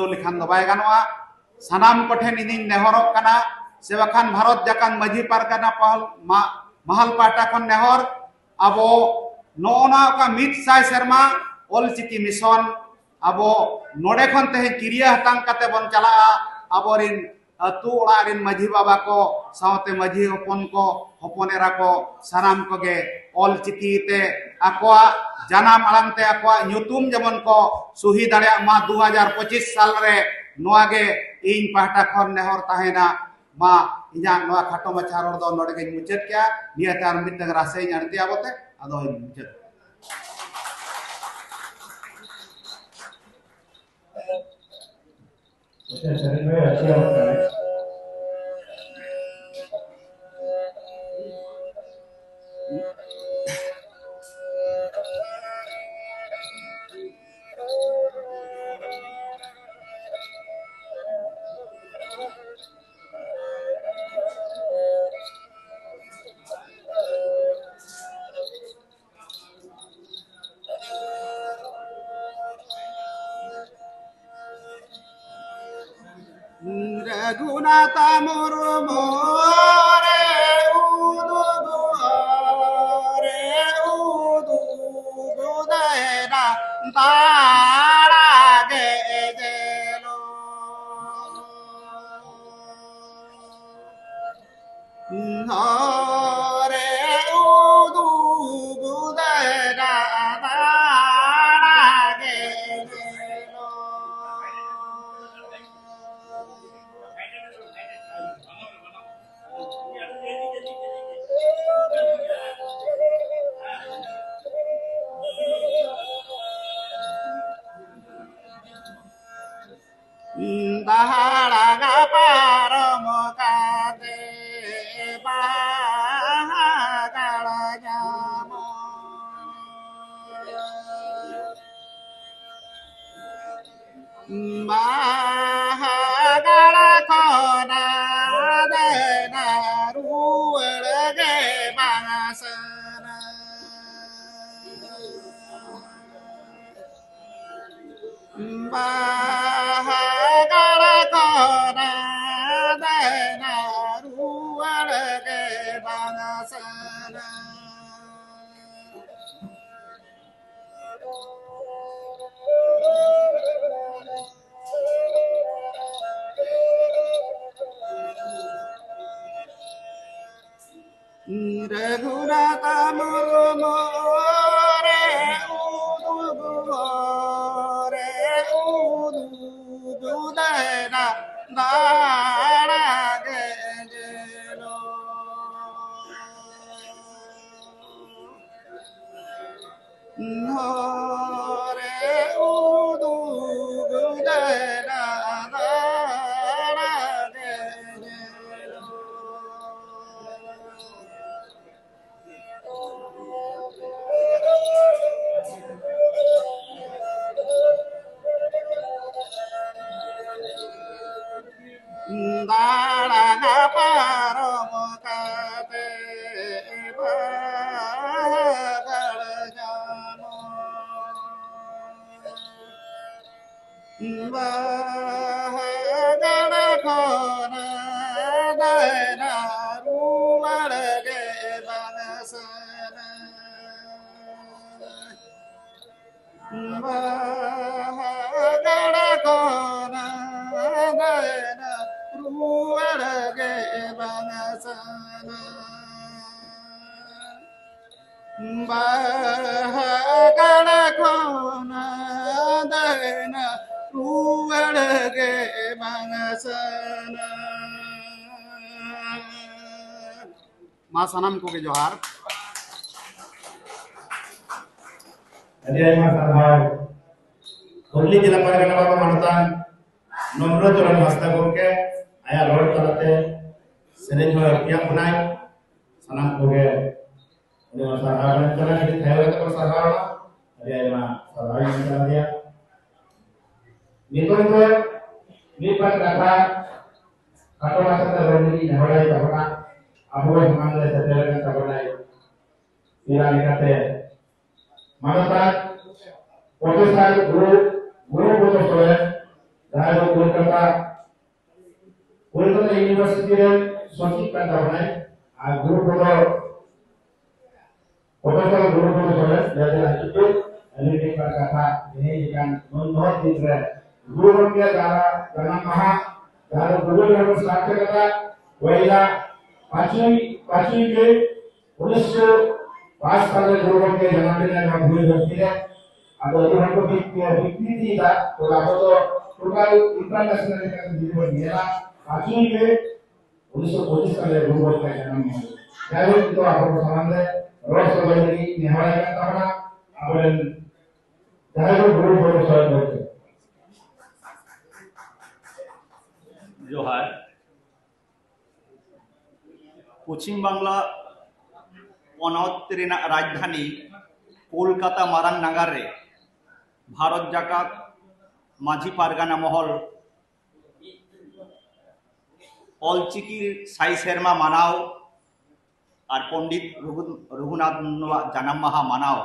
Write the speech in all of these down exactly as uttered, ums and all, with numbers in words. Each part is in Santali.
ᱞᱮᱠᱷᱟᱱ ᱫᱚ ᱵᱟᱭ ᱜᱟᱱᱚᱜᱼᱟ᱾ ᱥᱟᱱᱟᱢ ᱠᱚᱴᱷᱮᱱ ᱤᱧᱤᱧ ᱱᱮᱦᱚᱨᱚᱜ ᱠᱟᱱᱟ, ᱥᱮ ᱵᱟᱠᱷᱟᱱ ᱵᱷᱟᱨᱚᱛ ᱡᱟᱠᱟᱛ ᱢᱟᱹᱡᱷᱤ ᱯᱟᱨᱜᱟᱱᱟ ᱯᱟᱦᱟᱞ-, ᱢᱟ-, ᱢᱟᱦᱟᱞ ᱯᱟᱦᱴᱟ ᱠᱷᱚᱱ ᱱᱮᱦᱚᱨ, ᱟᱵᱚ ᱱᱚᱜᱼᱚ ᱱᱚᱣᱟ ᱚᱠᱟ ᱢᱤᱫ ᱥᱟᱭ ᱥᱮᱨᱢᱟ ᱚᱞᱪᱤᱠᱤ ᱢᱤᱥᱚᱱ, ᱟᱵᱚ ᱱᱚᱰᱮ ᱠᱷᱚᱱ ᱛᱮᱦᱮᱧ ᱠᱤᱨᱭᱟᱹ ᱦᱟᱛᱟᱝ ᱠᱟᱛᱮ ᱵᱚᱱ ᱪᱟᱞᱟᱜᱼᱟ᱾ ᱟᱵᱚᱨᱤᱱ ᱟᱹᱛᱩ ᱚᱲᱟᱜ ᱨᱤᱱ ᱢᱟᱹᱡᱷᱤ ᱵᱟᱵᱟ ᱠᱚ ᱥᱟᱶᱛᱮ ᱢᱟᱹᱡᱷᱤ ᱦᱚᱯᱚᱱ ᱠᱚ, ᱦᱚᱯᱚᱱ ᱮᱨᱟ ᱠᱚ, ᱥᱟᱱᱟᱢ ᱠᱚᱜᱮ ᱚᱞ ᱪᱤᱠᱤ ᱛᱮ ᱟᱠᱚᱣᱟᱜ ᱡᱟᱱᱟᱢ ᱟᱲᱟᱝ ᱛᱮ ᱟᱠᱚᱣᱟᱜ ᱧᱩᱛᱩᱢ ᱡᱮᱢᱚᱱ ᱠᱚ ᱥᱩᱦᱤ ᱫᱟᱲᱮᱭᱟᱜ ᱢᱟ᱾ ᱫᱩ ᱦᱟᱡᱟᱨ ᱯᱚᱸᱪᱤᱥ ᱥᱟᱞ ᱨᱮ ᱱᱚᱣᱟ ᱜᱮ ᱤᱧ ᱯᱟᱦᱴᱟ ᱠᱷᱚᱱ ᱱᱮᱦᱚᱨ ᱛᱟᱦᱮᱱᱟ᱾ ᱢᱟ, ᱤᱧᱟᱹᱜ ᱱᱚᱣᱟ ᱠᱷᱟᱴᱚ ᱢᱟᱪᱷᱟ ᱨᱚᱲ ᱫᱚ ᱱᱚᱰᱮ ᱜᱤᱧ ᱢᱩᱪᱟᱹᱫ ᱠᱮᱜᱼᱟ᱾ ᱱᱤᱭᱟᱹ ᱛᱟᱭᱚᱢ ᱢᱤᱫᱴᱟᱝ ᱨᱟᱥᱮᱧ ᱟᱬᱛᱤ ᱟᱵᱚᱛᱮ ᱟᱫᱚᱧ ᱢᱩᱪᱟᱹᱫ᱾ ᱨᱟᱹᱜᱷᱩᱱᱟᱛᱷ ᱢᱩᱨᱢᱩ ᱨᱮ ᱩᱫᱩᱜ ᱨᱮ ᱩᱫᱩᱜ ᱫᱮᱱᱟ ᱛᱟᱲᱟ ᱜᱮ ᱡᱮᱞᱚ᱾ ᱦᱚᱨᱮ ᱩᱫᱩᱜ ᱫᱟᱲᱟ ᱜᱮ ᱧᱮᱞᱚᱜ᱾ ᱫᱟᱦᱟᱲᱟ ᱯᱟᱨᱚᱢ ᱠᱟᱛᱮ ᱵᱟᱦᱟ ᱜᱟᱲ ᱧᱟᱢᱚᱜ᱾ ᱵᱟᱦᱟ ᱜᱟᱲ ᱠᱷᱚᱱᱟᱜ ᱫᱮᱱᱟ ᱨᱩᱣᱟᱹᱲ ᱜᱮ ᱵᱟᱝ ᱥᱟᱱᱟ᱾ ᱵᱟᱦᱟ ᱨᱟᱹᱜᱷᱩᱱᱟᱛᱷ ᱢᱩᱨᱢᱩ ᱨᱮ ᱩᱫᱩᱜ ᱨᱮ ᱩᱫᱩᱜ ᱫᱟᱭᱱᱟ ᱫᱟᱲᱟ ᱜᱮ ᱡᱮᱱᱚ᱾ ᱱᱚᱨᱮ ᱩᱫᱩᱜ ᱫᱟᱭᱱᱟ ᱫᱟᱲᱟ ᱜᱮ ᱡᱮᱱᱚ᱾ ᱫᱟᱬᱟ ᱯᱟᱨᱚᱢ ᱠᱟᱛᱮ ᱵᱟᱜᱟᱲ ᱧᱟᱢᱚᱜ᱾ ᱵᱟᱦᱟ ᱜᱟᱲ ᱠᱷᱚᱱ ᱫᱟᱭᱱᱟ ᱨᱩᱣᱟᱹᱲ ᱜᱮ ᱵᱟᱝ ᱥᱟᱱᱟ᱾ ᱵᱟᱦᱟ ᱜᱟᱲ ᱠᱷᱚᱱ ᱫᱟᱭᱱᱟ ᱨᱩᱣᱟᱹᱲ ᱜᱮ ᱵᱟᱝ ᱥᱟᱱᱟ᱾ ᱵᱟᱦᱟ ᱜᱟᱲ ᱠᱷᱚᱱ ᱫᱟᱭᱱᱟ ᱨᱩᱣᱟᱹᱲ ᱜᱮ ᱵᱟᱝ ᱥᱟᱱᱟ᱾ ᱢᱟ ᱥᱟᱱᱟᱢ ᱠᱚᱜᱮ ᱡᱚᱦᱟᱨ᱾ ᱟᱹᱰᱤ ᱟᱭᱢᱟ ᱥᱟᱨᱦᱟᱣ᱾ ᱦᱩᱜᱽᱞᱤ ᱡᱮᱞᱟ ᱯᱟᱨᱜᱟᱱᱟ ᱵᱟᱵᱟ ᱢᱟᱱᱚᱛᱟᱱ ᱱᱚᱢᱨᱚ ᱪᱚᱨᱚᱱ ᱦᱟᱸᱥᱫᱟ ᱜᱚᱢᱠᱮ ᱟᱭᱟᱜ ᱨᱚᱲ ᱛᱟᱞᱟᱛᱮ ᱥᱮᱨᱮᱧ ᱦᱚᱸ ᱟᱹᱲᱛᱤᱭᱟᱜ ᱵᱚᱱᱟᱭ᱾ ᱥᱟᱱᱟᱢ ᱠᱚᱜᱮ ᱟᱹᱰᱤ ᱟᱭᱢᱟ ᱥᱟᱨᱦᱟᱣ ᱵᱚᱱ ᱪᱟᱞᱟ, ᱠᱟᱹᱴᱤᱡ ᱛᱷᱟᱭᱚ ᱠᱟᱛᱮ ᱵᱚᱱ ᱥᱟᱨᱦᱟᱣ᱾ ᱟᱹᱰᱤ ᱟᱭᱢᱟ ᱥᱟᱨᱦᱟᱣ ᱤᱧ ᱪᱟᱞ ᱟᱫᱮᱭᱟ᱾ ᱱᱤᱛᱚᱝ ᱫᱚ ᱢᱤᱫ ᱵᱟᱨ ᱠᱟᱛᱷᱟ ᱠᱷᱟᱴᱚ ᱢᱟᱪᱷᱟᱛᱮ ᱨᱚᱲ ᱞᱟᱹᱜᱤᱫ ᱱᱮᱦᱚᱨᱟᱭ ᱛᱟᱵᱚᱱᱟ᱾ ᱟᱵᱚ ᱥᱟᱢᱟᱝ ᱨᱮ ᱥᱮᱴᱮᱨ ᱟᱠᱟᱱ ᱛᱟᱵᱚᱱᱟᱭ ᱯᱮᱲᱟ ᱞᱮᱠᱟᱛᱮ ᱢᱟᱱᱚᱛᱟᱱ ᱯᱨᱚᱯᱷᱮᱥᱚᱨ ᱜᱩᱨᱩ, ᱜᱩᱨᱩ ᱯᱚᱫᱚ ᱥᱚᱨᱮᱱ, ᱡᱟᱦᱟᱸᱭ ᱫᱚ ᱠᱳᱞᱠᱟᱛᱟ ᱠᱳᱞᱠᱟᱛᱟ ᱤᱭᱩᱱᱤᱵᱷᱟᱨᱥᱤᱴᱤ ᱨᱮᱱ ᱥᱚᱪᱤᱵᱽ ᱠᱟᱱ ᱛᱟᱵᱚᱱᱟᱭ᱾ ᱟᱨ ᱜᱩᱨᱩ ᱯᱚᱫᱚ, ᱯᱨᱚᱯᱷᱮᱥᱚᱨ ᱜᱩᱨᱩ ᱯᱚᱫᱚ ᱥᱚᱨᱮᱱ ᱡᱟᱦᱟᱸᱭ ᱫᱚ ᱦᱤᱡᱩᱜ ᱟᱹᱞᱤᱧ ᱴᱷᱮᱱ ᱠᱷᱚᱱ ᱠᱟᱛᱷᱟ ᱛᱮᱦᱮᱧ ᱞᱮᱠᱟᱱ ᱢᱟᱹᱱ ᱢᱚᱦᱚᱛ ᱫᱤᱱ ᱨᱮ ᱜᱩᱨᱩ ᱜᱚᱢᱠᱮᱭᱟᱜ ᱡᱟᱱᱟᱢ, ᱡᱟᱱᱟᱢ ᱢᱟᱦᱟ, ᱡᱟᱦᱟᱸ ᱫᱚ ᱜᱩᱨᱩ ᱡᱟᱱᱟᱢ ᱥᱟᱨᱛᱷᱚᱠ ᱠᱟᱛᱷᱟ ᱯᱚᱭᱞᱟ ᱯᱟᱸᱪᱩᱭ, ᱯᱟᱸᱪᱩᱭ ᱢᱮ ᱩᱱᱤᱥᱥᱚ ᱯᱟᱸᱪ ᱥᱟᱞ ᱨᱮ ᱜᱩᱨᱩ ᱜᱚᱢᱠᱮ ᱡᱟᱱᱟᱢ ᱞᱮᱱᱟ ᱱᱚᱣᱟ ᱫᱷᱩᱲᱤ ᱫᱷᱟᱹᱨᱛᱤ ᱨᱮ᱾ ᱟᱫᱚ ᱟᱹᱰᱤ ᱦᱚᱲ ᱠᱚ ᱵᱤᱠ-, ᱵᱤᱠᱨᱤᱛᱤᱭᱮᱫᱟ, ᱛᱚ ᱟᱵᱚ ᱫᱚ total international ᱞᱮᱠᱟᱛᱮ ᱡᱩᱫᱤ ᱵᱚᱱ ᱧᱮᱞᱟ, ᱟᱹᱠᱤᱱ ᱜᱮ ᱩᱱᱤᱥᱥᱚ ᱯᱚᱸᱪᱤᱥ ᱥᱟᱞ ᱨᱮ ᱜᱩᱨᱩ ᱜᱚᱢᱠᱮ ᱡᱟᱱᱟᱢ ᱞᱮᱱᱟ᱾ ᱡᱟᱭᱦᱳᱠ, ᱱᱤᱛᱚᱜ ᱟᱵᱚ ᱠᱚ ᱥᱟᱢᱟᱝ ᱨᱮ ᱨᱚᱲ ᱥᱚᱫᱚᱨ ᱞᱟᱹᱜᱤᱫ ᱱᱮᱦᱚᱨᱟᱭ ᱠᱟᱱ ᱛᱟᱵᱚᱱᱟ ᱟᱵᱚᱨᱮᱱ ᱡᱟᱦᱟᱸᱭ ᱠᱚ ᱜᱩᱨᱩ ᱜᱚᱢᱠᱮ ᱥᱚᱨᱮᱱ ᱜᱚᱢᱠᱮ᱾ ᱡᱚᱦᱟᱨ᱾ ᱯᱚᱪᱷᱤᱢ ᱵᱟᱝᱞᱟ ᱯᱚᱱᱚᱛ ᱨᱮᱱᱟᱜ ᱨᱟᱡᱽᱫᱷᱟᱱᱤ ᱠᱳᱞᱠᱟᱛᱟ ᱢᱟᱨᱟᱝ ᱱᱟᱜᱟᱨ ᱨᱮ ᱵᱷᱟᱨᱚᱛ ᱡᱟᱠᱟᱛ ᱢᱟᱹᱡᱷᱤ ᱯᱟᱨᱜᱟᱱᱟ ᱢᱚᱦᱚᱞ ᱚᱞᱪᱤᱠᱤ ᱥᱟᱭ ᱥᱮᱨᱢᱟ ᱢᱟᱱᱟᱣ ᱟᱨ ᱯᱚᱱᱰᱤᱛ ᱨᱚᱜᱷᱩ-, ᱨᱚᱜᱷᱩᱱᱟᱛᱷ ᱢᱩᱨᱢᱩᱣᱟᱜ ᱡᱟᱱᱟᱢ ᱢᱟᱦᱟ ᱢᱟᱱᱟᱣ,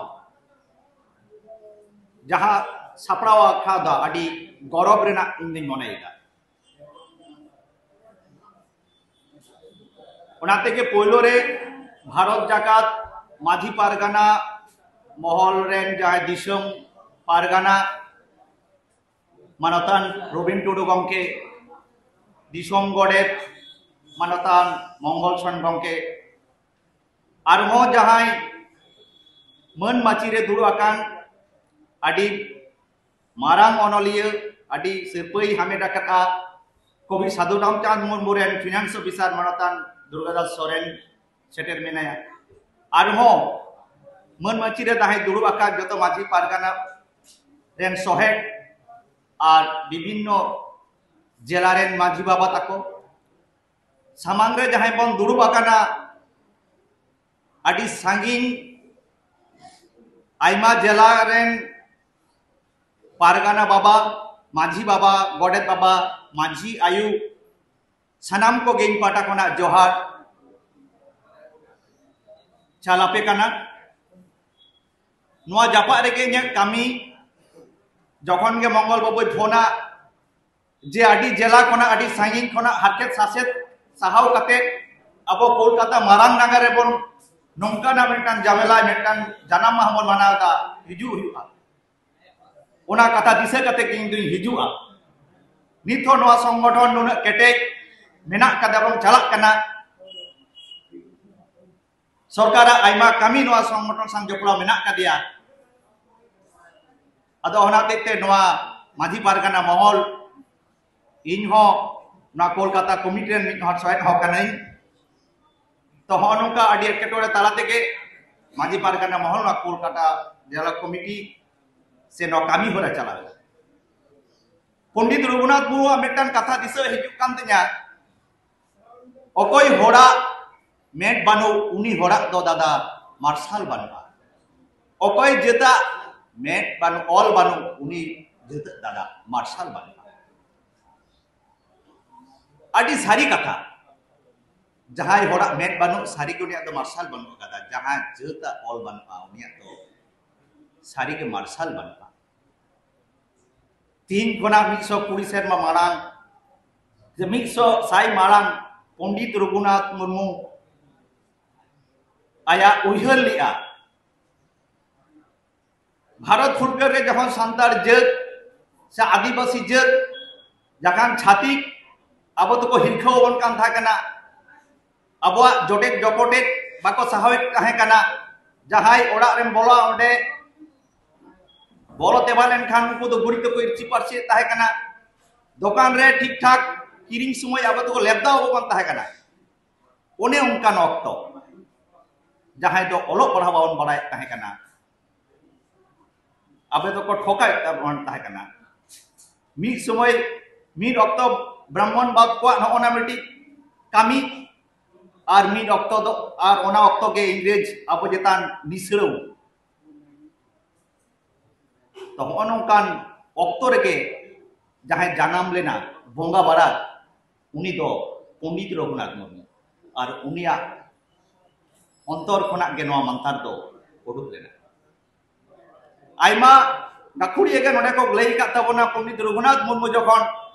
ᱡᱟᱦᱟᱸ ᱥᱟᱯᱲᱟᱣ ᱟᱠᱟᱫᱟ, ᱟᱹᱰᱤ ᱜᱚᱨᱚᱵᱽ ᱨᱮᱱᱟᱜ ᱤᱧ ᱫᱩᱧ ᱢᱚᱱᱮᱭᱮᱫᱟ᱾ ᱚᱱᱟ ᱛᱮᱜᱮ ᱯᱳᱭᱞᱳ ᱨᱮ ᱵᱷᱟᱨᱚᱛ ᱡᱟᱠᱟᱛ ᱢᱟᱹᱡᱷᱤ ᱯᱟᱨᱜᱟᱱᱟ ᱢᱚᱦᱚᱞ ᱨᱮᱱ ᱡᱟᱦᱟᱸᱭ ᱫᱤᱥᱚᱢ ᱯᱟᱨᱜᱟᱱᱟ ᱢᱟᱱᱚᱛᱟᱱ ᱨᱚᱵᱤᱱ ᱴᱩᱰᱩ ᱜᱚᱢᱠᱮ, ᱫᱤᱥᱚᱢ ᱜᱚᱰᱮᱛ ᱢᱟᱱᱚᱛᱟᱱ ᱢᱚᱝᱜᱚᱞ ᱥᱚᱨᱮᱱ ᱜᱚᱢᱠᱮ, ᱟᱨᱦᱚᱸ ᱡᱟᱦᱟᱸᱭ ᱢᱟᱹᱱ ᱢᱟᱹᱪᱤ ᱨᱮ ᱫᱩᱲᱩᱵ ᱟᱠᱟᱱ ᱟᱹᱰᱤ ᱢᱟᱨᱟᱝ ᱚᱱᱚᱞᱤᱭᱟᱹ, ᱟᱹᱰᱤ ᱥᱤᱨᱯᱟᱹᱭ ᱦᱟᱢᱮᱴ ᱟᱠᱟᱫᱼᱟ, ᱠᱚᱵᱤ ᱥᱟᱹᱫᱷᱩ ᱨᱟᱢᱪᱟᱸᱫᱽ ᱢᱩᱨᱢᱩ ᱨᱮᱱ finance officer ᱢᱟᱱᱚᱛᱟᱱ ᱫᱩᱨᱜᱟᱫᱟᱥ ᱥᱚᱨᱮᱱ ᱥᱮᱴᱮᱨ ᱢᱮᱱᱟᱭᱟ᱾ ᱟᱨᱦᱚᱸ ᱢᱟᱹᱱ ᱢᱟᱹᱪᱤ ᱨᱮ ᱛᱟᱦᱮᱸ ᱫᱩᱲᱩᱵ ᱟᱠᱟᱫ ᱡᱚᱛᱚ ᱢᱟᱹᱡᱷᱤ ᱯᱟᱨᱜᱟᱱᱟ ᱨᱮᱱ ᱥᱚᱦᱮᱫ ᱟᱨ ᱵᱤᱵᱷᱤᱱᱱᱚ ᱡᱮᱞᱟ ᱨᱮᱱ ᱢᱟᱹᱡᱷᱤ ᱵᱟᱵᱟ ᱛᱟᱠᱚ, ᱥᱟᱢᱟᱝ ᱨᱮ ᱡᱟᱦᱟᱸᱭ ᱵᱚᱱ ᱫᱩᱲᱩᱵ ᱟᱠᱟᱱᱟ, ᱟᱹᱰᱤ ᱥᱟᱺᱜᱤᱧ ᱟᱭᱢᱟ ᱡᱮᱞᱟ ᱨᱮᱱ ᱯᱟᱨᱜᱟᱱᱟ ᱵᱟᱵᱟ, ᱢᱟᱹᱡᱷᱤ ᱵᱟᱵᱟ, ᱜᱚᱰᱮᱛ ᱵᱟᱵᱟ, ᱢᱟᱹᱡᱷᱤ ᱟᱭᱳ, ᱥᱟᱱᱟᱢ ᱠᱚᱜᱮ ᱤᱧ ᱯᱟᱦᱴᱟ ᱠᱷᱚᱱᱟᱜ ᱡᱚᱦᱟᱨ ᱪᱟᱞ ᱟᱯᱮ ᱠᱟᱱᱟ᱾ ᱱᱚᱣᱟ ᱡᱟᱯᱟᱜ ᱨᱮᱜᱮ ᱤᱧᱟᱹᱜ ᱠᱟᱹᱢᱤ, ᱡᱚᱠᱷᱚᱱ ᱜᱮ ᱢᱚᱝᱜᱚᱞ ᱵᱟᱵᱩᱭ ᱯᱷᱳᱱᱟ ᱡᱮ ᱟᱹᱰᱤ ᱡᱮᱞᱟ ᱠᱷᱚᱱᱟᱜ, ᱟᱹᱰᱤ ᱥᱟᱺᱜᱤᱧ ᱠᱷᱚᱱᱟᱜ ᱦᱟᱨᱠᱮᱛ ᱥᱟᱥᱮᱛ ᱥᱟᱦᱟᱣ ᱠᱟᱛᱮ ᱟᱵᱚ ᱠᱳᱞᱠᱟᱛᱟ ᱢᱟᱨᱟᱝ ᱱᱟᱜᱟᱨ ᱨᱮᱵᱚᱱ ᱱᱚᱝᱠᱟᱱᱟᱜ ᱢᱤᱫᱴᱟᱝ ᱡᱟᱢᱮᱞᱟ, ᱢᱤᱫᱴᱟᱝ ᱡᱟᱱᱟᱢ ᱢᱟᱦᱟ ᱵᱚᱱ ᱢᱟᱱᱟᱣ ᱮᱫᱟ, ᱦᱤᱡᱩᱜ ᱦᱩᱭᱩᱜᱼᱟ᱾ ᱚᱱᱟ ᱠᱟᱛᱷᱟ ᱫᱤᱥᱟᱹ ᱠᱟᱛᱮ ᱜᱮ ᱤᱧ ᱫᱩᱧ ᱦᱤᱡᱩᱜᱼᱟ᱾ ᱱᱤᱛ ᱦᱚᱸ ᱱᱚᱣᱟ ᱥᱚᱝᱜᱚᱴᱷᱚᱱ ᱱᱩᱱᱟᱹᱜ ᱠᱮᱴᱮᱡ ᱢᱮᱱᱟᱜ ᱠᱟᱫᱟ, ᱵᱚᱱ ᱪᱟᱞᱟᱜ ᱠᱟᱱᱟ᱾ ᱥᱚᱨᱠᱟᱨᱟᱜ ᱟᱭᱢᱟ ᱠᱟᱹᱢᱤ ᱱᱚᱣᱟ ᱥᱚᱝᱜᱚᱴᱷᱚᱱ ᱥᱟᱶ ᱡᱚᱯᱲᱟᱣ ᱢᱮᱱᱟᱜ ᱟᱠᱟᱫᱮᱭᱟ᱾ ᱟᱫᱚ ᱚᱱᱟ ᱦᱚᱛᱮᱡ ᱛᱮ ᱱᱚᱣᱟ ᱢᱟᱹᱡᱷᱤ ᱯᱟᱨᱜᱟᱱᱟ ᱢᱚᱦᱚᱞ, ᱤᱧ ᱦᱚᱸ ᱱᱚᱣᱟ ᱠᱳᱞᱠᱟᱛᱟ ᱠᱚᱢᱤᱴᱤ ᱨᱮᱱ ᱢᱤᱫ ᱦᱚᱲ ᱥᱚᱦᱮᱫ ᱦᱚᱸ ᱠᱟᱹᱱᱟᱹᱧ᱾ ᱛᱚ ᱦᱚᱸᱜᱼᱚ ᱱᱚᱝᱠᱟ ᱟᱹᱰᱤ ᱮᱴᱠᱮᱴᱚᱬᱮ ᱛᱟᱞᱟ ᱛᱮᱜᱮ ᱢᱟᱹᱡᱷᱤ ᱯᱟᱨᱜᱟᱱᱟ ᱢᱚᱦᱚᱞ ᱱᱚᱣᱟ ᱠᱳᱞᱠᱟᱛᱟ ᱡᱮᱞᱟ ᱠᱚᱢᱤᱴᱤ ᱥᱮ ᱱᱚᱣᱟ ᱠᱟᱹᱢᱤ ᱦᱚᱨᱟ ᱪᱟᱞᱟᱣ ᱮᱱᱟ᱾ ᱯᱚᱱᱰᱤᱛ ᱨᱚᱜᱷᱩᱱᱟᱛᱷ ᱢᱩᱨᱢᱩᱣᱟᱜ ᱢᱤᱫᱴᱟᱝ ᱠᱟᱛᱷᱟ ᱫᱤᱥᱟᱹ ᱦᱤᱡᱩᱜ ᱠᱟᱱ ᱛᱤᱧᱟ, ᱚᱠᱚᱭ ᱦᱚᱲᱟᱜ ᱢᱮᱫ ᱵᱟᱹᱱᱩᱜ ᱩᱱᱤ ᱦᱚᱲᱟᱜ ᱫᱚ ᱫᱟᱫᱟ ᱢᱟᱨᱥᱟᱞ ᱵᱟᱹᱱᱩᱜᱼᱟ᱾ ᱚᱠᱚᱭ ᱡᱟᱹᱛᱟᱜ ᱢᱮᱫ ᱵᱟᱹᱱᱩᱜ, ᱚᱞ ᱵᱟᱹᱱᱩᱜ ᱩᱱᱤ ᱡᱟᱹᱛᱟᱜ ᱫᱟᱫᱟ ᱢᱟᱨᱥᱟᱞ ᱵᱟᱹᱱᱩᱜᱼᱟ᱾ ᱟᱹᱰᱤ ᱥᱟᱹᱨᱤ ᱠᱟᱛᱷᱟ᱾ ᱡᱟᱦᱟᱸᱭ ᱦᱚᱲᱟᱜ ᱢᱮᱫ ᱵᱟᱹᱱᱩᱜ, ᱥᱟᱹᱨᱤ ᱜᱮ ᱩᱱᱤᱭᱟᱜ ᱫᱚ ᱢᱟᱨᱥᱟᱞ ᱵᱟᱹᱱᱩᱜ ᱟᱠᱟᱫᱟ᱾ ᱡᱟᱦᱟᱸᱭ ᱡᱟᱹᱛᱟᱜ ᱚᱞ ᱵᱟᱹᱱᱩᱜᱼᱟ, ᱩᱱᱤᱭᱟᱜ ᱫᱚ ᱥᱟᱹᱨᱤ ᱜᱮ ᱢᱟᱨᱥᱟᱞ ᱵᱟᱹᱱᱩᱜᱼᱟ᱾ ᱛᱤᱦᱤᱧ ᱠᱷᱚᱱᱟᱜ ᱢᱤᱫ ᱥᱚ ᱠᱩᱲᱤ ᱥᱮᱨᱢᱟ ᱢᱟᱲᱟᱝ, ᱡᱮ ᱢᱤᱫ ᱥᱚ ᱥᱟᱭ ᱢᱟᱲᱟᱝ ᱯᱚᱱᱰᱤᱛ ᱨᱚᱜᱷᱩᱱᱟᱛᱷ ᱢᱩᱨᱢᱩ ᱟᱭᱟᱜ ᱩᱭᱦᱟᱹᱨ ᱞᱮᱜᱼᱟ, ᱵᱷᱟᱨᱚᱛ ᱯᱷᱩᱨᱜᱟᱹᱞ ᱨᱮ ᱡᱚᱠᱷᱚᱱ ᱥᱟᱱᱛᱟᱲ ᱡᱟᱹᱛ ᱥᱮ ᱟᱹᱫᱤᱵᱟᱹᱥᱤ ᱡᱟᱹᱛ ᱡᱚᱠᱷᱚᱱ ᱪᱷᱟᱹᱛᱤᱠ ᱟᱵᱚ ᱫᱚᱠᱚ ᱦᱤᱨᱠᱷᱟᱹᱣ ᱟᱵᱚᱱ ᱠᱟᱱ ᱛᱟᱦᱮᱸ ᱠᱟᱱᱟ, ᱟᱵᱚᱣᱟᱜ ᱡᱚᱴᱮᱫ ᱡᱚᱯᱚᱴᱮᱫ ᱵᱟᱠᱚ ᱥᱟᱦᱟᱣᱮᱫ ᱛᱟᱦᱮᱸ ᱠᱟᱱᱟ, ᱡᱟᱦᱟᱸᱭ ᱚᱲᱟᱜ ᱨᱮᱢ ᱵᱚᱞᱚᱜᱼᱟ ᱚᱸᱰᱮ ᱵᱚᱞᱚ ᱛᱮᱵᱟ ᱞᱮᱱᱠᱷᱟᱱ ᱩᱱᱠᱩ ᱫᱚ ᱜᱩᱨᱤᱡ ᱛᱮᱠᱚ ᱤᱨᱪᱤ ᱯᱟᱹᱨᱪᱤᱭᱮᱫ ᱛᱟᱦᱮᱸ ᱠᱟᱱᱟ᱾ ᱫᱚᱠᱟᱱ ᱨᱮ ᱴᱷᱤᱠ ᱴᱷᱟᱠ ᱠᱤᱨᱤᱧ ᱥᱚᱢᱚᱭ ᱟᱵᱚ ᱫᱚᱠᱚ ᱞᱮᱵᱫᱟ ᱟᱵᱚᱱ ᱠᱟᱱ ᱛᱟᱦᱮᱸ ᱠᱟᱱᱟ᱾ ᱚᱱᱮ ᱚᱱᱠᱟᱱ ᱚᱠᱛᱚ ᱡᱟᱦᱟᱸᱭ ᱫᱚ ᱚᱞᱚᱜ ᱯᱟᱲᱦᱟᱣ ᱵᱟᱵᱚᱱ ᱵᱟᱲᱟᱭᱮᱫ ᱛᱟᱦᱮᱸ ᱠᱟᱱᱟ, ᱟᱵᱚ ᱫᱚᱠᱚ ᱴᱷᱚᱠᱟᱣᱮᱫ ᱛᱟᱵᱚᱱ ᱛᱟᱦᱮᱸ ᱠᱟᱱᱟ᱾ ᱢᱤᱫ ᱥᱚᱢᱚᱭ ᱢᱤᱫ ᱚᱠᱛᱚ ᱵᱨᱟᱦᱢᱚᱱ ᱵᱟᱫ ᱠᱚᱣᱟᱜ ᱱᱚᱜᱼᱚ ᱱᱟ ᱢᱤᱫᱴᱤᱡ ᱠᱟᱹᱢᱤ, ᱟᱨ ᱢᱤᱫ ᱚᱠᱛᱚ ᱫᱚ, ᱟᱨ ᱚᱱᱟ ᱚᱠᱛᱚ ᱜᱮ ᱤᱝᱨᱮᱡᱽ ᱟᱵᱚ ᱪᱮᱛᱟᱱ ᱱᱤᱥᱲᱟᱹᱣ᱾ ᱛᱚ ᱦᱚᱸᱜᱼᱚ ᱱᱚᱝᱠᱟᱱ ᱚᱠᱛᱚ ᱨᱮᱜᱮ ᱡᱟᱦᱟᱸᱭ ᱡᱟᱱᱟᱢ ᱞᱮᱱᱟ ᱵᱚᱸᱜᱟ ᱵᱟᱲᱟ, ᱩᱱᱤ ᱫᱚ ᱯᱚᱱᱰᱤᱛ ᱨᱚᱜᱷᱩᱱᱟᱛᱷ ᱢᱩᱨᱢᱩ, ᱟᱨ ᱩᱱᱤᱭᱟᱜ ᱚᱱᱛᱚᱨ ᱠᱷᱚᱱᱟᱜ ᱜᱮ ᱱᱚᱣᱟ ᱢᱟᱱᱛᱟᱨ ᱫᱚ ᱩᱰᱩᱠ ᱞᱮᱱᱟ᱾ ᱟᱭᱢᱟ ᱜᱟᱹᱠᱷᱩᱲᱤᱭᱟᱹ ᱜᱮ ᱱᱚᱰᱮ ᱠᱚ ᱞᱟᱹᱭ ᱟᱠᱟᱫ ᱛᱟᱵᱚᱱᱟ, ᱯᱚᱱᱰᱤᱛ ᱨᱚᱜᱷᱩᱱᱟᱛᱷ ᱢᱩᱨᱢᱩ ᱡᱚᱠᱷᱚᱱ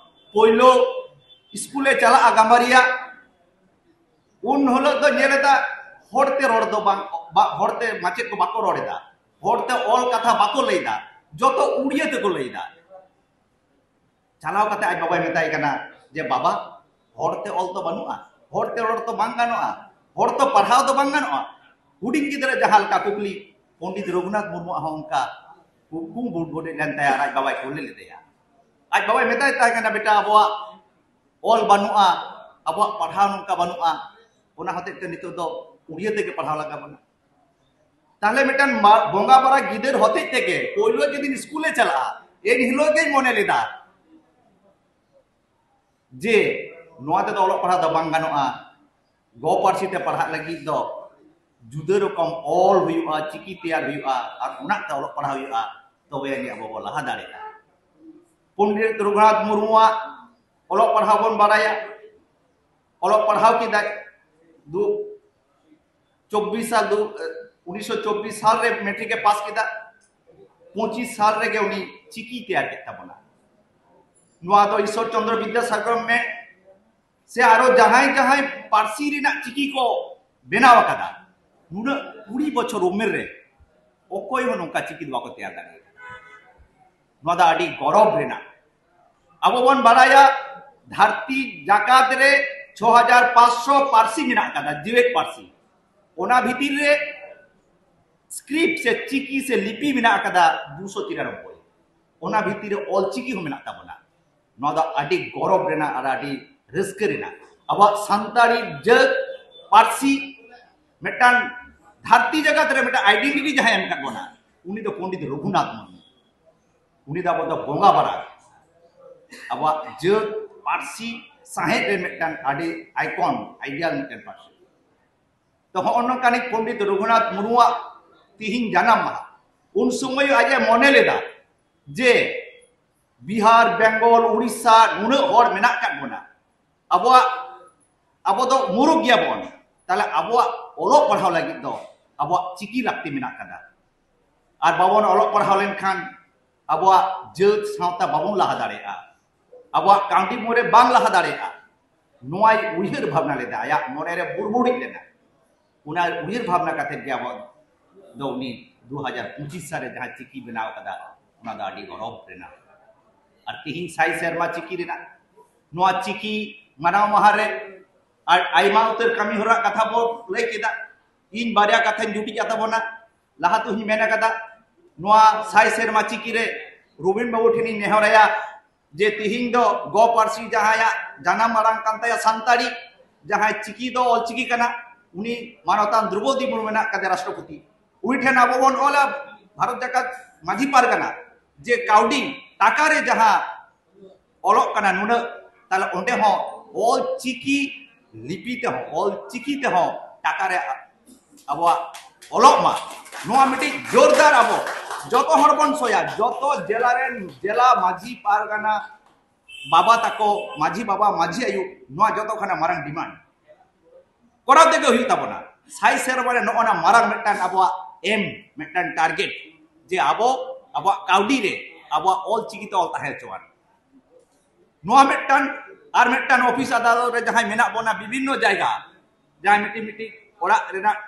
ᱯᱳᱭᱞᱳ ᱥᱠᱩᱞᱮ ᱪᱟᱞᱟᱜᱼᱟ ᱜᱟᱢᱵᱟᱨᱤᱭᱟ, ᱩᱱ ᱦᱤᱞᱳᱜ ᱫᱚ ᱧᱮᱞ ᱮᱫᱟ ᱦᱚᱲᱛᱮ ᱨᱚᱲ ᱫᱚ ᱵᱟᱝ, ᱵᱟ-, ᱦᱚᱲᱛᱮ ᱢᱟᱪᱮᱫ ᱠᱚ ᱵᱟᱠᱚ ᱨᱚᱲ ᱮᱫᱟ, ᱦᱚᱲᱛᱮ ᱚᱞ ᱠᱟᱛᱷᱟ ᱵᱟᱠᱚ ᱞᱟᱹᱭ ᱮᱫᱟ, ᱡᱚᱛᱚ ᱩᱲᱤᱭᱟᱹ ᱛᱮᱠᱚ ᱞᱟᱹᱭ ᱮᱫᱟ᱾ ᱪᱟᱞᱟᱣ ᱠᱟᱛᱮ ᱟᱡ ᱵᱟᱵᱟᱭ ᱢᱮᱛᱟᱭ ᱠᱟᱱᱟ ᱡᱮ, "ᱵᱟᱵᱟ, ᱦᱚᱲᱛᱮ ᱚᱞ ᱫᱚ ᱵᱟᱹᱱᱩᱜᱼᱟ, ᱦᱚᱲᱛᱮ ᱨᱚᱲ ᱫᱚ ᱵᱟᱝ ᱜᱟᱱᱚᱜᱼᱟ, ᱦᱚᱲ ᱛᱚ ᱯᱟᱲᱦᱟᱣ ᱫᱚ ᱵᱟᱝ ᱜᱟᱱᱚᱜᱼᱟ, ᱦᱩᱰᱤᱧ ᱜᱤᱫᱽᱨᱟᱹ ᱡᱟᱦᱟᱸ ᱞᱮᱠᱟ ᱠᱩᱠᱞᱤ, ᱯᱚᱱᱰᱤᱛ ᱨᱚᱜᱷᱩᱱᱟᱛᱷ ᱢᱩᱨᱢᱩᱣᱟᱜ ᱦᱚᱸ ᱚᱱᱠᱟ ᱠᱩᱠᱢᱩ ᱵᱩᱰᱵᱩᱰᱮᱫ ᱞᱮᱱ ᱛᱟᱭᱟ ᱟᱨ ᱟᱡ ᱵᱟᱵᱟᱭ ᱠᱩᱞᱤ ᱞᱮᱫᱮᱭᱟ᱾ ᱟᱡ ᱵᱟᱵᱟᱭ ᱢᱮᱛᱟᱭ ᱛᱟᱦᱮᱸ ᱠᱟᱱᱟ, "ᱵᱮᱴᱟ, ᱟᱵᱚᱣᱟᱜ ᱚᱞ ᱵᱟᱹᱱᱩᱜᱼᱟ, ᱟᱵᱚᱣᱟᱜ ᱯᱟᱲᱦᱟᱣ ᱱᱚᱝᱠᱟ ᱵᱟᱹᱱᱩᱜᱼᱟ, ᱚᱱᱟ ᱦᱚᱛᱮᱡ ᱛᱮ ᱱᱤᱛᱚᱜ ᱫᱚ ᱩᱲᱤᱭᱟᱹ ᱛᱮᱜᱮ ᱯᱟᱲᱦᱟᱣ ᱞᱟᱜᱟᱣ ᱵᱚᱱᱟ᱾" ᱛᱟᱦᱞᱮ ᱢᱤᱫᱴᱟᱝ ᱢᱟ-, ᱵᱚᱸᱜᱟ ᱵᱟᱨᱟ ᱜᱤᱫᱟᱹᱨ ᱦᱚᱛᱮᱡ ᱛᱮᱜᱮ ᱯᱳᱭᱞᱳ ᱡᱮᱫᱤᱱ ᱥᱠᱩᱞᱮ ᱪᱟᱞᱟᱜᱼᱟ, ᱮᱱ ᱦᱤᱞᱳᱜ ᱜᱮᱧ ᱢᱚᱱᱮ ᱞᱮᱫᱟ ᱡᱮ ᱱᱚᱣᱟ ᱛᱮᱫᱚ ᱚᱞᱚᱜ ᱯᱟᱲᱦᱟᱣ ᱫᱚ ᱵᱟᱝ ᱜᱟᱱᱚᱜᱼᱟ, ᱜᱚ ᱯᱟᱹᱨᱥᱤ ᱛᱮ ᱯᱟᱲᱦᱟᱜ ᱞᱟᱹᱜᱤᱫ ᱫᱚ ᱡᱩᱫᱟᱹ ᱨᱚᱠᱚᱢ ᱚᱞ ᱦᱩᱭᱩᱜᱼᱟ, ᱪᱤᱠᱤ ᱛᱮᱭᱟᱨ ᱦᱩᱭᱩᱜᱼᱟ, ᱟᱨ ᱚᱱᱟᱛᱮ ᱚᱞᱚᱜ ᱯᱟᱲᱦᱟᱣ ᱦᱩᱭᱩᱜᱼᱟ, ᱛᱚᱵᱮ ᱟᱹᱱᱤᱡ ᱟᱵᱚ ᱵᱚᱱ ᱞᱟᱦᱟ ᱫᱟᱲᱮᱭᱟᱜᱼᱟ᱾ ᱯᱚᱱᱰᱤᱛ ᱨᱚᱜᱷᱩᱱᱟᱛᱷ ᱢᱩᱨᱢᱩᱣᱟᱜ ᱚᱞᱚᱜ ᱯᱟᱲᱦᱟᱣ ᱵᱚᱱ ᱵᱟᱲᱟᱭᱟ, ᱚᱞᱚᱜ ᱯᱟᱲᱦᱟᱣ ᱠᱮᱫᱟᱭ, ᱫᱩ ᱪᱚᱵᱵᱤᱥ ᱥᱟᱞ, ᱫᱩ ᱩᱱᱤᱥᱥᱚ ᱪᱚᱵᱵᱤᱥ ᱥᱟᱞ ᱨᱮ ᱢᱮᱴᱨᱤᱠ ᱮ ᱯᱟᱥ ᱠᱮᱫᱟ, ᱯᱚᱸᱪᱤᱥ ᱥᱟᱞ ᱨᱮᱜᱮ ᱩᱱᱤ ᱪᱤᱠᱤ ᱛᱮᱭᱟᱨ ᱠᱮᱫ ᱛᱟᱵᱚᱱᱟ᱾ ᱱᱚᱣᱟ ᱫᱚ ᱤᱥᱥᱚᱨ ᱪᱚᱱᱫᱨᱚ ᱵᱤᱫᱽᱫᱟᱥᱟᱜᱚᱨ ᱢᱮ ᱥᱮ ᱟᱨᱚ ᱡᱟᱦᱟᱸᱭ ᱡᱟᱦᱟᱸᱭ ᱯᱟᱹᱨᱥᱤ ᱨᱮᱱᱟᱜ ᱪᱤᱠᱤ ᱠᱚ ᱵᱮᱱᱟᱣ ᱟᱠᱟᱫᱟ, ᱱᱩᱱᱟᱹᱜ ᱠᱩᱲᱤ ᱵᱚᱪᱷᱚᱨ ᱩᱢᱮᱨ ᱨᱮ ᱚᱠᱚᱭ ᱦᱚᱸ ᱱᱚᱝᱠᱟ ᱪᱤᱠᱤ ᱫᱚ ᱵᱟᱠᱚ ᱛᱮᱭᱟᱨ ᱫᱟᱲᱮᱭᱟᱜᱼᱟ᱾ ᱱᱚᱣᱟ ᱫᱚ ᱟᱹᱰᱤ ᱜᱚᱨᱚᱵᱽ ᱨᱮᱱᱟᱜ᱾ ᱟᱵᱚ ᱵᱚᱱ ᱵᱟᱲᱟᱭᱟ, ᱫᱷᱟᱹᱨᱛᱤ ᱡᱟᱠᱟᱛ ᱨᱮ ᱪᱷᱚ ᱦᱟᱡᱟᱨ ᱯᱟᱸᱪᱥᱚ ᱯᱟᱹᱨᱥᱤ ᱢᱮᱱᱟᱜ ᱟᱠᱟᱫᱟ, ᱡᱮᱣᱮᱫ ᱯᱟᱹᱨᱥᱤ᱾ ᱚᱱᱟ ᱵᱷᱤᱛᱤᱨ ᱨᱮ ᱥᱠᱨᱤᱯᱴ ᱥᱮ ᱪᱤᱠᱤ ᱥᱮ ᱞᱤᱯᱤ ᱢᱮᱱᱟᱜ ᱟᱠᱟᱫᱟ ᱫᱩᱥᱚ ᱛᱤᱨᱟᱱᱚᱵᱵᱳᱭ᱾ ᱚᱱᱟ ᱵᱷᱤᱛᱤᱨ ᱨᱮ ᱚᱞ ᱪᱤᱠᱤ ᱦᱚᱸ ᱢᱮᱱᱟᱜ ᱛᱟᱵᱚᱱᱟ᱾ ᱱᱚᱣᱟ ᱫᱚ ᱟᱹᱰᱤ ᱜᱚᱨᱚᱵᱽ ᱨᱮᱱᱟᱜ ᱟᱨ ᱟᱹᱰᱤ ᱨᱟᱹᱥᱠᱟᱹ ᱨᱮᱱᱟᱜ᱾ ᱟᱵᱚᱣᱟᱜ ᱥᱟᱱᱛᱟᱲᱤ ᱡᱟᱹᱛ ᱯᱟᱹᱨᱥᱤ ᱢᱤᱫᱴᱟᱝ ᱫᱷᱟᱹᱨᱛᱤ ᱡᱟᱠᱟᱛ ᱨᱮ ᱢᱤᱫᱴᱟᱝ ᱟᱭᱰᱮᱱᱴᱤᱴᱤ ᱡᱟᱦᱟᱸᱭ ᱮᱢ ᱟᱠᱟᱫ ᱵᱚᱱᱟ, ᱩᱱᱤ ᱫᱚ ᱯᱚᱱᱰᱤᱛ ᱨᱚᱜᱷᱩᱱᱟᱛᱷ ᱢᱩᱨᱢᱩ᱾ ᱩᱱᱤ ᱫᱚ ᱟᱵᱚ ᱫᱚ ᱵᱚᱸᱜᱟ ᱵᱟᱨᱟ, ᱟᱵᱚᱣᱟᱜ ᱡᱟᱹᱛ ᱯᱟᱹᱨᱥᱤ ᱥᱟᱶᱦᱮᱫ ᱨᱮ ᱢᱤᱫᱴᱟᱝ ᱟᱹᱰᱤ ᱟᱭᱠᱚᱱ, ᱟᱭᱰᱤᱭᱟᱞ ᱢᱤᱫᱴᱟᱝ ᱯᱟᱹᱨᱥᱤ᱾ ᱛᱚ, ᱦᱚᱸᱜᱼᱚ ᱱᱚᱝᱠᱟᱱᱤᱡ ᱯᱚᱱᱰᱤᱛ ᱨᱚᱜᱷᱩᱱᱟᱛᱷ ᱢᱩᱨᱢᱩᱣᱟᱜ ᱛᱤᱦᱤᱧ ᱡᱟᱱᱟᱢ ᱢᱟᱦᱟ᱾ ᱩᱱ ᱥᱚᱢᱚᱭ ᱟᱡ ᱮ ᱢᱚᱱᱮ ᱞᱮᱫᱟ ᱡᱮ ᱵᱤᱦᱟᱨ, ᱵᱮᱝᱜᱚᱞ, ᱩᱲᱤᱥᱥᱟ ᱱᱩᱱᱟᱹᱜ ᱦᱚᱲ ᱢᱮᱱᱟᱜ ᱟᱠᱟᱫ ᱵᱚᱱᱟ, ᱟᱵᱚᱣᱟᱜ, ᱟᱵᱚ ᱫᱚ ᱢᱩᱨᱩᱠ ᱜᱮᱭᱟᱵᱚᱱ, ᱛᱟᱦᱞᱮ ᱟᱵᱚᱣᱟᱜ ᱚᱞᱚᱜ ᱯᱟᱲᱦᱟᱣ ᱞᱟᱹᱜᱤᱫ ᱫᱚ ᱟᱵᱚᱣᱟᱜ ᱪᱤᱠᱤ ᱞᱟᱹᱠᱛᱤ ᱢᱮᱱᱟᱜ ᱟᱠᱟᱫᱟ᱾ ᱟᱨ ᱵᱟᱵᱚᱱ ᱚᱞᱚᱜ ᱯᱟᱲᱦᱟᱣ ᱞᱮᱱᱠᱷᱟᱱ ᱟᱵᱚᱣᱟᱜ ᱡᱟᱹᱛ ᱥᱟᱶᱛᱟ ᱵᱟᱵᱚᱱ ᱞᱟᱦᱟ ᱫᱟᱲᱮᱭᱟᱜᱼᱟ, ᱟᱵᱚᱣᱟᱜ ᱠᱟᱹᱣᱰᱤ ᱢᱩᱨᱟᱹᱭ ᱵᱟᱝ ᱞᱟᱦᱟ ᱫᱟᱲᱮᱭᱟᱜᱼᱟ᱾ ᱱᱚᱣᱟᱭ ᱩᱭᱦᱟᱹᱨ ᱵᱷᱟᱵᱽᱱᱟ ᱞᱮᱫᱟ, ᱟᱭᱟᱜ ᱢᱚᱱᱮᱨᱮ ᱵᱩᱲᱵᱩᱲᱤᱡ ᱞᱮᱱᱟ᱾ ᱚᱱᱟ ᱩᱭᱦᱟᱹᱨ ᱵᱷᱟᱵᱽᱱᱟ ᱠᱟᱛᱮ ᱜᱮ ᱟᱵᱚ ᱫᱚ ᱩᱱᱤ ᱫᱩ ᱦᱟᱡᱟᱨ ᱯᱚᱸᱪᱤᱥ ᱥᱟᱞ ᱨᱮ ᱡᱟᱦᱟᱸ ᱪᱤᱠᱤ ᱵᱮᱱᱟᱣ ᱠᱟᱫᱟ, ᱚᱱᱟ ᱫᱚ ᱟᱹᱰᱤ ᱜᱚᱨᱚᱵᱽ ᱨᱮᱱᱟᱜ᱾ ᱟᱨ ᱛᱤᱦᱤᱧ ᱥᱟᱭ ᱥᱮᱨᱢᱟ ᱪᱤᱠᱤ ᱨᱮᱱᱟᱜ, ᱱᱚᱣᱟ ᱪᱤᱠᱤ ᱢᱟᱱᱟᱣ ᱢᱟᱦᱟ ᱨᱮ ᱟᱨ ᱟᱭᱢᱟ ᱩᱛᱟᱹᱨ ᱠᱟᱹᱢᱤ ᱦᱚᱨᱟ ᱠᱟᱛᱷᱟ ᱵᱚ ᱞᱟᱹᱭ ᱠᱮᱫᱟ᱾ ᱤᱧ ᱵᱟᱨᱭᱟ ᱠᱟᱛᱷᱟᱧ ᱡᱩᱴᱤᱡ ᱟᱛᱟᱵᱚᱱᱟ᱾ ᱞᱟᱦᱟ ᱛᱮᱦᱚᱸᱧ ᱢᱮᱱ ᱟᱠᱟᱫᱟ, ᱱᱚᱣᱟ ᱥᱟᱭ ᱥᱮᱨᱢᱟ ᱪᱤᱠᱤ ᱨᱮ ᱨᱚᱵᱤᱱ ᱵᱟᱹᱵᱩ ᱴᱷᱮᱱᱤᱧ ᱱᱮᱦᱚᱨᱟᱭᱟ ᱡᱮ ᱛᱤᱦᱤᱧ ᱫᱚ ᱜᱚ ᱯᱟᱹᱨᱥᱤ ᱡᱟᱦᱟᱸᱭᱟᱜ ᱡᱟᱱᱟᱢ ᱟᱲᱟᱝ ᱠᱟᱱ ᱛᱟᱭᱟ ᱥᱟᱱᱛᱟᱲᱤ, ᱡᱟᱦᱟᱸᱭ ᱪᱤᱠᱤ ᱫᱚ ᱚᱞᱪᱤᱠᱤ ᱠᱟᱱᱟ, ᱩᱱᱤ ᱢᱟᱱᱚᱛᱟᱱ ᱫᱨᱚᱣᱯᱚᱫᱤ ᱢᱩᱨᱢᱩ ᱢᱮᱱᱟᱜ ᱠᱟᱫᱮᱭᱟ ᱨᱟᱥᱴᱨᱚᱯᱚᱛᱤ, ᱩᱱᱤ ᱴᱷᱮᱱ ᱟᱵᱚ ᱵᱚᱱ ᱚᱞᱟ, ᱵᱷᱟᱨᱚᱛ ᱡᱟᱠᱟᱛ ᱢᱟᱹᱡᱷᱤ ᱯᱟᱨᱜᱟᱱᱟ ᱡᱮ ᱠᱟᱹᱣᱰᱤ ᱴᱟᱠᱟ ᱨᱮ ᱡᱟᱦᱟᱸ ᱚᱞᱚᱜ ᱠᱟᱱᱟ ᱱᱩᱱᱟᱹᱜ, ᱛᱟᱦᱞᱮ ᱚᱸᱰᱮ ᱦᱚᱸ ᱚᱞ ᱪᱤᱠᱤ ᱞᱤᱯᱤ ᱛᱮᱦᱚᱸ, ᱚᱞ ᱪᱤᱠᱤ ᱛᱮᱦᱚᱸ ᱴᱟᱠᱟ ᱨᱮ ᱟᱵᱚᱣᱟᱜ ᱚᱞᱚᱜ ᱢᱟ᱾ ᱱᱚᱣᱟ ᱢᱤᱫᱴᱤᱡ ᱡᱳᱨᱫᱟᱨ ᱟᱵᱚ ᱡᱚᱛᱚ ᱦᱚᱲ ᱵᱚᱱ ᱥᱚᱭᱟ, ᱡᱚᱛᱚ ᱡᱮᱞᱟ ᱨᱮᱱ ᱡᱮᱞᱟ ᱢᱟᱹᱡᱷᱤ ᱯᱟᱨᱜᱟᱱᱟ ᱵᱟᱵᱟ ᱛᱟᱠᱚ, ᱢᱟᱹᱡᱷᱤ ᱵᱟᱵᱟ, ᱢᱟᱹᱡᱷᱤ ᱟᱭᱳ, ᱱᱚᱣᱟ ᱡᱚᱛᱚ ᱠᱷᱚᱱᱟᱜ ᱢᱟᱨᱟᱝ ᱰᱤᱢᱟᱱᱰ ᱠᱚᱨᱟᱣ ᱛᱮᱜᱮ ᱦᱩᱭᱩᱜ ᱛᱟᱵᱚᱱᱟ᱾ ᱥᱟᱭ ᱥᱮᱨᱢᱟ ᱨᱮ ᱱᱚᱜᱼᱚ ᱱᱟ ᱢᱟᱨᱟᱝ ᱢᱤᱫᱴᱟᱝ ᱟᱵᱚᱣᱟᱜ ᱮᱢ, ᱢᱤᱫᱴᱟᱝ ᱴᱟᱨᱜᱮᱴ, ᱡᱮ ᱟᱵᱚ ᱟᱵᱚᱣᱟᱜ ᱠᱟᱹᱣᱰᱤ ᱨᱮ ᱟᱵᱚᱣᱟᱜ ᱚᱞ ᱪᱤᱠᱤ ᱛᱮ ᱚᱞ ᱛᱟᱦᱮᱸ ᱦᱚᱪᱚᱣᱟᱱ᱾ ᱱᱚᱣᱟ ᱢᱤᱫᱴᱟᱝ ᱟᱨ ᱢᱤᱫᱴᱟᱝ ᱚᱯᱷᱤᱥ ᱟᱫᱟᱞᱚᱛ ᱨᱮ ᱡᱟᱦᱟᱸᱭ ᱢᱮᱱᱟᱜ ᱵᱚᱱᱟ ᱵᱤᱵᱷᱤᱱᱱᱚ ᱡᱟᱭᱜᱟ, ᱡᱟᱦᱟᱸᱭ ᱢᱤᱫᱴᱤᱡ ᱢᱤᱫᱴᱤᱡ ᱚᱲᱟᱜ ᱨᱮᱱᱟᱜ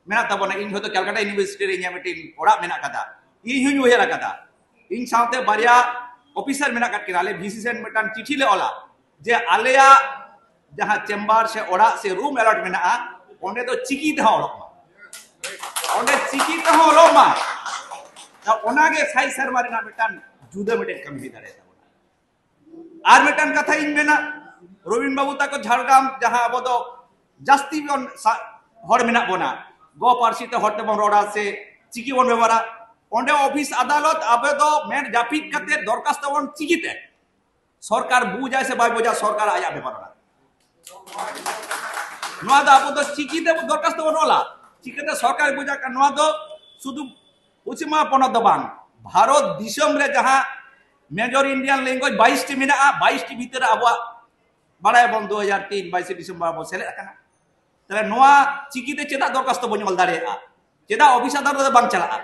ᱢᱮᱱᱟᱜ ᱛᱟᱵᱚᱱᱟ᱾ ᱤᱧ ᱦᱚᱭᱛᱳ ᱠᱮᱞᱠᱟᱴᱟ ᱤᱭᱩᱱᱤᱵᱷᱟᱨᱥᱤᱴᱤ ᱨᱮ ᱤᱧᱟᱹᱜ ᱢᱤᱫᱴᱤᱡ ᱚᱲᱟᱜ ᱢᱮᱱᱟᱜ ᱠᱟᱫᱟ, ᱤᱧ ᱦᱚᱸᱧ ᱩᱭᱦᱟᱹᱨ ᱟᱠᱟᱫᱟ᱾ ᱤᱧ ᱥᱟᱶᱛᱮ ᱵᱟᱨᱭᱟ ᱚᱯᱷᱤᱥᱟᱨ ᱢᱮᱱᱟᱜ ᱠᱟᱫ ᱠᱤᱱᱟ, ᱟᱞᱮ ᱵᱷᱤᱥᱤ ᱥᱮᱱ ᱢᱤᱫᱴᱟᱝ ᱪᱤᱴᱷᱤ ᱞᱮ ᱚᱞᱟ ᱡᱮ ᱟᱞᱮᱭᱟᱜ ᱡᱟᱦᱟᱸ ᱪᱮᱢᱵᱟᱨ ᱥᱮ ᱚᱲᱟᱜ ᱥᱮ ᱨᱩᱢ ᱮᱞᱚᱴ ᱢᱮᱱᱟᱜᱼᱟ, ᱚᱸᱰᱮ ᱫᱚ ᱪᱤᱠᱤ ᱛᱮᱦᱚᱸ ᱚᱞᱚᱜ ᱢᱟ, ᱚᱸᱰᱮ ᱪᱤᱠᱤ ᱛᱮᱦᱚᱸ ᱚᱞᱚᱜ ᱢᱟ᱾ ᱛᱟ ᱚᱱᱟᱜᱮ ᱥᱟᱭ ᱥᱮᱨᱢᱟ ᱨᱮᱱᱟᱜ ᱢᱤᱫᱴᱟᱝ ᱡᱩᱫᱟᱹ ᱢᱤᱫᱴᱮᱱ ᱠᱟᱹᱢᱤ ᱦᱩᱭ ᱫᱟᱲᱮᱭᱟᱜ ᱛᱟᱵᱚᱱᱟ᱾ ᱟᱨ ᱢᱤᱫᱴᱟᱝ ᱠᱟᱛᱷᱟ ᱤᱧ ᱢᱮᱱᱟ, ᱨᱚᱵᱤᱱ ᱵᱟᱹᱵᱩ ᱛᱟᱠᱚ ᱡᱷᱟᱲᱜᱨᱟᱢ, ᱡᱟᱦᱟᱸ ᱟᱵᱚ ᱫᱚ ᱡᱟᱹᱥᱛᱤ ᱵᱚᱱ ᱥᱟ-, ᱦᱚᱲ ᱢᱮᱱᱟᱜ ᱵᱚᱱᱟ, ᱜᱚ ᱯᱟᱹᱨᱥᱤ ᱛᱮ ᱦᱚᱲ ᱛᱮᱵᱚᱱ ᱨᱚᱲᱟ ᱥᱮ ᱪᱤᱠᱤ ᱵᱚᱱ ᱵᱮᱵᱚᱦᱟᱨᱟ, ᱚᱸᱰᱮ ᱚᱯᱷᱤᱥ ᱟᱫᱟᱞᱚᱛ ᱟᱵᱚ ᱫᱚ ᱢᱮᱫ ᱡᱟᱹᱯᱤᱫ ᱠᱟᱛᱮ ᱫᱚᱨᱠᱷᱟᱥᱛᱚ ᱵᱚᱱ ᱪᱤᱠᱤᱛᱮ? ᱥᱚᱨᱠᱟᱨ ᱵᱩᱡᱟᱭ ᱥᱮ ᱵᱟᱭ ᱵᱩᱡᱟ, ᱥᱚᱨᱠᱟᱨ ᱟᱭᱟᱜ ᱵᱮᱯᱟᱨ ᱚᱱᱟ᱾ ᱱᱚᱣᱟ ᱫᱚ ᱟᱵᱚ ᱫᱚ ᱪᱤᱠᱤᱛᱮ ᱫᱚᱨᱠᱷᱟᱥᱛᱚ ᱵᱚᱱ ᱚᱞᱟ, ᱪᱤᱠᱟᱹᱛᱮ ᱥᱚᱨᱠᱟᱨ ᱵᱩᱡᱟ? ᱱᱚᱣᱟ ᱫᱚ ᱥᱩᱫᱷᱩ ᱯᱚᱪᱷᱤᱢ ᱵᱟᱝᱞᱟ ᱯᱚᱱᱚᱛ ᱫᱚ ᱵᱟᱝ, ᱵᱷᱟᱨᱚᱛ ᱫᱤᱥᱚᱢ ᱨᱮ ᱡᱟᱦᱟᱸ ᱢᱮᱡᱚᱨ ᱤᱱᱰᱤᱭᱟᱱ ᱞᱮᱝᱜᱩᱭᱮᱡᱽ ᱵᱟᱭᱤᱥ ᱴᱤ ᱢᱮᱱᱟᱜᱼᱟ, ᱵᱟᱭᱤᱥ ᱴᱤ ᱵᱷᱤᱛᱤᱨ ᱨᱮ ᱟᱵᱚᱣᱟᱜ, ᱵᱟᱲᱟᱭᱟᱵᱚᱱ ᱫᱩ ᱦᱟᱡᱟᱨ ᱛᱤᱱ ᱵᱟᱭᱤᱥᱮ ᱰᱤᱥᱮᱢᱵᱚᱨ ᱵᱚᱱ ᱥᱮᱞᱮᱫ ᱟᱠᱟᱱᱟ᱾ ᱛᱟᱦᱞᱮ ᱱᱚᱣᱟ ᱪᱤᱠᱤᱛᱮ ᱪᱮᱫᱟᱜ ᱫᱚᱨᱠᱷᱟᱥᱛᱚ ᱵᱟᱹᱧ ᱚᱞ ᱫᱟᱲᱮᱭᱟᱜᱼᱟ? ᱪᱮᱫᱟᱜ ᱚᱯᱷᱤᱥ ᱟᱫᱟᱞᱚᱛ ᱨᱮ ᱵᱟᱝ ᱪᱟᱞᱟᱜᱼᱟ?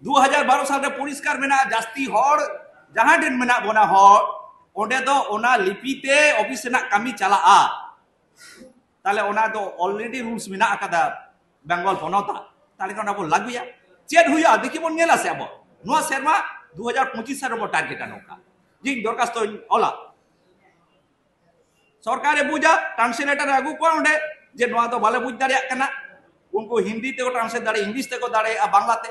ᱫᱩ ᱦᱟᱡᱟᱨ ᱵᱟᱨᱚ ᱥᱟᱞ ᱨᱮ ᱯᱚᱨᱤᱥᱠᱟᱨ ᱢᱮᱱᱟᱜᱼᱟ, ᱡᱟᱹᱥᱛᱤ ᱦᱚᱲ ᱡᱟᱦᱟᱸ ᱴᱷᱮᱱ ᱢᱮᱱᱟᱜ ᱵᱚᱱᱟ ᱦᱚᱲ, ᱚᱸᱰᱮ ᱫᱚ ᱚᱱᱟ ᱞᱤᱯᱤ ᱛᱮ ᱚᱯᱷᱤᱥ ᱨᱮᱱᱟᱜ ᱠᱟᱹᱢᱤ ᱪᱟᱞᱟᱜᱼᱟ᱾ ᱛᱟᱦᱞᱮ ᱚᱱᱟ ᱫᱚ already rules ᱢᱮᱱᱟᱜ ᱟᱠᱟᱫᱟ ᱵᱮᱝᱜᱚᱞ ᱯᱚᱱᱚᱛᱟᱜ, ᱛᱟᱦᱞᱮ ᱠᱷᱟᱱ ᱚᱱᱟ ᱵᱚᱱ ᱞᱟᱹᱜᱩᱭᱟ᱾ ᱪᱮᱫ ᱦᱩᱭᱩᱜᱼᱟ ᱫᱮᱠᱷᱤ ᱵᱚᱱ ᱧᱮᱞᱟ ᱥᱮ ᱟᱵᱚ ᱱᱚᱣᱟ ᱥᱮᱨᱢᱟ ᱫᱩ ᱦᱟᱡᱟᱨ ᱯᱚᱸᱪᱤᱥ ᱥᱟᱞ ᱨᱮᱵᱚ ᱴᱟᱨᱜᱮᱴᱟ ᱱᱚᱝᱠᱟ, ᱡᱮ ᱤᱧ ᱫᱚᱨᱠᱷᱟᱥᱛᱚᱧ ᱚᱞᱟ᱾ ᱥᱚᱨᱠᱟᱨᱮ ᱵᱩᱡᱟ, ᱴᱨᱟᱱᱥᱞᱮᱴᱟᱨ ᱮ ᱟᱹᱜᱩ ᱠᱚᱣᱟ ᱚᱸᱰᱮ, ᱡᱮ ᱱᱚᱣᱟ ᱫᱚ ᱵᱟᱞᱮ ᱵᱩᱡᱽ ᱫᱟᱲᱮᱭᱟᱜ ᱠᱟᱱᱟ, ᱩᱱᱠᱩ ᱦᱤᱱᱫᱤ ᱛᱮᱠᱚ ᱴᱨᱟᱱᱥᱞᱮᱴ ᱫᱟᱲᱮᱭᱟᱜᱼᱟ, ᱤᱝᱞᱤᱥ ᱛᱮᱠᱚ ᱫᱟᱲᱮᱭᱟᱜᱼᱟ, ᱵᱟᱝᱞᱟ ᱛᱮ,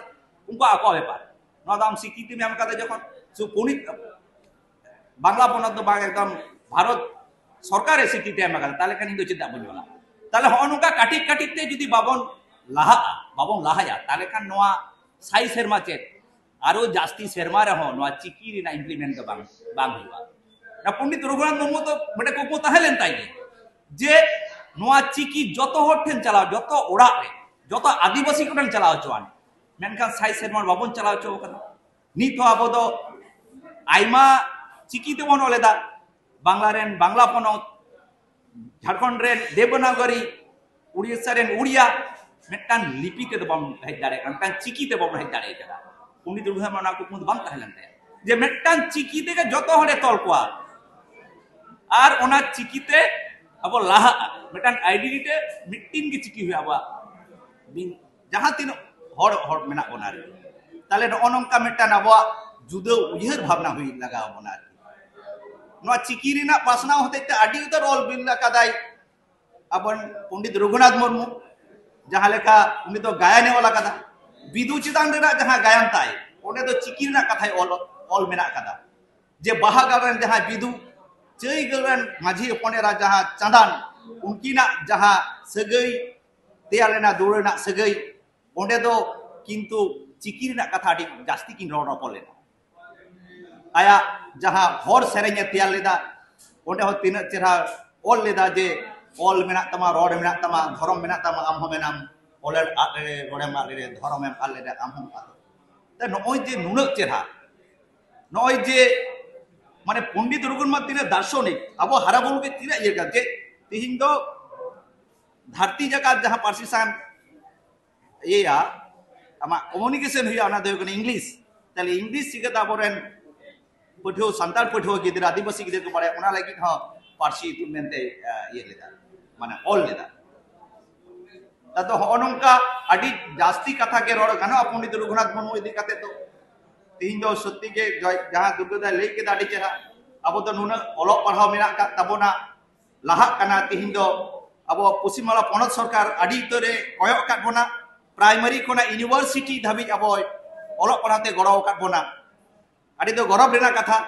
ᱩᱱᱠᱩᱣᱟᱜ ᱟᱠᱚᱣᱟᱜ ᱵᱮᱯᱟᱨ᱾ ᱱᱚᱣᱟ ᱫᱚ ᱟᱢ ᱥᱤᱠᱨᱤᱛᱤᱢ ᱮᱢ ᱠᱟᱫᱟ ᱡᱚᱠᱷᱚᱱ, ᱥᱩ ᱯᱩᱱᱤᱛ ᱵᱟᱝᱞᱟ ᱯᱚᱱᱚᱛ ᱫᱚ ᱵᱟᱝ, ᱮᱠᱫᱚᱢ ᱵᱷᱟᱨᱚᱛ ᱥᱚᱨᱠᱟᱨᱮ ᱥᱤᱠᱨᱤᱛᱤ ᱮᱢ ᱟᱠᱟᱫᱟ, ᱛᱟᱦᱚᱞᱮ ᱠᱷᱟᱱ ᱤᱧ ᱫᱚ ᱪᱮᱫᱟᱜ ᱵᱟᱹᱧ ᱚᱞᱟ? ᱛᱟᱦᱚᱞᱮ ᱦᱚᱸᱜᱼᱚ ᱱᱚᱝᱠᱟ ᱠᱟᱹᱴᱤᱡ ᱠᱟᱹᱴᱤᱡ ᱛᱮ ᱡᱩᱫᱤ ᱵᱟᱵᱚᱱ ᱞᱟᱦᱟᱜᱼᱟ, ᱵᱟᱵᱚᱱ ᱞᱟᱦᱟᱭᱟ, ᱛᱟᱦᱚᱞᱮ ᱠᱷᱟᱱ ᱱᱚᱣᱟ ᱥᱟᱭ ᱥᱮᱨᱢᱟ ᱪᱮᱫ ᱟᱨᱚ ᱡᱟᱹᱥᱛᱤ ᱥᱮᱨᱢᱟ ᱨᱮᱦᱚᱸ ᱱᱚᱣᱟ ᱪᱤᱠᱤ ᱨᱮᱱᱟᱜ ᱤᱢᱯᱞᱤᱢᱮᱱᱴ ᱫᱚ ᱵᱟᱝ, ᱵᱟᱝ ᱦᱩᱭᱩᱜᱼᱟ᱾ ᱚᱱᱟ ᱯᱚᱱᱰᱤᱛ ᱨᱚᱜᱷᱩᱱᱟᱛᱷ ᱢᱩᱨᱢᱩ ᱫᱚ ᱢᱤᱫᱴᱮᱱ ᱠᱩᱠᱢᱩ ᱛᱟᱦᱮᱸ ᱞᱮᱱ ᱛᱟᱭ ᱜᱮ, ᱡᱮ ᱱᱚᱣᱟ ᱪᱤᱠᱤ ᱡᱚᱛᱚ ᱦᱚᱲ ᱴᱷᱮᱱ ᱪᱟᱞᱟᱣ, ᱡᱚᱛᱚ ᱚᱲᱟᱜ ᱨᱮ, ᱡᱚᱛᱚ ᱟᱹᱫᱤᱵᱟᱹᱥᱤ ᱠᱚᱴᱷᱮᱱ ᱪᱟᱞᱟᱣ ᱦᱚᱪᱚᱣᱟᱱ᱾ ᱢᱮᱱᱠᱷᱟᱱ ᱥᱟᱭ ᱥᱮᱨᱢᱟ ᱵᱟᱵᱚᱱ ᱪᱟᱞᱟᱣ ᱦᱚᱪᱚ ᱟᱠᱟᱫᱟ᱾ ᱱᱤᱛ ᱦᱚᱸ ᱟᱵᱚ ᱫᱚ ᱟᱭᱢᱟ ᱪᱤᱠᱤ ᱛᱮᱵᱚᱱ ᱚᱞ ᱮᱫᱟ, ᱵᱟᱝᱞᱟ ᱨᱮᱱ ᱵᱟᱝᱞᱟ ᱯᱚᱱᱚᱛ, ᱡᱷᱟᱲᱠᱷᱚᱸᱰ ᱨᱮᱱ ᱫᱮᱵᱽᱱᱟᱜᱚᱨᱤ, ᱩᱲᱤᱥᱥᱟ ᱨᱮᱱ ᱩᱲᱤᱭᱟ, ᱢᱤᱫᱴᱟᱝ ᱞᱤᱯᱤ ᱛᱮᱫᱚ ᱵᱟᱢ ᱦᱮᱡ ᱫᱟᱲᱮᱭᱟᱜ ᱠᱟᱱᱟ, ᱢᱤᱫᱴᱟᱝ ᱪᱤᱠᱤ ᱛᱮ ᱵᱟᱢ ᱦᱮᱡ ᱫᱟᱲᱮ ᱠᱟᱫᱟ᱾ ᱯᱚᱱᱰᱤᱛ ᱨᱚᱜᱷᱩᱱᱟᱛᱷ ᱢᱩᱨᱢᱩ ᱚᱱᱟ ᱠᱩᱠᱢᱩ ᱫᱚ ᱵᱟᱝ ᱛᱟᱦᱮᱸ ᱞᱮᱱ ᱛᱟᱭᱟ, ᱡᱮ ᱢᱤᱫᱴᱟᱝ ᱪᱤᱠᱤ ᱛᱮᱜᱮ ᱡᱚᱛᱚ ᱦᱚᱲᱮ ᱛᱚᱞ ᱠᱚᱣᱟ ᱟᱨ ᱚᱱᱟ ᱪᱤᱠᱤ ᱛᱮ ᱟᱵᱚ ᱞᱟᱦᱟᱜᱼᱟ, ᱢᱤᱫᱴᱟᱝ ᱟᱭᱰᱮᱱᱴᱤᱴᱤ, ᱢᱤᱫᱴᱤᱱ ᱜᱮ ᱪᱤᱠᱤ ᱦᱩᱭᱩᱜᱼᱟ ᱟᱵᱚᱣᱟᱜ᱾ ᱵᱤᱱ-, ᱡᱟᱦᱟᱸ ᱛᱤᱱᱟᱹᱜ ᱦᱚᱲ, ᱦᱚᱲ ᱢᱮᱱᱟᱜ ᱵᱚᱱᱟ ᱟᱨᱠᱤ, ᱛᱟᱦᱞᱮ ᱱᱚᱜᱼᱚ ᱱᱚᱝᱠᱟ ᱢᱤᱫᱴᱟᱝ ᱟᱵᱚᱣᱟᱜ ᱡᱩᱫᱟᱹ ᱩᱭᱦᱟᱹᱨ ᱵᱷᱟᱵᱽᱱᱟ ᱦᱩᱭ ᱞᱟᱜᱟᱣ ᱵᱚᱱᱟ ᱟᱨᱠᱤ᱾ ᱱᱚᱣᱟ ᱪᱤᱠᱤ ᱨᱮᱱᱟᱜ ᱯᱟᱥᱱᱟᱣ ᱦᱚᱛᱮᱡ ᱛᱮ ᱟᱹᱰᱤ ᱩᱛᱟᱹᱨ ᱚᱞ ᱵᱤᱞ ᱟᱠᱟᱫᱟᱭ ᱟᱵᱚ ᱯᱚᱱᱰᱤᱛ ᱨᱚᱜᱷᱩᱱᱟᱛᱷ ᱢᱩᱨᱢᱩ, ᱡᱟᱦᱟᱸ ᱞᱮᱠᱟ ᱩᱱᱤ ᱫᱚ ᱜᱟᱭᱟᱱᱮ ᱚᱞ ᱟᱠᱟᱫᱟ, ᱵᱤᱫᱩ ᱪᱮᱛᱟᱱ ᱨᱮᱱᱟᱜ ᱡᱟᱦᱟᱸ ᱜᱟᱭᱟᱱ ᱛᱟᱭ, ᱚᱸᱰᱮ ᱫᱚ ᱪᱤᱠᱤ ᱨᱮᱱᱟᱜ ᱠᱟᱛᱷᱟᱭ ᱚᱞ, ᱚᱞ ᱢᱮᱱᱟᱜ ᱟᱠᱟᱫᱟ᱾ ᱡᱮ ᱵᱟᱦᱟ ᱜᱟᱲ ᱨᱮᱱ ᱡᱟᱦᱟᱸ ᱵᱤᱫᱩ, ᱪᱟᱹᱭ ᱜᱟᱲ ᱨᱮᱱ ᱢᱟᱹᱡᱷᱤ ᱦᱚᱯᱚᱱ ᱮᱨᱟ ᱡᱟᱦᱟᱸ ᱪᱟᱸᱫᱟᱱ, ᱩᱱᱠᱤᱱᱟᱜ ᱡᱟᱦᱟᱸ ᱥᱟᱹᱜᱟᱹᱭ ᱛᱮᱭᱟᱨ ᱞᱮᱱᱟ, ᱫᱩᱞᱟᱹᱲ ᱨᱮᱱᱟᱜ ᱥᱟᱹᱜᱟᱹᱭ, ᱚᱸᱰᱮ ᱫᱚ ᱠᱤᱱᱛᱩ ᱪᱤᱠᱤ ᱨᱮᱱᱟᱜ ᱠᱟᱛᱷᱟ ᱟᱹᱰᱤ ᱡᱟᱹᱥᱛᱤ ᱠᱤᱱ ᱨᱚᱲ ᱨᱚᱯᱚᱲ ᱞᱮᱱᱟ᱾ ᱟᱭᱟᱜ ᱡᱟᱦᱟᱸ ᱦᱚᱲ ᱥᱮᱨᱮᱧ ᱮ ᱛᱮᱭᱟᱨ ᱞᱮᱫᱟ, ᱚᱸᱰᱮ ᱦᱚᱸ ᱛᱤᱱᱟᱹᱜ ᱪᱮᱦᱨᱟ ᱚᱞ ᱞᱮᱫᱟ ᱡᱮ, "ᱚᱞ ᱢᱮᱱᱟᱜ ᱛᱟᱢᱟ, ᱨᱚᱲ ᱢᱮᱱᱟᱜ ᱛᱟᱢᱟ, ᱫᱷᱚᱨᱚᱢ ᱢᱮᱱᱟᱜ ᱛᱟᱢᱟ, ᱟᱢ ᱦᱚᱸ ᱢᱮᱱᱟᱢ, ᱚᱞᱮᱢ ᱟᱫ ᱞᱮᱨᱮ, ᱨᱚᱲᱮᱢ ᱟᱫ ᱞᱮᱨᱮ, ᱫᱷᱚᱨᱚᱢᱮᱢ ᱟᱫ ᱞᱮᱨᱮ, ᱟᱢ ᱦᱚᱸᱢ ᱟᱫᱚᱜ᱾" ᱛᱚ ᱱᱚᱜᱼᱚᱭ ᱡᱮ ᱱᱩᱱᱟᱹᱜ ᱪᱮᱦᱨᱟ, ᱱᱚᱜᱼᱚᱭ ᱡᱮ ᱢᱟᱱᱮ ᱯᱚᱱᱰᱤᱛ ᱨᱚᱜᱷᱩᱱᱟᱛᱷ ᱛᱤᱱᱟᱹᱜ ᱫᱟᱨᱥᱚᱱᱤᱠ, ᱟᱵᱚ ᱦᱟᱨᱟ ᱵᱩᱨᱩ ᱜᱮ ᱛᱤᱱᱟᱹᱜ ᱤᱭᱟᱹ ᱠᱟᱱᱟ, ᱡᱮ ᱛᱤᱦᱤᱧ ᱫᱚ ᱫᱷᱟᱹᱨᱛᱤ ᱡᱟᱠᱟᱛ ᱡᱟᱦᱟᱸ ᱯᱟᱹᱨᱥᱤ ᱥᱟᱶ ᱤᱭᱟᱹᱭᱟ, ᱟᱢᱟᱜ ᱠᱚᱢᱩᱱᱤᱠᱮᱥᱚᱱ ᱦᱩᱭᱩᱜᱼᱟ, ᱚᱱᱟ ᱫᱚ ᱦᱩᱭᱩᱜ ᱠᱟᱱᱟ ᱤᱝᱞᱤᱥ᱾ ᱛᱟᱦᱞᱮ ᱤᱝᱞᱤᱥ ᱪᱤᱠᱟᱹᱛᱮ ᱟᱵᱚᱨᱮᱱ ᱯᱟᱹᱴᱷᱩᱣᱟᱹ, ᱥᱟᱱᱛᱟᱲ ᱯᱟᱹᱴᱷᱩᱣᱟᱹ ᱜᱤᱫᱽᱨᱟᱹ, ᱟᱹᱫᱤᱵᱟᱹᱥᱤ ᱜᱤᱫᱽᱨᱟᱹ ᱠᱚ ᱵᱟᱲᱟᱭᱟ, ᱚᱱᱟ ᱞᱟᱹᱜᱤᱫ ᱦᱚᱸ ᱯᱟᱹᱨᱥᱤ ᱤᱛᱩᱱ ᱢᱮᱱᱛᱮ, ᱟ, ᱤᱭᱟᱹ ᱞᱮᱫᱟ, ᱢᱟᱱᱮ ᱚᱞ ᱞᱮᱫᱟ᱾ ᱟᱫᱚ ᱦᱚᱸᱜᱼᱚ ᱱᱚᱝᱠᱟ ᱟᱹᱰᱤ ᱡᱟᱹᱥᱛᱤ ᱠᱟᱛᱷᱟ ᱜᱮ ᱨᱚᱲ ᱜᱟᱱᱚᱜᱼᱟ ᱯᱚᱱᱰᱤᱛ ᱨᱚᱜᱷᱩᱱᱟᱛᱷ ᱢᱩᱨᱢᱩ ᱤᱫᱤ ᱠᱟᱛᱮ ᱫᱚ᱾ ᱛᱤᱦᱤᱧ ᱫᱚ ᱥᱚᱛᱛᱤ ᱜᱮ ᱡᱚᱭ-, ᱡᱟᱦᱟᱸ ᱫᱩᱨᱜᱟᱹ ᱫᱟᱭ ᱞᱟᱹᱭ ᱠᱮᱫᱟ ᱟᱹᱰᱤ ᱪᱮᱦᱨᱟ, ᱟᱵᱚ ᱫᱚ ᱱᱩᱱᱟᱹᱜ ᱚᱞᱚᱜ ᱯᱟᱲᱦᱟᱣ ᱢᱮᱱᱟᱜ ᱟᱠᱟᱫ ᱛᱟᱵᱚᱱᱟ, ᱞᱟᱦᱟᱜ ᱠᱟᱱᱟ᱾ ᱛᱤᱦᱤᱧ ᱫᱚ ᱟᱵᱚ ᱯᱚᱥᱪᱤᱢ ᱵᱟᱝᱞᱟ ᱯᱚᱱᱚᱛ ᱥᱚᱨᱠᱟᱨ ᱟᱹᱰᱤ ᱩᱛᱟᱹᱨᱮ ᱠᱚᱭᱚᱜ ᱟᱠᱟᱫ ᱵᱚᱱᱟ᱾ ᱯᱨᱟᱭᱢᱟᱨᱤ ᱠᱷᱚᱱᱟᱜ ᱤᱭᱩᱱᱤᱵᱷᱟᱨᱥᱤᱴᱤ ᱫᱷᱟᱹᱵᱤᱡ ᱟᱵᱚᱭ ᱚᱞᱚᱜ ᱯᱟᱲᱦᱟᱣ ᱛᱮ ᱜᱚᱲᱚ ᱟᱠᱟᱫ ᱵᱚᱱᱟ᱾ ᱟᱹᱰᱤ ᱫᱚ ᱜᱚᱨᱚᱵᱽ ᱨᱮᱱᱟᱜ ᱠᱟᱛᱷᱟ᱾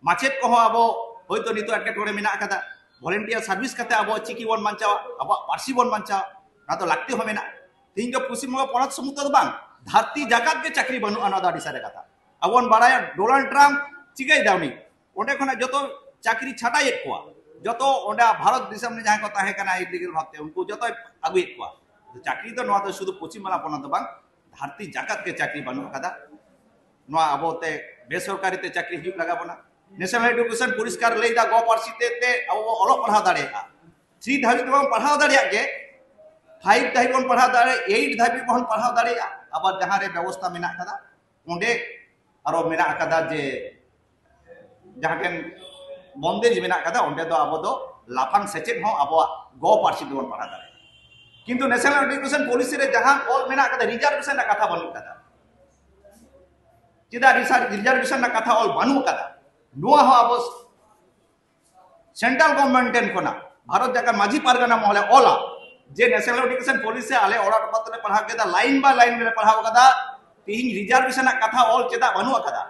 ᱢᱟᱪᱮᱫ ᱠᱚᱦᱚᱸ ᱟᱵᱚ ᱦᱚᱭᱛᱳ ᱱᱤᱛᱚᱜ ᱮᱴᱠᱮᱴᱚᱬᱮ ᱢᱮᱱᱟᱜ ᱟᱠᱟᱫᱟ, ᱵᱷᱚᱞᱮᱱᱴᱤᱭᱟᱨ ᱥᱟᱨᱵᱷᱤᱥ ᱠᱟᱛᱮ ᱟᱵᱚ ᱪᱤᱠᱤ ᱵᱚᱱ ᱵᱟᱧᱪᱟᱣᱟ, ᱟᱵᱚᱣᱟᱜ ᱯᱟᱹᱨᱥᱤ ᱵᱚᱱ ᱵᱟᱧᱪᱟᱣᱟ, ᱚᱱᱟ ᱫᱚ ᱞᱟᱹᱠᱛᱤ ᱦᱚᱸ ᱢᱮᱱᱟᱜᱼᱟ᱾ ᱛᱮᱦᱮᱧ ᱫᱚ ᱯᱚᱥᱪᱤᱢ ᱵᱚᱝᱜᱚ ᱯᱚᱱᱚᱛ ᱥᱩᱢᱩᱝ ᱛᱮᱫᱚ ᱵᱟᱝ, ᱫᱷᱟᱹᱨᱛᱤ ᱡᱟᱠᱟᱛ ᱜᱮ ᱪᱟᱹᱠᱨᱤ ᱵᱟᱹᱱᱩᱜᱼᱟ, ᱱᱚᱣᱟ ᱫᱚ ᱟᱹᱰᱤ ᱥᱟᱹᱨᱤ ᱠᱟᱛᱷᱟ᱾ ᱟᱵᱚ ᱵᱚᱱ ᱵᱟᱲᱟᱭᱟ ᱰᱳᱱᱟᱞᱰ ᱴᱨᱟᱢᱯ ᱪᱤᱠᱟᱹᱭᱮᱫᱟ, ᱩᱱᱤ ᱚᱸᱰᱮ ᱠᱷᱚᱱᱟᱜ ᱡᱚᱛᱚ ᱪᱟᱹᱠᱨᱤ ᱪᱷᱟᱰᱟᱭᱮᱫ ᱠᱚᱣᱟ, ᱡᱚᱛᱚ ᱚᱸᱰᱮ ᱵᱷᱟᱨᱚᱛ ᱫᱤᱥᱚᱢ ᱨᱮ ᱡᱟᱦᱟᱸᱭ ᱠᱚ ᱛᱟᱦᱮᱸ ᱠᱟᱱᱟ ᱤᱞᱤᱜᱟᱞ ᱵᱷᱟᱵᱛᱮ, ᱩᱱᱠᱩ ᱡᱚᱛᱚᱭ ᱟᱹᱜᱩᱭᱮᱫ ᱠᱚᱣᱟ᱾ ᱪᱟᱹᱠᱨᱤ ᱫᱚ ᱱᱚᱣᱟ ᱫᱚ ᱥᱩᱫᱷᱩ ᱯᱚᱥᱪᱤᱢ ᱵᱟᱝᱞᱟ ᱯᱚᱱᱚᱛ ᱫᱚ ᱵᱟᱝ, ᱫᱷᱟᱹᱨᱛᱤ ᱡᱟᱠᱟᱛ ᱜᱮ ᱪᱟᱹᱠᱨᱤ ᱵᱟᱹᱱᱩᱜ ᱟᱠᱟᱫᱟ᱾ ᱱᱚᱣᱟ ᱟᱵᱚ ᱛᱮ ᱵᱮᱥᱚᱨᱠᱟᱨᱤ ᱛᱮ ᱪᱟᱹᱠᱨᱤ ᱦᱤᱡᱩᱜ ᱞᱟᱜᱟᱣ ᱵᱚᱱᱟ᱾ ᱱᱮᱥᱱᱟᱞ ᱮᱰᱩᱠᱮᱥᱚᱱ ᱯᱚᱨᱤᱥᱠᱟᱨ ᱞᱟᱹᱭᱫᱟ, ᱜᱚ ᱯᱟᱹᱨᱥᱤ ᱛᱮ, ᱛᱮ ᱟᱵᱚ ᱵᱚᱱ ᱚᱞᱚᱜ ᱯᱟᱲᱦᱟᱣ ᱫᱟᱲᱮᱭᱟᱜᱼᱟ᱾ ᱛᱷᱨᱤ ᱫᱷᱟᱹᱵᱤᱡ ᱵᱚᱱ ᱯᱟᱲᱦᱟᱣ ᱫᱟᱲᱮᱭᱟᱜ ᱜᱮ, ᱯᱷᱟᱭᱤᱵᱷ ᱫᱷᱟᱹᱵᱤᱡ ᱵᱚᱱ ᱯᱟᱲᱦᱟᱣ ᱫᱟᱲᱮᱭᱟᱜᱼᱟ, ᱮᱭᱤᱴ ᱫᱷᱟᱹᱵᱤᱡ ᱵᱚᱱ ᱯᱟᱲᱦᱟᱣ ᱫᱟᱲᱮᱭᱟᱜᱼᱟ᱾ ᱟᱵᱟᱨ ᱡᱟᱦᱟᱸ ᱨᱮ ᱵᱮᱵᱚᱥᱛᱷᱟ ᱢᱮᱱᱟᱜ ᱟᱠᱟᱫᱟ, ᱚᱸᱰᱮ ᱟᱨᱚ ᱢᱮᱱᱟᱜ ᱟᱠᱟᱫᱟ ᱡᱮ ᱡᱟᱦᱟᱸ ᱴᱷᱮᱱ ᱵᱚᱱᱫᱮᱡᱽ ᱢᱮᱱᱟᱜ ᱟᱠᱟᱫᱟ, ᱚᱸᱰᱮ ᱫᱚ ᱟᱵᱚ ᱫᱚ ᱞᱟᱯᱷᱟᱝ ᱥᱮᱪᱮᱫ ᱦᱚᱸ ᱟᱵᱚᱣᱟᱜ ᱜᱚ ᱯᱟᱹᱨᱥᱤ ᱛᱮᱵᱚᱱ ᱯᱟᱲᱦᱟᱣ ᱫᱟᱲᱮᱭᱟᱜᱼᱟ᱾ ᱠᱤᱱᱛᱩ ᱱᱮᱥᱱᱟᱞ ᱮᱰᱩᱠᱮᱥᱚᱱ ᱯᱚᱞᱤᱥᱤ ᱨᱮ ᱡᱟᱦᱟᱸ ᱚᱞ ᱢᱮᱱᱟᱜ ᱟᱠᱟᱫᱟ, ᱨᱤᱡᱟᱨᱵᱷᱮᱥᱚᱱ ᱨᱮᱱᱟᱜ ᱠᱟᱛᱷᱟ ᱵᱟᱹᱱᱩᱜ ᱟᱠᱟᱫᱟ᱾ ᱪᱮᱫᱟᱜ ᱨᱤᱡᱟᱨᱵᱷᱮᱥᱚᱱ ᱨᱮᱱᱟᱜ ᱠᱟᱛᱷᱟ ᱚᱞ ᱵᱟᱹᱱᱩᱜ ᱟᱠᱟᱫᱟ? ᱱᱚᱣᱟ ᱦᱚᱸ ᱟᱵᱚ ᱥᱮᱱᱴᱨᱟᱞ ᱜᱚᱵᱷᱚᱨᱱᱢᱮᱱᱴ ᱴᱷᱮᱱ ᱠᱷᱚᱱᱟᱜ, ᱵᱷᱟᱨᱚᱛ ᱡᱟᱠᱟᱛ ᱢᱟᱹᱡᱷᱤ ᱯᱟᱨᱜᱟᱱᱟ ᱢᱚᱦᱚᱞᱮ ᱚᱞᱟ ᱡᱮ ᱱᱮᱥᱱᱟᱞ ᱮᱰᱩᱠᱮᱥᱚᱱ ᱯᱚᱞᱤᱥᱤ ᱟᱞᱮ ᱚᱲᱟᱜ ᱴᱚᱯᱟᱛ ᱞᱮ ᱯᱟᱲᱦᱟᱣ ᱠᱮᱫᱟ, ᱞᱟᱭᱤᱱ ᱵᱟᱭ ᱞᱟᱭᱤᱱ ᱞᱮ ᱯᱟᱲᱦᱟᱣ ᱠᱟᱫᱟ, ᱛᱤᱦᱤᱧ ᱨᱤᱡᱟᱨᱵᱷᱮᱥᱚᱱ ᱨᱮᱱᱟᱜ ᱠᱟᱛᱷᱟ ᱚᱞ ᱪᱮᱫᱟᱜ ᱵᱟᱹᱱᱩᱜ ᱟᱠᱟᱫᱟ?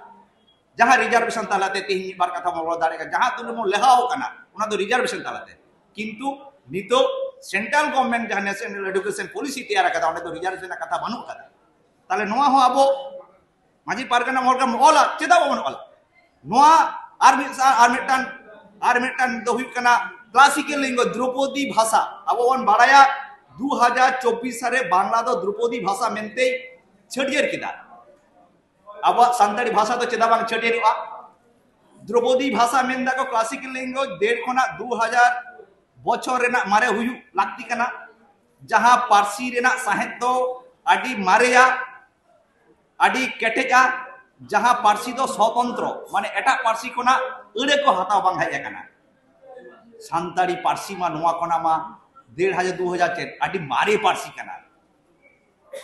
ᱡᱟᱦᱟᱸ ᱨᱤᱡᱟᱨᱵᱷᱮᱥᱚᱱ ᱛᱟᱞᱟᱛᱮ ᱛᱤᱦᱤᱧ ᱢᱤᱫ ᱵᱟᱨ ᱠᱟᱛᱷᱟ ᱵᱚᱱ ᱨᱚᱲ ᱫᱟᱲᱮᱭᱟᱜ ᱠᱟᱱᱟ, ᱡᱟᱦᱟᱸ ᱛᱤᱱᱟᱹᱜ ᱵᱚᱱ ᱞᱮᱦᱟᱣ ᱠᱟᱱᱟ, ᱚᱱᱟ ᱫᱚ ᱨᱤᱡᱟᱨᱵᱷᱮᱥᱚᱱ ᱛᱟᱞᱟᱛᱮ᱾ ᱠᱤᱱᱛᱩ ᱱᱤᱛᱚᱜ ᱥᱮᱱᱴᱨᱟᱞ ᱜᱚᱵᱷᱚᱨᱱᱢᱮᱱᱴ ᱡᱟᱦᱟᱸ ᱱᱮᱥᱱᱟᱞ ᱮᱰᱩᱠᱮᱥᱚᱱ ᱯᱚᱞᱤᱥᱤ ᱛᱮᱭᱟᱨ ᱟᱠᱟᱫᱟ, ᱚᱸᱰᱮ ᱫᱚ ᱨᱤᱡᱟᱨᱵᱷᱮᱥᱚᱱ ᱨᱮᱱᱟᱜ ᱠᱟᱛᱷᱟ ᱵᱟᱹᱱᱩᱜ ᱟᱠᱟᱫᱟ᱾ ᱛᱟᱦᱞᱮ ᱱᱚᱣᱟ ᱦᱚᱸ ᱟᱵᱚ ᱢᱟᱹᱡᱷᱤ ᱯᱟᱨᱜᱟᱱᱟ ᱢᱚᱦᱚᱞ ᱠᱷᱚᱱ ᱚᱞᱟ, ᱪᱮᱫᱟᱜ ᱵᱟᱵᱚᱱ ᱚᱞᱟ? ᱱᱚᱣᱟ ᱟᱨ ᱢᱤᱫ ᱥᱟ-, ᱟᱨ ᱢᱤᱫᱴᱟᱝ, ᱟᱨ ᱢᱤᱫᱴᱟᱝ ᱫᱚ ᱦᱩᱭᱩᱜ ᱠᱟᱱᱟ ᱠᱞᱟᱥᱤᱠᱮᱞ ᱞᱮᱝᱜᱩᱭᱮᱡᱽ, ᱫᱨᱚᱯᱚᱫᱤ ᱵᱷᱟᱥᱟ᱾ ᱟᱵᱚ ᱵᱚᱱ ᱵᱟᱲᱟᱭᱟ ᱫᱩ ᱦᱟᱡᱟᱨ ᱪᱚᱵᱵᱤᱥ ᱥᱟᱞ ᱨᱮ ᱵᱟᱝᱞᱟ ᱫᱚ ᱫᱨᱚᱯᱚᱫᱤ ᱵᱷᱟᱥᱟ ᱢᱮᱱᱛᱮ ᱪᱷᱟᱹᱴᱭᱟᱹᱨ ᱠᱮᱫᱟ᱾ ᱟᱵᱚᱣᱟᱜ ᱥᱟᱱᱛᱟᱲᱤ ᱵᱷᱟᱥᱟ ᱫᱚ ᱪᱮᱫᱟᱜ ᱵᱟᱝ ᱪᱷᱟᱹᱴᱭᱟᱹᱨᱚᱜᱼᱟ? ᱫᱨᱚᱯᱚᱫᱤ ᱵᱷᱟᱥᱟ ᱢᱮᱱ ᱫᱟᱠᱚ ᱠᱞᱟᱥᱤᱠᱮᱞ ᱞᱮᱝᱜᱩᱭᱮᱡᱽ ᱰᱮᱲ ᱠᱷᱚᱱᱟᱜ ᱫᱩ ᱦᱟᱡᱟᱨ ᱵᱚᱪᱷᱚᱨ ᱨᱮᱱᱟᱜ ᱢᱟᱨᱮ ᱦᱩᱭᱩᱜ ᱞᱟᱹᱠᱛᱤ ᱠᱟᱱᱟ, ᱡᱟᱦᱟᱸ ᱯᱟᱹᱨᱥᱤ ᱨᱮᱱᱟᱜ ᱥᱟᱶᱦᱮᱫ ᱫᱚ ᱟᱹᱰᱤ ᱢᱟᱨᱮᱭᱟ, ᱟᱹᱰᱤ ᱠᱮᱴᱮᱡᱼᱟ, ᱡᱟᱦᱟᱸ ᱯᱟᱹᱨᱥᱤ ᱫᱚ ᱥᱚᱛᱚᱱᱛᱨᱚ, ᱢᱟᱱᱮ ᱮᱴᱟᱜ ᱯᱟᱹᱨᱥᱤ ᱠᱷᱚᱱᱟᱜ ᱟᱹᱲᱟᱹ ᱠᱚ ᱦᱟᱛᱟᱣ ᱵᱟᱝ ᱦᱮᱡ ᱟᱠᱟᱱᱟ᱾ ᱥᱟᱱᱛᱟᱲᱤ ᱯᱟᱹᱨᱥᱤ ᱢᱟ ᱱᱚᱣᱟ ᱠᱷᱚᱱᱟᱜ ᱢᱟ ᱰᱮᱲ ᱦᱟᱡᱟᱨ ᱫᱩ ᱦᱟᱡᱟᱨ ᱪᱮᱫ ᱟᱹᱰᱤ ᱢᱟᱨᱮ ᱯᱟᱹᱨᱥᱤ ᱠᱟᱱᱟ᱾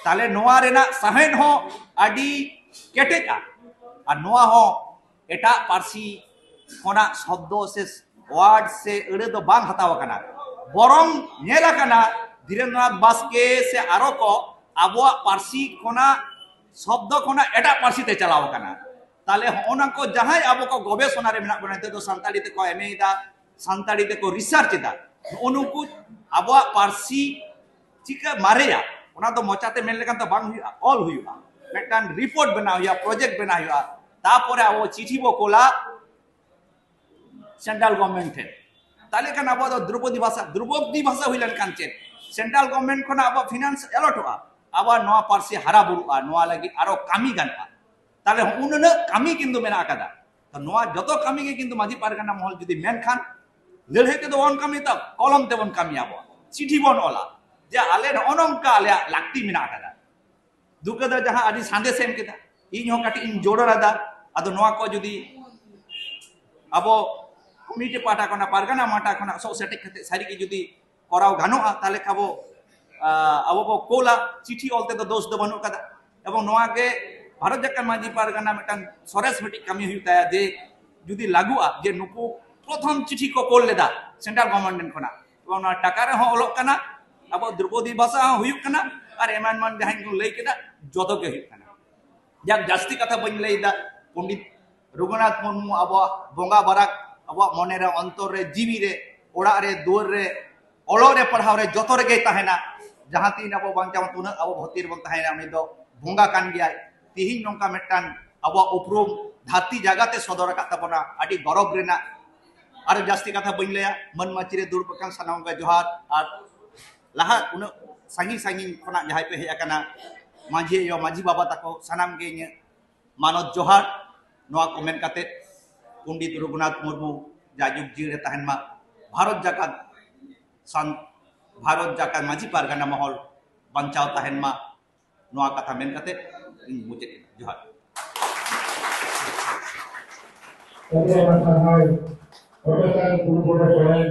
ᱛᱟᱦᱞᱮ ᱱᱚᱣᱟ ᱨᱮᱱᱟᱜ ᱥᱟᱶᱦᱮᱫ ᱦᱚᱸ ᱟᱹᱰᱤ ᱠᱮᱴᱮᱡᱼᱟ, ᱟᱨ ᱱᱚᱣᱟ ᱦᱚᱸ ᱮᱴᱟᱜ ᱯᱟᱹᱨᱥᱤ ᱠᱷᱚᱱᱟᱜ ᱥᱚᱵᱫᱚ ᱥᱮ ᱣᱟᱨᱰ ᱥᱮ ᱟᱹᱲᱟᱹ ᱫᱚ ᱵᱟᱝ ᱦᱟᱛᱟᱣ ᱟᱠᱟᱱᱟ᱾ ᱵᱚᱨᱚᱝ ᱧᱮᱞ ᱟᱠᱟᱱᱟ, ᱫᱷᱤᱨᱮᱱᱫᱨᱚᱱᱟᱛᱷ ᱵᱟᱥᱠᱮ ᱥᱮ ᱟᱨᱚ ᱠᱚ ᱟᱵᱚᱣᱟᱜ ᱯᱟᱹᱨᱥᱤ ᱠᱷᱚᱱᱟᱜ, ᱥᱚᱵᱫᱚ ᱠᱷᱚᱱᱟᱜ ᱮᱴᱟᱜ ᱯᱟᱹᱨᱥᱤ ᱛᱮ ᱪᱟᱞᱟᱣ ᱟᱠᱟᱱᱟ᱾ ᱛᱟᱦᱞᱮ ᱦᱚᱸᱜᱼᱚ ᱱᱟ ᱠᱚ ᱡᱟᱦᱟᱸᱭ ᱟᱵᱚ ᱠᱚ ᱜᱚᱵᱮᱥᱚᱱᱟ ᱨᱮ ᱢᱮᱱᱟᱜ ᱵᱚᱱᱟ, ᱱᱤᱛᱚᱜ ᱫᱚ ᱥᱟᱱᱛᱟᱲᱤ ᱛᱮᱠᱚ ᱮᱢ ᱮ ᱮᱫᱟ, ᱥᱟᱱᱛᱟᱲᱤ ᱛᱮᱠᱚ ᱨᱤᱥᱟᱨᱪ ᱮᱫᱟ, ᱱᱩᱜᱼᱩ ᱱᱩᱠᱩ ᱟᱵᱚᱣᱟᱜ ᱯᱟᱹᱨᱥᱤ ᱪᱤᱠᱟᱹ ᱢᱟᱨᱮᱭᱟ, ᱚᱱᱟ ᱫᱚ ᱢᱚᱪᱟᱛᱮ ᱢᱮᱱ ᱞᱮᱠᱷᱟᱱ ᱫᱚ ᱵᱟᱝ ᱦᱩᱭᱩᱜᱼᱟ, ᱚᱞ ᱦᱩᱭᱩᱜᱼᱟ, ᱢᱤᱫᱴᱟᱝ ᱨᱤᱯᱳᱨᱴ ᱵᱮᱱᱟᱣ ᱦᱩᱭᱩᱜᱼᱟ, ᱯᱨᱚᱡᱮᱠᱴ ᱵᱮᱱᱟᱣ ᱦᱩᱭᱩᱜᱼᱟ, ᱛᱟᱯᱚᱨᱮ ᱟᱵᱚ ᱪᱤᱴᱷᱤ ᱵᱚ ᱠᱳᱞᱟ ᱥᱮᱱᱴᱨᱟᱞ ᱜᱚᱵᱷᱚᱨᱱᱢᱮᱱᱴ ᱴᱷᱮᱱ᱾ ᱛᱟᱦᱞᱮ ᱠᱷᱟᱱ ᱟᱵᱚ ᱫᱚ ᱫᱨᱳᱯᱚᱫᱤ ᱵᱷᱟᱥᱟ, ᱫᱨᱳᱯᱚᱫᱤ ᱵᱷᱟᱥᱟ ᱦᱩᱭ ᱞᱮᱱᱠᱷᱟᱱ ᱪᱮᱫ, ᱥᱮᱱᱴᱨᱟᱞ ᱜᱚᱵᱷᱚᱨᱱᱢᱮᱱᱴ ᱠᱷᱚᱱᱟᱜ ᱟᱵᱚ ᱯᱷᱤᱱᱟᱱᱥ ᱮᱞᱚᱴᱚᱜᱼᱟ, ᱟᱵᱚ ᱱᱚᱣᱟ ᱯᱟᱹᱨᱥᱤ ᱦᱟᱨᱟ ᱵᱩᱨᱩᱜᱼᱟ, ᱱᱚᱣᱟ ᱞᱟᱹᱜᱤᱫ ᱟᱨᱚ ᱠᱟᱹᱢᱤ ᱜᱟᱱᱚᱜᱼᱟ᱾ ᱛᱟᱦᱞᱮ ᱦᱚᱸᱜᱼᱚ ᱱᱩᱱᱟᱹᱜ ᱠᱟᱹᱢᱤ ᱠᱤᱱᱛᱩ ᱢᱮᱱᱟᱜ ᱟᱠᱟᱫᱟ᱾ ᱛᱚ ᱱᱚᱣᱟ ᱡᱚᱛᱚ ᱠᱟᱹᱢᱤ ᱜᱮ ᱠᱤᱱᱛᱩ ᱢᱟᱹᱡᱷᱤ ᱯᱟᱨᱜᱟᱱᱟ ᱢᱚᱦᱚᱞ ᱡᱩᱫᱤ ᱢᱮᱱᱠᱷᱟᱱ, ᱞᱟᱹᱲᱦᱟᱹᱭ ᱛᱮᱫᱚ ᱵᱟᱵᱚᱱ ᱠᱟᱹᱢᱤᱭᱟ, ᱛᱚ ᱠᱚᱞᱚᱢ ᱛᱮᱵᱚᱱ ᱠᱟᱹᱢᱤᱭᱟ, ᱟᱵᱚ ᱪᱤᱴᱷᱤ ᱵᱚᱱ ᱚᱞᱟ ᱡᱮ ᱟᱞᱮ ᱱᱚᱜᱼᱚ ᱱᱚᱝᱠᱟ ᱟᱞᱮᱭᱟᱜ ᱞᱟᱹᱠᱛᱤ ᱢᱮᱱᱟᱜ ᱟᱠᱟᱫᱟ᱾ ᱫᱩᱠᱟᱹ ᱫᱚ ᱡᱟᱦᱟᱸ ᱟᱹᱰᱤ ᱥᱟᱸᱫᱮᱥ ᱮ ᱮᱢ ᱠᱮᱫᱟ, ᱤᱧ ᱦᱚᱸ ᱠᱟᱹᱴᱤᱡ ᱤᱧ ᱡᱳᱲ ᱟᱫᱟ᱾ ᱟᱫᱚ ᱱᱚᱣᱟ ᱠᱚ ᱡᱩᱫᱤ ᱟᱵᱚ ᱠᱚᱢᱤᱴᱤ ᱯᱟᱦᱴᱟ ᱠᱷᱚᱱᱟᱜ, ᱯᱟᱨᱜᱟᱱᱟ ᱯᱟᱦᱴᱟ ᱠᱷᱚᱱᱟᱜ ᱥᱚᱜ ᱥᱮᱴᱮᱡ ᱠᱟᱛᱮ ᱥᱟᱹᱨᱤ ᱜᱮ ᱡᱩᱫᱤ ᱠᱚᱨᱟᱣ ᱜᱟᱱᱚᱜᱼᱟ, ᱛᱟᱦᱞᱮ ᱠᱷᱟᱵᱚ, ᱟᱵᱚ ᱵᱚ ᱠᱳᱞᱟ᱾ ᱪᱤᱴᱷᱤ ᱚᱞ ᱛᱮᱫᱚ ᱫᱳᱥ ᱫᱚ ᱵᱟᱹᱱᱩᱜ ᱠᱟᱫᱟ᱾ ᱮᱵᱚᱝ ᱱᱚᱣᱟ ᱜᱮ ᱵᱷᱟᱨᱚᱛ ᱡᱟᱠᱟᱛ ᱢᱟᱹᱡᱷᱤ ᱯᱟᱨᱜᱟᱱᱟ ᱢᱤᱫᱴᱟᱝ ᱥᱚᱨᱮᱥ ᱢᱤᱫᱴᱤᱡ ᱠᱟᱹᱢᱤ ᱦᱩᱭᱩᱜ ᱛᱟᱭᱟ, ᱡᱮ ᱡᱩᱫᱤ ᱞᱟᱹᱜᱩᱜᱼᱟ, ᱡᱮ ᱱᱩᱠᱩ ᱯᱨᱚᱛᱷᱚᱢ ᱪᱤᱴᱷᱤ ᱠᱚ ᱠᱳᱞ ᱞᱮᱫᱟ ᱥᱮᱱᱴᱨᱟᱞ ᱜᱚᱵᱷᱚᱨᱱᱢᱮᱱᱴ ᱠᱷᱚᱱᱟᱜ, ᱮᱵᱚᱝ ᱱᱚᱣᱟ ᱴᱟᱠᱟ ᱨᱮᱦᱚᱸ ᱚᱞᱚᱜ ᱠᱟᱱᱟ, ᱟᱵᱚ ᱫᱨᱳᱯᱚᱫᱤ ᱵᱷᱟᱥᱟ ᱦᱚᱸ ᱦᱩᱭᱩᱜ ᱠᱟᱱᱟ, ᱟᱨ ᱮᱢᱟᱱ ᱮᱢᱟᱱ ᱡᱟᱦᱟᱸᱭ ᱠᱚ ᱞᱟᱹᱭ ᱠᱮᱫᱟ, ᱡᱚᱛᱚ ᱜᱮ ᱦᱩᱭᱩᱜ ᱠᱟᱱᱟ᱾ ᱡᱟᱠ, ᱡᱟᱹᱥᱛᱤ ᱠᱟᱛᱷᱟ ᱵᱟᱹᱧ ᱞᱟᱹᱭ ᱮᱫᱟ᱾ ᱯᱚᱱᱰᱤᱛ ᱨᱚᱜᱷᱩᱱᱟᱛᱷ ᱢᱩᱨᱢᱩ ᱟᱵᱚᱣᱟᱜ ᱵᱚᱸᱜᱟ ᱵᱟᱨᱟᱠ, ᱟᱵᱚᱣᱟᱜ ᱢᱚᱱᱮ ᱨᱮ, ᱚᱱᱛᱚᱨ ᱨᱮ, ᱡᱤᱣᱤ ᱨᱮ, ᱚᱲᱟᱜ ᱨᱮ, ᱫᱩᱣᱟᱹᱨ ᱨᱮ, ᱚᱞᱚᱜ ᱨᱮ, ᱯᱟᱲᱦᱟᱣ ᱨᱮ, ᱡᱚᱛᱚ ᱨᱮᱜᱮᱭ ᱛᱟᱦᱮᱱᱟ᱾ ᱡᱟᱦᱟᱸ ᱛᱤᱱ ᱟᱵᱚ ᱵᱟᱧᱪᱟᱣ, ᱩᱱᱟᱹᱜ ᱟᱵᱚ ᱵᱷᱚᱨᱛᱤ ᱨᱮᱵᱚᱱ ᱛᱟᱦᱮᱱᱟ, ᱩᱱᱤ ᱫᱚ ᱵᱚᱸᱜᱟ ᱠᱟᱱ ᱜᱮᱭᱟᱭ᱾ ᱛᱤᱦᱤᱧ ᱱᱚᱝᱠᱟ ᱢᱤᱫᱴᱟᱝ ᱟᱵᱚᱣᱟᱜ ᱩᱯᱨᱩᱢ ᱫᱷᱟᱹᱨᱛᱤ ᱡᱟᱜᱟᱛ ᱮ ᱥᱚᱫᱚᱨ ᱟᱠᱟᱫ ᱛᱟᱵᱚᱱᱟ, ᱟᱹᱰᱤ ᱜᱚᱨᱚᱵᱽ ᱨᱮᱱᱟᱜ᱾ ᱟᱨ ᱡᱟᱹᱥᱛᱤ ᱠᱟᱛᱷᱟ ᱵᱟᱹᱧ ᱞᱟᱹᱭᱟ, ᱢᱟᱹᱱ ᱢᱟᱹᱪᱤ ᱨᱮ ᱫᱩᱲᱩᱵ ᱟᱠᱟᱱ ᱥᱟᱱᱟᱢ ᱠᱚ ᱡᱚᱦᱟᱨ᱾ ᱟᱨ ᱞᱟᱦᱟ ᱩᱱᱟᱹᱜ ᱥᱟᱺᱜᱤᱧ ᱥᱟᱺᱜᱤᱧ ᱠᱷᱚᱱᱟᱜ ᱡᱟᱦᱟᱸᱭ ᱯᱮ ᱦᱮᱡ ᱟᱠᱟᱱᱟ, ᱢᱟᱹᱡᱷᱤ ᱟᱭᱳ, ᱢᱟᱹᱡᱷᱤ ᱵᱟᱵᱟ ᱛᱟᱠᱚ, ᱥᱟᱱᱟᱢ ᱜᱮ ᱤᱧᱟᱹᱜ ᱢᱟᱱᱚᱛ ᱡᱚᱦᱟᱨ᱾ ᱱᱚᱣᱟ ᱠᱚ ᱢᱮᱱ ᱠᱟᱛᱮ, ᱯᱚᱱᱰᱤᱛ ᱨᱚᱜᱷᱩᱱᱟᱛᱷ ᱢᱩᱨᱢᱩ ᱡᱟᱭᱡᱩᱜᱽ ᱡᱤᱭᱟᱹᱲ ᱮ ᱛᱟᱦᱮᱱ ᱢᱟ, ᱵᱷᱟᱨᱚᱛ ᱡᱟᱠᱟᱛ ᱥᱟᱱ-, ᱵᱷᱟᱨᱚᱛ ᱡᱟᱠᱟᱛ ᱢᱟᱹᱡᱷᱤ ᱯᱟᱨᱜᱟᱱᱟ ᱢᱚᱦᱚᱞ ᱵᱟᱧᱪᱟᱣ ᱛᱟᱦᱮᱱ ᱢᱟ᱾ ᱱᱚᱣᱟ ᱠᱟᱛᱷᱟ ᱢᱮᱱ ᱠᱟᱛᱮ ᱤᱧ ᱢᱩᱪᱟᱹᱫ ᱮᱫᱟ᱾ ᱡᱚᱦᱟᱨ᱾ ᱟᱹᱰᱤ ᱟᱭᱢᱟ ᱥᱟᱨᱦᱟᱣ, ᱯᱨᱚᱯᱷᱮᱥᱚᱨ ᱜᱩᱨᱩ ᱯᱨᱚᱥᱟᱫᱽ ᱥᱚᱨᱮᱱ,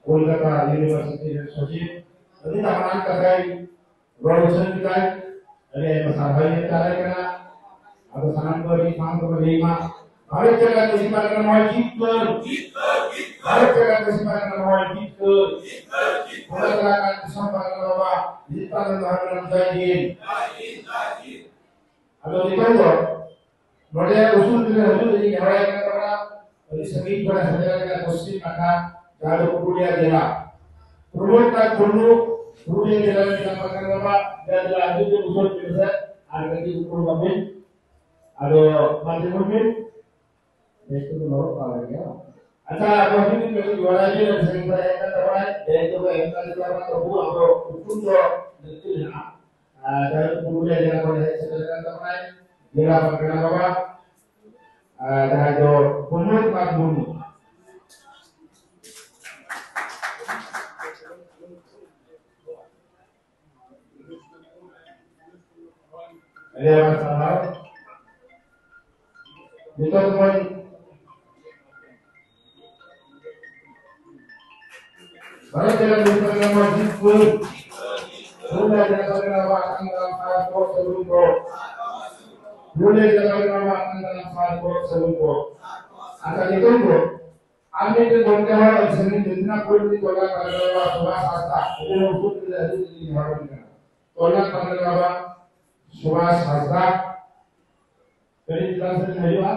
ᱠᱳᱞᱠᱟᱛᱟ ᱤᱭᱩᱱᱤᱵᱷᱟᱨᱥᱤᱴᱤ ᱨᱮᱱ ᱥᱚᱪᱤᱵᱽ᱾ ᱟᱹᱰᱤ ᱫᱟᱢᱟᱱ ᱠᱟᱛᱷᱟᱭ ᱨᱚᱲ ᱩᱪᱷᱟᱹᱱ ᱠᱮᱫᱟᱭ᱾ ᱟᱹᱰᱤ ᱟᱭᱢᱟ ᱥᱟᱨᱦᱟᱣ ᱤᱧ ᱪᱟᱞᱟᱭ ᱠᱟᱱᱟ᱾ ᱟᱫᱚ ᱥᱟᱱᱟᱢ ᱠᱚ ᱟᱹᱰᱤ ᱥᱟᱶ ᱛᱮᱵᱚᱱ ᱞᱟᱹᱭ ᱢᱟ, ᱵᱷᱟᱨᱚᱛ ᱡᱟᱠᱟᱛ ᱢᱟᱹᱡᱷᱤ ᱯᱟᱨᱜᱟᱱᱟ ᱢᱚᱦᱚᱞ ᱡᱤᱛᱠᱟᱹᱨ, ᱵᱷᱟᱨᱚᱛ ᱡᱟᱠᱟᱛ ᱢᱟᱹᱡᱷᱤ ᱯᱟᱨᱜᱟᱱᱟ ᱢᱚᱦᱚᱞ ᱡᱤᱛᱠᱟᱹᱨ᱾ ᱱᱤᱛᱚᱝ ᱫᱚ ᱱᱚᱰᱮ ᱩᱥᱩᱞ ᱛᱮ ᱦᱤᱡᱩᱜ ᱞᱟᱹᱜᱤᱫ ᱱᱮᱦᱚᱨᱟᱭ ᱠᱟᱱ ᱛᱟᱵᱚᱱᱟ, ᱟᱹᱰᱤ ᱥᱟᱺᱜᱤᱧ ᱠᱷᱚᱱ ᱦᱮᱡ ᱠᱟᱱᱟ ᱯᱚᱥᱪᱤᱢ ᱱᱟᱠᱷᱟ, ᱡᱟᱦᱟᱸ ᱫᱚ ᱯᱩᱨᱩᱞᱤᱭᱟ ᱡᱮᱞᱟ᱾ ᱯᱨᱚᱢᱳᱫ ᱱᱟᱛᱷ ᱢᱩᱨᱢᱩ, ᱯᱩᱨᱩᱞᱤᱭᱟ ᱡᱮᱞᱟ ᱨᱮᱱ ᱠᱟᱱ ᱛᱟᱵᱚᱱᱟ, ᱡᱟᱦᱟᱸ ᱫᱚ ᱟᱹᱰᱤ ᱡᱳᱨ ᱩᱥᱩᱞ ᱛᱮ ᱥᱮ ᱟᱨ ᱠᱟᱹᱴᱤᱡ ᱩᱯᱨᱩᱢ ᱵᱟᱹᱵᱤᱱ᱾ ᱟᱫᱚ ᱢᱟ ᱡᱮᱢᱚᱱ ᱵᱤᱱ, ᱵᱮᱥ ᱛᱮᱫᱚ ᱱᱚᱨᱚᱜ ᱠᱟᱜ ᱞᱮᱜᱮ᱾ ᱟᱪᱪᱷᱟ, ᱟᱵᱚ ᱡᱩᱫᱤ ᱠᱟᱹᱴᱤᱡ ᱵᱟᱲᱟᱭ ᱜᱮ ᱥᱮᱨᱮᱧ ᱵᱟᱲᱟᱭ ᱠᱟᱱ ᱛᱟᱵᱚᱱᱟᱭ, ᱵᱮᱥ ᱛᱮᱫᱚ ᱮᱢ ᱠᱟᱱ ᱛᱟᱵᱚᱱᱟ, ᱛᱚᱵᱩ ᱟᱵᱚ ᱩᱯᱨᱩᱢ ᱫᱚ ᱞᱟᱹᱠᱛᱤ ᱢᱮᱱᱟᱜᱼᱟ᱾ ᱟᱨ ᱡᱟᱦᱟᱸ ᱯᱩᱨᱩᱞᱤᱭᱟ ᱡᱮᱞᱟ ᱠᱷᱚᱱ ᱦᱮᱡ ᱥᱮᱴᱮᱨ ᱟᱠᱟᱱ ᱛᱟᱵᱚᱱᱟᱭ, ᱡᱮᱞᱟ ᱯᱟᱨᱜᱟᱱᱟ ᱵᱟᱵᱟ, ᱟᱨ ᱡᱟᱦᱟᱸᱭ ᱫᱚ ᱯᱨᱚᱢᱳᱫ ᱱᱟᱛᱷ ᱢᱩᱨᱢᱩ᱾ ᱟᱹᱰᱤ ᱟᱭᱢᱟ ᱥᱟᱨᱦᱟᱣ᱾ ᱱᱤᱛᱚᱜ ᱵᱚᱱ ᱵᱷᱟᱨᱚᱛ ᱡᱟᱠᱟᱛ ᱨᱮᱱ ᱢᱟᱹᱡᱷᱤ ᱠᱚ, ᱯᱩᱨᱩᱞᱤᱭᱟᱹ ᱡᱮᱞᱟ ᱨᱮᱱ ᱟᱵᱚᱣᱟᱜ ᱟᱛᱟᱝ ᱫᱟᱨᱟᱢ ᱥᱟᱨ ᱠᱚ, ᱥᱟᱹᱜᱩᱱ ᱠᱚ, ᱯᱩᱨᱩᱞᱤᱭᱟᱹ ᱡᱮᱞᱟ ᱨᱮᱱ ᱟᱵᱚᱣᱟᱜ ᱟᱛᱟᱝ ᱫᱟᱨᱟᱢ ᱥᱟᱨ ᱠᱚ, ᱥᱟᱹᱜᱩᱱ ᱠᱚ᱾ ᱟᱪᱪᱷᱟ, ᱱᱤᱛᱚᱝ ᱫᱚ ᱟᱨ ᱢᱤᱫᱴᱮᱱ ᱜᱚᱢᱠᱮ ᱦᱚᱲ ᱥᱟᱺᱜᱤᱧ ᱡᱳᱡᱚᱱᱟ ᱯᱚᱨᱤᱱᱤᱛ ᱛᱚᱞᱟ ᱯᱟᱨᱜᱟᱱᱟ ᱥᱩᱵᱷᱟᱥ ᱦᱟᱸᱥᱫᱟ, ᱩᱱᱤ ᱦᱚᱸ ᱩᱥᱩᱞ ᱛᱮ ᱦᱤᱡᱩᱜ ᱞᱟᱹᱜᱤᱫ ᱦᱚᱦᱚ ᱟᱹᱵᱤᱱ ᱠᱟᱱᱟ᱾ ᱛᱚᱞᱟ ᱯᱟᱨᱜᱟᱱᱟ ᱵᱟᱵᱟ ᱥᱩᱵᱷᱟᱥ ᱦᱟᱸᱥᱫᱟ, ᱠᱟᱹᱴᱤᱡ ᱪᱮᱛᱟᱱ ᱥᱮᱫ ᱦᱤᱡᱩᱜᱼᱟ᱾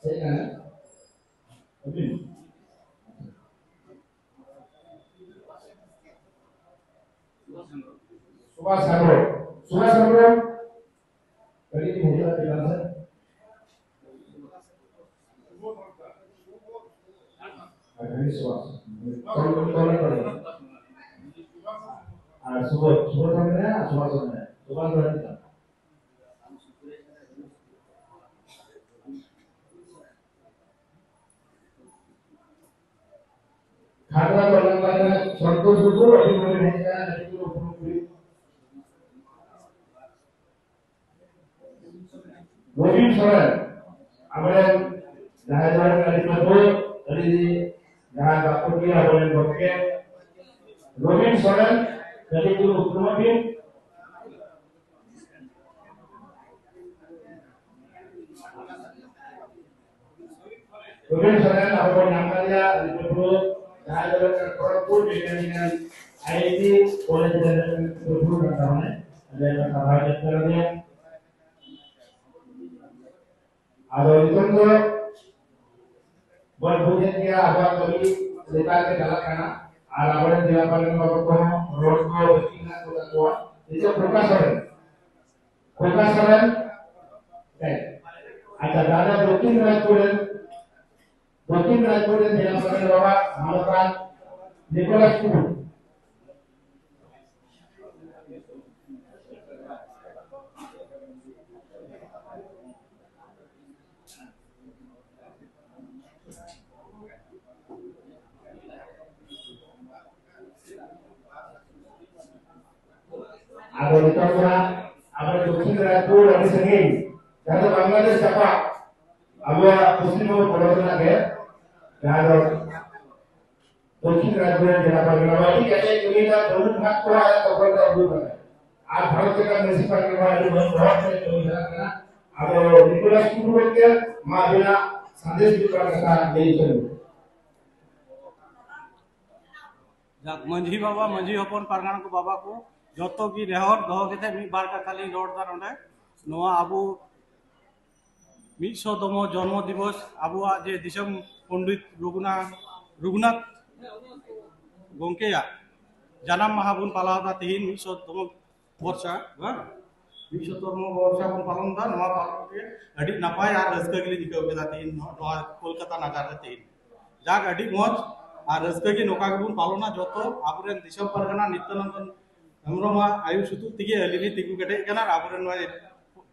ᱦᱮᱡ ᱮᱱᱟ᱾ ᱟᱹᱵᱤᱱ? ᱥᱩᱵᱷᱟᱥ ᱦᱮᱢᱵᱨᱚᱢ᱾ ᱥᱩᱵᱷᱟᱥ ᱦᱮᱢᱵᱨᱚᱢ᱾ ᱠᱟᱹᱴᱤᱡ ᱵᱤᱱ ᱦᱤᱡᱩᱜᱼᱟ ᱪᱮᱛᱟᱱ ᱥᱮᱫ᱾ ᱟᱨ ᱠᱟᱹᱴᱤᱡ ᱥᱩᱵᱷᱟᱥ᱾ ᱛᱚᱞ, ᱛᱚᱞ, ᱛᱚᱞ᱾ ᱟᱨ ᱥᱩᱵᱳᱫᱷ, ᱥᱩᱵᱳᱫᱷ ᱦᱚᱸ ᱢᱮᱱᱟᱭᱟ, ᱥᱩᱵᱷᱟᱥ ᱦᱚᱸ ᱢᱮᱱᱟᱭᱟ᱾ ᱥᱩᱵᱷᱟᱥ ᱫᱚ ᱦᱤᱡᱩᱜ ᱠᱟᱱᱟ᱾ ᱠᱷᱟᱛᱲᱟ ᱛᱚᱞᱟ ᱯᱟᱨᱜᱟᱱᱟ ᱥᱚᱱᱛᱳᱥ ᱴᱩᱰᱩ, ᱟᱹᱰᱤ ᱢᱚᱡᱽ ᱦᱮᱡ ᱟᱠᱟᱱᱟ, ᱟᱹᱰᱤ ᱡᱳᱨ ᱩᱯᱨᱩᱢ ᱵᱤᱱ᱾ ᱨᱚᱵᱤᱱ ᱥᱚᱨᱮᱱ, ᱟᱵᱚᱨᱮᱱ ᱡᱟᱦᱟᱸᱭ ᱫᱚ ᱟᱹᱰᱤ ᱢᱟᱹᱱ, ᱟᱹᱰᱤ ᱡᱟᱦᱟᱸᱭ ᱵᱟᱠᱚ ᱜᱮᱭᱟ, ᱟᱵᱚᱨᱮᱱ ᱜᱚᱢᱠᱮ ᱨᱚᱵᱤᱱ ᱥᱚᱨᱮᱱ, ᱠᱟᱹᱴᱤᱡ ᱪᱩᱞᱩᱝ ᱩᱯᱨᱩᱢᱚᱜ ᱵᱤᱱ᱾ ᱨᱚᱵᱤᱱ ᱥᱚᱨᱮᱱ ᱟᱵᱚ ᱵᱚᱱ ᱧᱟᱢ ᱠᱟᱫᱮᱭᱟ, ᱩᱱᱤ ᱯᱟᱹᱴᱷᱩᱣᱟᱹ ᱡᱟᱦᱟᱸᱭ ᱫᱚ Kharagpur mechanical I I T college ᱨᱮ ᱯᱟᱹᱴᱷᱩᱣᱟᱹ ᱠᱟᱱ ᱛᱟᱵᱚᱱᱟᱭ᱾ ᱟᱹᱰᱤ ᱟᱭᱢᱟ ᱥᱟᱨᱦᱟᱣ ᱡᱟᱹᱥᱛᱤ ᱠᱟᱱ ᱜᱮᱭᱟ᱾ ᱟᱫᱚ ᱱᱤᱛᱚᱝ ᱫᱚ ᱵᱚᱱ ᱵᱩᱡᱮᱫ ᱜᱮᱭᱟ, ᱟᱵᱚᱣᱟᱜ ᱠᱟᱹᱢᱤ ᱞᱮᱛᱟᱲ ᱜᱮ ᱪᱟᱞᱟᱜ ᱠᱟᱱᱟ᱾ ᱟᱨ ᱟᱵᱚᱨᱮᱱ ᱡᱮᱞᱟ ᱯᱟᱨᱜᱟᱱᱟ ᱵᱟᱵᱟ ᱠᱚᱦᱚᱸ ᱨᱚᱲ ᱠᱚ ᱵᱟᱹᱠᱤ ᱢᱮᱱᱟᱜ ᱠᱚ ᱛᱟᱠᱚᱣᱟ᱾ ᱱᱤᱛᱚᱜ ᱯᱨᱚᱠᱟᱥ ᱥᱚᱨᱮᱱ, ᱯᱨᱚᱠᱟᱥ ᱥᱚᱨᱮᱱ, ᱦᱮᱸ᱾ ᱟᱪᱪᱷᱟ, ᱛᱟᱦᱞᱮ ᱫᱚᱠᱠᱷᱤᱱ ᱫᱤᱱᱟᱡᱽᱯᱩᱨ ᱨᱮᱱ, ᱫᱚᱠᱠᱷᱤᱱ ᱫᱤᱱᱟᱡᱽᱯᱩᱨ ᱨᱮᱱ ᱡᱮᱞᱟ ᱯᱟᱨᱜᱟᱱᱟ ᱵᱟᱵᱟ ᱢᱟᱱᱚᱛᱟᱱ ᱱᱤᱠᱳᱞᱟᱥ ᱴᱩᱰᱩ᱾ ᱟᱫᱚ ᱱᱤᱛᱚᱜ ᱫᱚ ᱦᱟᱸᱜ ᱟᱵᱚ ᱫᱚᱠᱠᱷᱤᱱ ᱫᱤᱱᱟᱡᱽᱯᱩᱨ ᱟᱹᱰᱤ ᱥᱟᱺᱜᱤᱧ, ᱡᱟᱦᱟᱸ ᱫᱚ ᱵᱟᱝᱞᱟᱫᱮᱥ ᱡᱟᱯᱟᱜ, ᱟᱵᱚᱣᱟᱜ ᱯᱚᱥᱪᱤᱢ ᱵᱚᱝᱜᱚ ᱯᱚᱱᱚᱛ ᱨᱮᱱᱟᱜ ᱜᱮ, ᱡᱟᱦᱟᱸ ᱫᱚ ᱫᱚᱠᱠᱷᱤᱱ ᱫᱤᱱᱟᱡᱽᱯᱩᱨ ᱨᱮᱱ ᱡᱮᱞᱟ ᱯᱟᱨᱜᱟᱱᱟ ᱵᱟᱵᱟ ᱟᱹᱰᱤ ᱠᱮᱴᱮᱡ ᱠᱟᱹᱢᱤᱭᱮᱫᱟ, ᱵᱚᱦᱩᱛ ᱵᱷᱟᱜᱽ ᱠᱚ ᱟᱭᱟᱜ ᱫᱚᱠᱷᱚᱞ ᱨᱮ ᱟᱹᱜᱩ ᱠᱟᱫᱟ᱾ ᱟᱨ ᱵᱷᱟᱨᱚᱛ ᱥᱚᱨᱠᱟᱨ ᱢᱟᱹᱡᱷᱤ ᱯᱟᱨᱜᱟᱱᱟ ᱵᱟᱵᱟ ᱟᱹᱰᱤ ᱵᱚᱲᱚ ᱵᱚᱦᱚᱜ ᱨᱮ ᱠᱟᱹᱢᱤ ᱪᱟᱞᱟᱜ ᱠᱟᱱᱟ᱾ ᱟᱫᱚ ᱱᱤᱠᱳᱞᱟᱥ ᱴᱩᱰᱩ ᱜᱚᱢᱠᱮ, ᱢᱟ ᱟᱹᱵᱤᱱᱟᱜ ᱥᱟᱸᱫᱮᱥ ᱢᱤᱫ ᱵᱟᱨ ᱠᱟᱛᱷᱟ ᱞᱟᱹᱭ ᱩᱪᱟᱹᱲ ᱵᱤᱱ᱾ ᱡᱟᱠ, ᱢᱟᱹᱡᱷᱤ ᱵᱟᱵᱟ, ᱢᱟᱹᱡᱷᱤ ᱦᱚᱯᱚᱱ, ᱯᱟᱨᱜᱟᱱᱟ ᱠᱚ ᱵᱟᱵᱟ ᱠᱚ, ᱡᱚᱛᱚ ᱜᱮ ᱱᱮᱦᱚᱨ ᱫᱚᱦᱚ ᱠᱟᱛᱮ ᱢᱤᱫ ᱵᱟᱨ ᱠᱟᱛᱷᱟ ᱞᱤᱧ ᱨᱚᱲ ᱮᱫᱟ ᱱᱚᱰᱮ᱾ ᱱᱚᱣᱟ ᱟᱵᱚ ᱢᱤᱫ ᱥᱚ ᱛᱚᱢᱚ ᱡᱚᱱᱢᱚ ᱫᱤᱵᱚᱥ, ᱟᱵᱚᱣᱟᱜ ᱡᱮ ᱫᱤᱥᱚᱢ ᱯᱚᱱᱰᱤᱛ ᱨᱚᱜᱷᱩᱱᱟᱛᱷ, ᱨᱚᱜᱷᱩᱱᱟᱛᱷ ᱜᱚᱢᱠᱮᱭᱟᱜ ᱡᱟᱱᱟᱢ ᱢᱟᱦᱟ ᱵᱚᱱ ᱯᱟᱞᱟᱣ ᱮᱫᱟ ᱛᱮᱦᱮᱧ, ᱢᱤᱫ ᱥᱚ ᱛᱚᱢᱚ ᱵᱚᱨᱥᱟ, ᱵᱟᱝ? ᱢᱤᱫ ᱥᱚ ᱛᱚᱢᱚ ᱵᱚᱨᱥᱟ ᱵᱚᱱ ᱯᱟᱞᱚᱱ ᱮᱫᱟ᱾ ᱱᱚᱣᱟ ᱯᱟᱞᱚᱱ ᱨᱮ ᱟᱹᱰᱤ ᱱᱟᱯᱟᱭ ᱟᱨ ᱨᱟᱹᱥᱠᱟᱹ ᱜᱮᱞᱤᱧ ᱟᱹᱭᱠᱟᱹᱣ ᱠᱮᱫᱟ ᱛᱮᱦᱮᱧ ᱱᱚᱣᱟ, ᱱᱚᱣᱟ ᱠᱳᱞᱠᱟᱛᱟ ᱱᱟᱜᱟᱨ ᱨᱮ ᱛᱮᱦᱮᱧ᱾ ᱡᱟᱠ, ᱟᱹᱰᱤ ᱢᱚᱡᱽ ᱟᱨ ᱨᱟᱹᱥᱠᱟᱹ ᱜᱮ ᱱᱚᱝᱠᱟ ᱜᱮᱵᱚᱱ ᱯᱟᱞᱚᱱᱟ ᱡᱚᱛᱚ ᱟᱵᱚᱨᱮᱱ ᱫᱤᱥᱚᱢ ᱯᱟᱨᱜᱟᱱᱟ ᱱᱤᱛᱭᱟᱱᱚᱱᱫᱚᱱ ᱦᱮᱢᱵᱨᱚᱢᱟᱜ ᱟᱹᱭᱩᱨ ᱥᱩᱛᱩᱜ ᱛᱮᱜᱮ ᱟᱹᱞᱤᱧ ᱞᱤᱧ ᱛᱤᱸᱜᱩ ᱠᱮᱴᱮᱡ ᱠᱟᱱᱟ, ᱟᱨ ᱟᱵᱚᱨᱮᱱ ᱱᱚᱜᱼᱚᱭ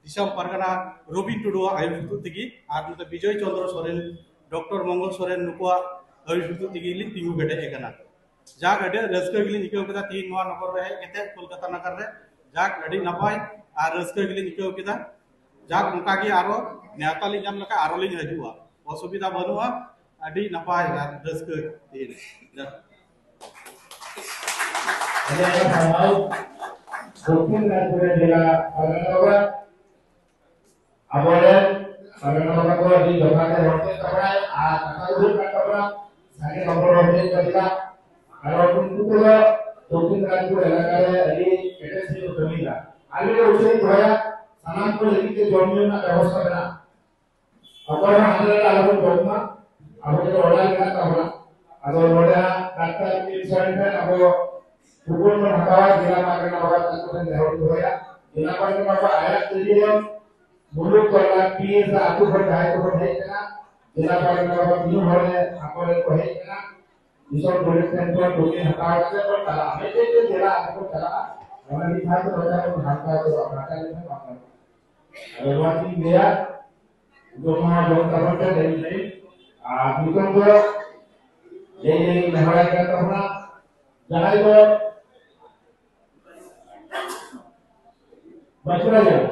ᱫᱤᱥᱚᱢ ᱯᱟᱨᱜᱟᱱᱟ ᱨᱚᱵᱤᱱ ᱴᱩᱰᱩᱣᱟᱜ ᱟᱹᱭᱩᱨ ᱥᱩᱛᱩᱜ ᱛᱮᱜᱮ, ᱟᱨ ᱱᱚᱛᱮ ᱵᱤᱡᱚᱭ ᱪᱚᱸᱫᱽᱨᱚ ᱥᱚᱨᱮᱱ, ᱰᱚᱠᱴᱚᱨ ᱢᱚᱝᱜᱚᱞ ᱥᱚᱨᱮᱱ, ᱱᱩᱠᱩᱣᱟᱜ ᱟᱹᱭᱩᱨ ᱥᱩᱛᱩᱜ ᱛᱮᱜᱮ ᱞᱤᱧ ᱛᱤᱸᱜᱩ ᱠᱮᱴᱮᱡ ᱟᱠᱟᱱᱟ᱾ ᱡᱟᱠ, ᱟᱹᱰᱤ ᱨᱟᱹᱥᱠᱟᱹ ᱜᱮᱞᱤᱧ ᱟᱹᱭᱠᱟᱹᱣ ᱠᱮᱫᱟ ᱛᱮᱦᱮᱧ ᱱᱚᱣᱟ ᱱᱚᱜᱚᱨ ᱨᱮ ᱦᱮᱡ ᱠᱟᱛᱮ, ᱠᱳᱞᱠᱟᱛᱟ ᱱᱟᱜᱟᱨ ᱨᱮ᱾ ᱡᱟᱠ, ᱟᱹᱰᱤ ᱱᱟᱯᱟᱭ ᱟᱨ ᱨᱟᱹᱥᱠᱟᱹ ᱜᱮᱞᱤᱧ ᱟᱹᱭᱠᱟᱹᱣ ᱠᱮᱫᱟ᱾ ᱡᱟᱠ, ᱚᱱᱠᱟ ᱜᱮ ᱟᱨᱚ ᱱᱮᱣᱛᱟ ᱞᱤᱧ ᱧᱟᱢ ᱞᱮᱠᱷᱟᱱ ᱟᱨᱚ ᱞᱤᱧ ᱦᱤᱡᱩᱜᱼᱟ, ᱚᱥᱩᱵᱤᱫᱷᱟ ᱵᱟᱹᱱᱩᱜᱼᱟ᱾ ᱟᱹᱰᱤ ᱱᱟᱯᱟᱭ ᱟᱨ ᱨᱟᱹᱥᱠᱟᱹ ᱛᱮᱦᱮᱧ᱾ ᱡᱟᱠ᱾ ᱟᱹᱰᱤ ᱟᱭᱢᱟ ᱥᱟᱨᱦᱟᱣ᱾ ᱫᱚᱠᱠᱷᱤᱱ ᱫᱤᱱᱟᱡᱽᱯᱩᱨ ᱨᱮᱱ ᱡᱮᱞᱟ ᱯᱟᱨᱜᱟᱱᱟ ᱵᱟᱵᱟ, ᱟᱵᱚᱨᱮᱱ ᱯᱟᱨᱜᱟᱱᱟ ᱵᱟᱵᱟ ᱠᱚ ᱟᱹᱰᱤ ᱫᱚᱨᱠᱟᱨ ᱛᱮ ᱨᱚᱲ ᱠᱮᱫ ᱛᱟᱵᱚᱱᱟᱭ ᱟᱨ ᱠᱟᱛᱷᱟ ᱩᱫᱩᱜ ᱠᱟᱜ ᱛᱟᱵᱚᱱᱟ, ᱥᱟᱸᱜᱮ ᱦᱚᱲ ᱨᱚᱲ ᱠᱮᱫ ᱛᱟᱵᱚᱱᱟ᱾ ᱠᱟᱨᱚᱱ ᱩᱱᱠᱩ ᱠᱚᱫᱚ ᱫᱚᱠᱠᱷᱤᱱ ᱫᱤᱱᱟᱡᱽᱯᱩᱨ ᱮᱞᱟᱠᱟ ᱨᱮ ᱟᱹᱰᱤ ᱠᱮᱴᱮᱡ ᱥᱟᱺᱦᱤᱡ ᱠᱚ ᱠᱟᱹᱢᱤᱭᱮᱫᱟ᱾ ᱟᱞᱮ ᱞᱮ ᱩᱪᱟᱹᱲ ᱫᱚᱦᱚᱭᱟ, ᱥᱟᱱᱟᱢ ᱠᱚ ᱞᱟᱹᱜᱤᱫ ᱛᱮ ᱡᱚᱢ ᱧᱩ ᱨᱮᱱᱟᱜ ᱵᱮᱵᱚᱥᱛᱷᱟ ᱢᱮᱱᱟᱜᱼᱟ᱾ ᱚᱠᱚᱭ ᱦᱚᱸ ᱦᱟᱸᱰᱮ ᱱᱟᱰᱮ ᱟᱞᱚ ᱵᱚᱱ ᱡᱚᱢ ᱢᱟ, ᱟᱵᱚ ᱡᱚᱛᱚ ᱚᱲᱟᱜ ᱨᱮ ᱢᱮᱱᱟᱜ ᱛᱟᱵᱚᱱᱟ᱾ ᱟᱫᱚ ᱱᱚᱰᱮ ᱦᱟᱸᱜ ᱰᱟᱠᱛᱟᱨ ᱢᱤᱫ ᱥᱟᱭ ᱴᱷᱮᱱ ᱟᱵᱚ ᱠᱷᱚᱵᱚᱨ ᱵᱚᱱ ᱦᱟᱛᱟᱣᱟ, ᱡᱮᱞᱟ ᱯᱟᱨᱜᱟᱱᱟ ᱵᱟᱵᱟ ᱛᱟᱠᱚ ᱴᱷᱮᱱ ᱱᱮᱦᱚᱨ ᱫᱚᱦᱚᱭᱟ, ᱡᱮᱞᱟ ᱯᱟᱨᱜᱟᱱᱟ ᱵᱟᱵᱟ ᱟᱭᱟᱜ ᱛᱮᱜᱮ ᱢᱩᱞᱩᱠ ᱠᱚᱨᱮᱱᱟᱜ ᱯᱤ ᱮᱥ ᱟᱹᱛᱩ ᱠᱷᱚᱱ ᱡᱟᱦᱟᱸᱭ ᱠᱚᱠᱚ ᱦᱮᱡ ᱠᱟᱱᱟ, ᱡᱮᱞᱟ ᱯᱟᱨᱜᱟᱱᱟ ᱵᱟᱵᱟ ᱛᱤᱱᱟᱹᱜ ᱦᱚᱲ ᱟᱠᱚ ᱨᱮᱱ ᱠᱚ ᱦᱮᱡ ᱠᱟᱱᱟ, ᱫᱤᱥᱚᱢ ᱜᱚᱰᱮᱛ ᱴᱷᱮᱱ ᱠᱷᱚᱱ ᱴᱳᱠᱮᱱ ᱦᱟᱛᱟᱣ ᱠᱟᱛᱮ ᱠᱚ ᱪᱟᱞᱟᱜᱼᱟ᱾ ᱢᱤᱫᱴᱮᱡ ᱛᱮ ᱡᱮᱞᱟ ᱟᱛᱮ ᱠᱚ ᱪᱟᱞᱟᱜᱼᱟ᱾ ᱚᱱᱟ ᱢᱤᱫ ᱫᱷᱟᱣ ᱛᱮ ᱵᱟᱡᱟᱨ ᱠᱚ ᱦᱟᱛᱟᱣ ᱠᱚ ᱦᱟᱛᱟᱣ ᱞᱮᱠᱷᱟᱱ ᱵᱟᱝ ᱜᱟᱱᱚᱜᱼᱟ᱾ ᱟᱫᱚ ᱱᱚᱣᱟ ᱜᱤᱧ ᱞᱟᱹᱭᱟ, ᱡᱚᱢ ᱢᱟ ᱡᱚᱢ ᱛᱟᱵᱚᱱ ᱯᱮ ᱴᱟᱭᱤᱢ ᱴᱟᱭᱤᱢ, ᱟᱨ ᱱᱤᱛᱚᱝ ᱫᱚ ᱞᱟᱹᱭ ᱞᱟᱹᱜᱤᱫ ᱱᱮᱦᱚᱨᱟᱭ ᱠᱟᱱ ᱛᱟᱵᱚᱱᱟ, ᱡᱟᱦᱟᱸᱭ ᱫᱚ ᱵᱟᱸᱠᱩᱲᱟ ᱡᱮᱞᱟ᱾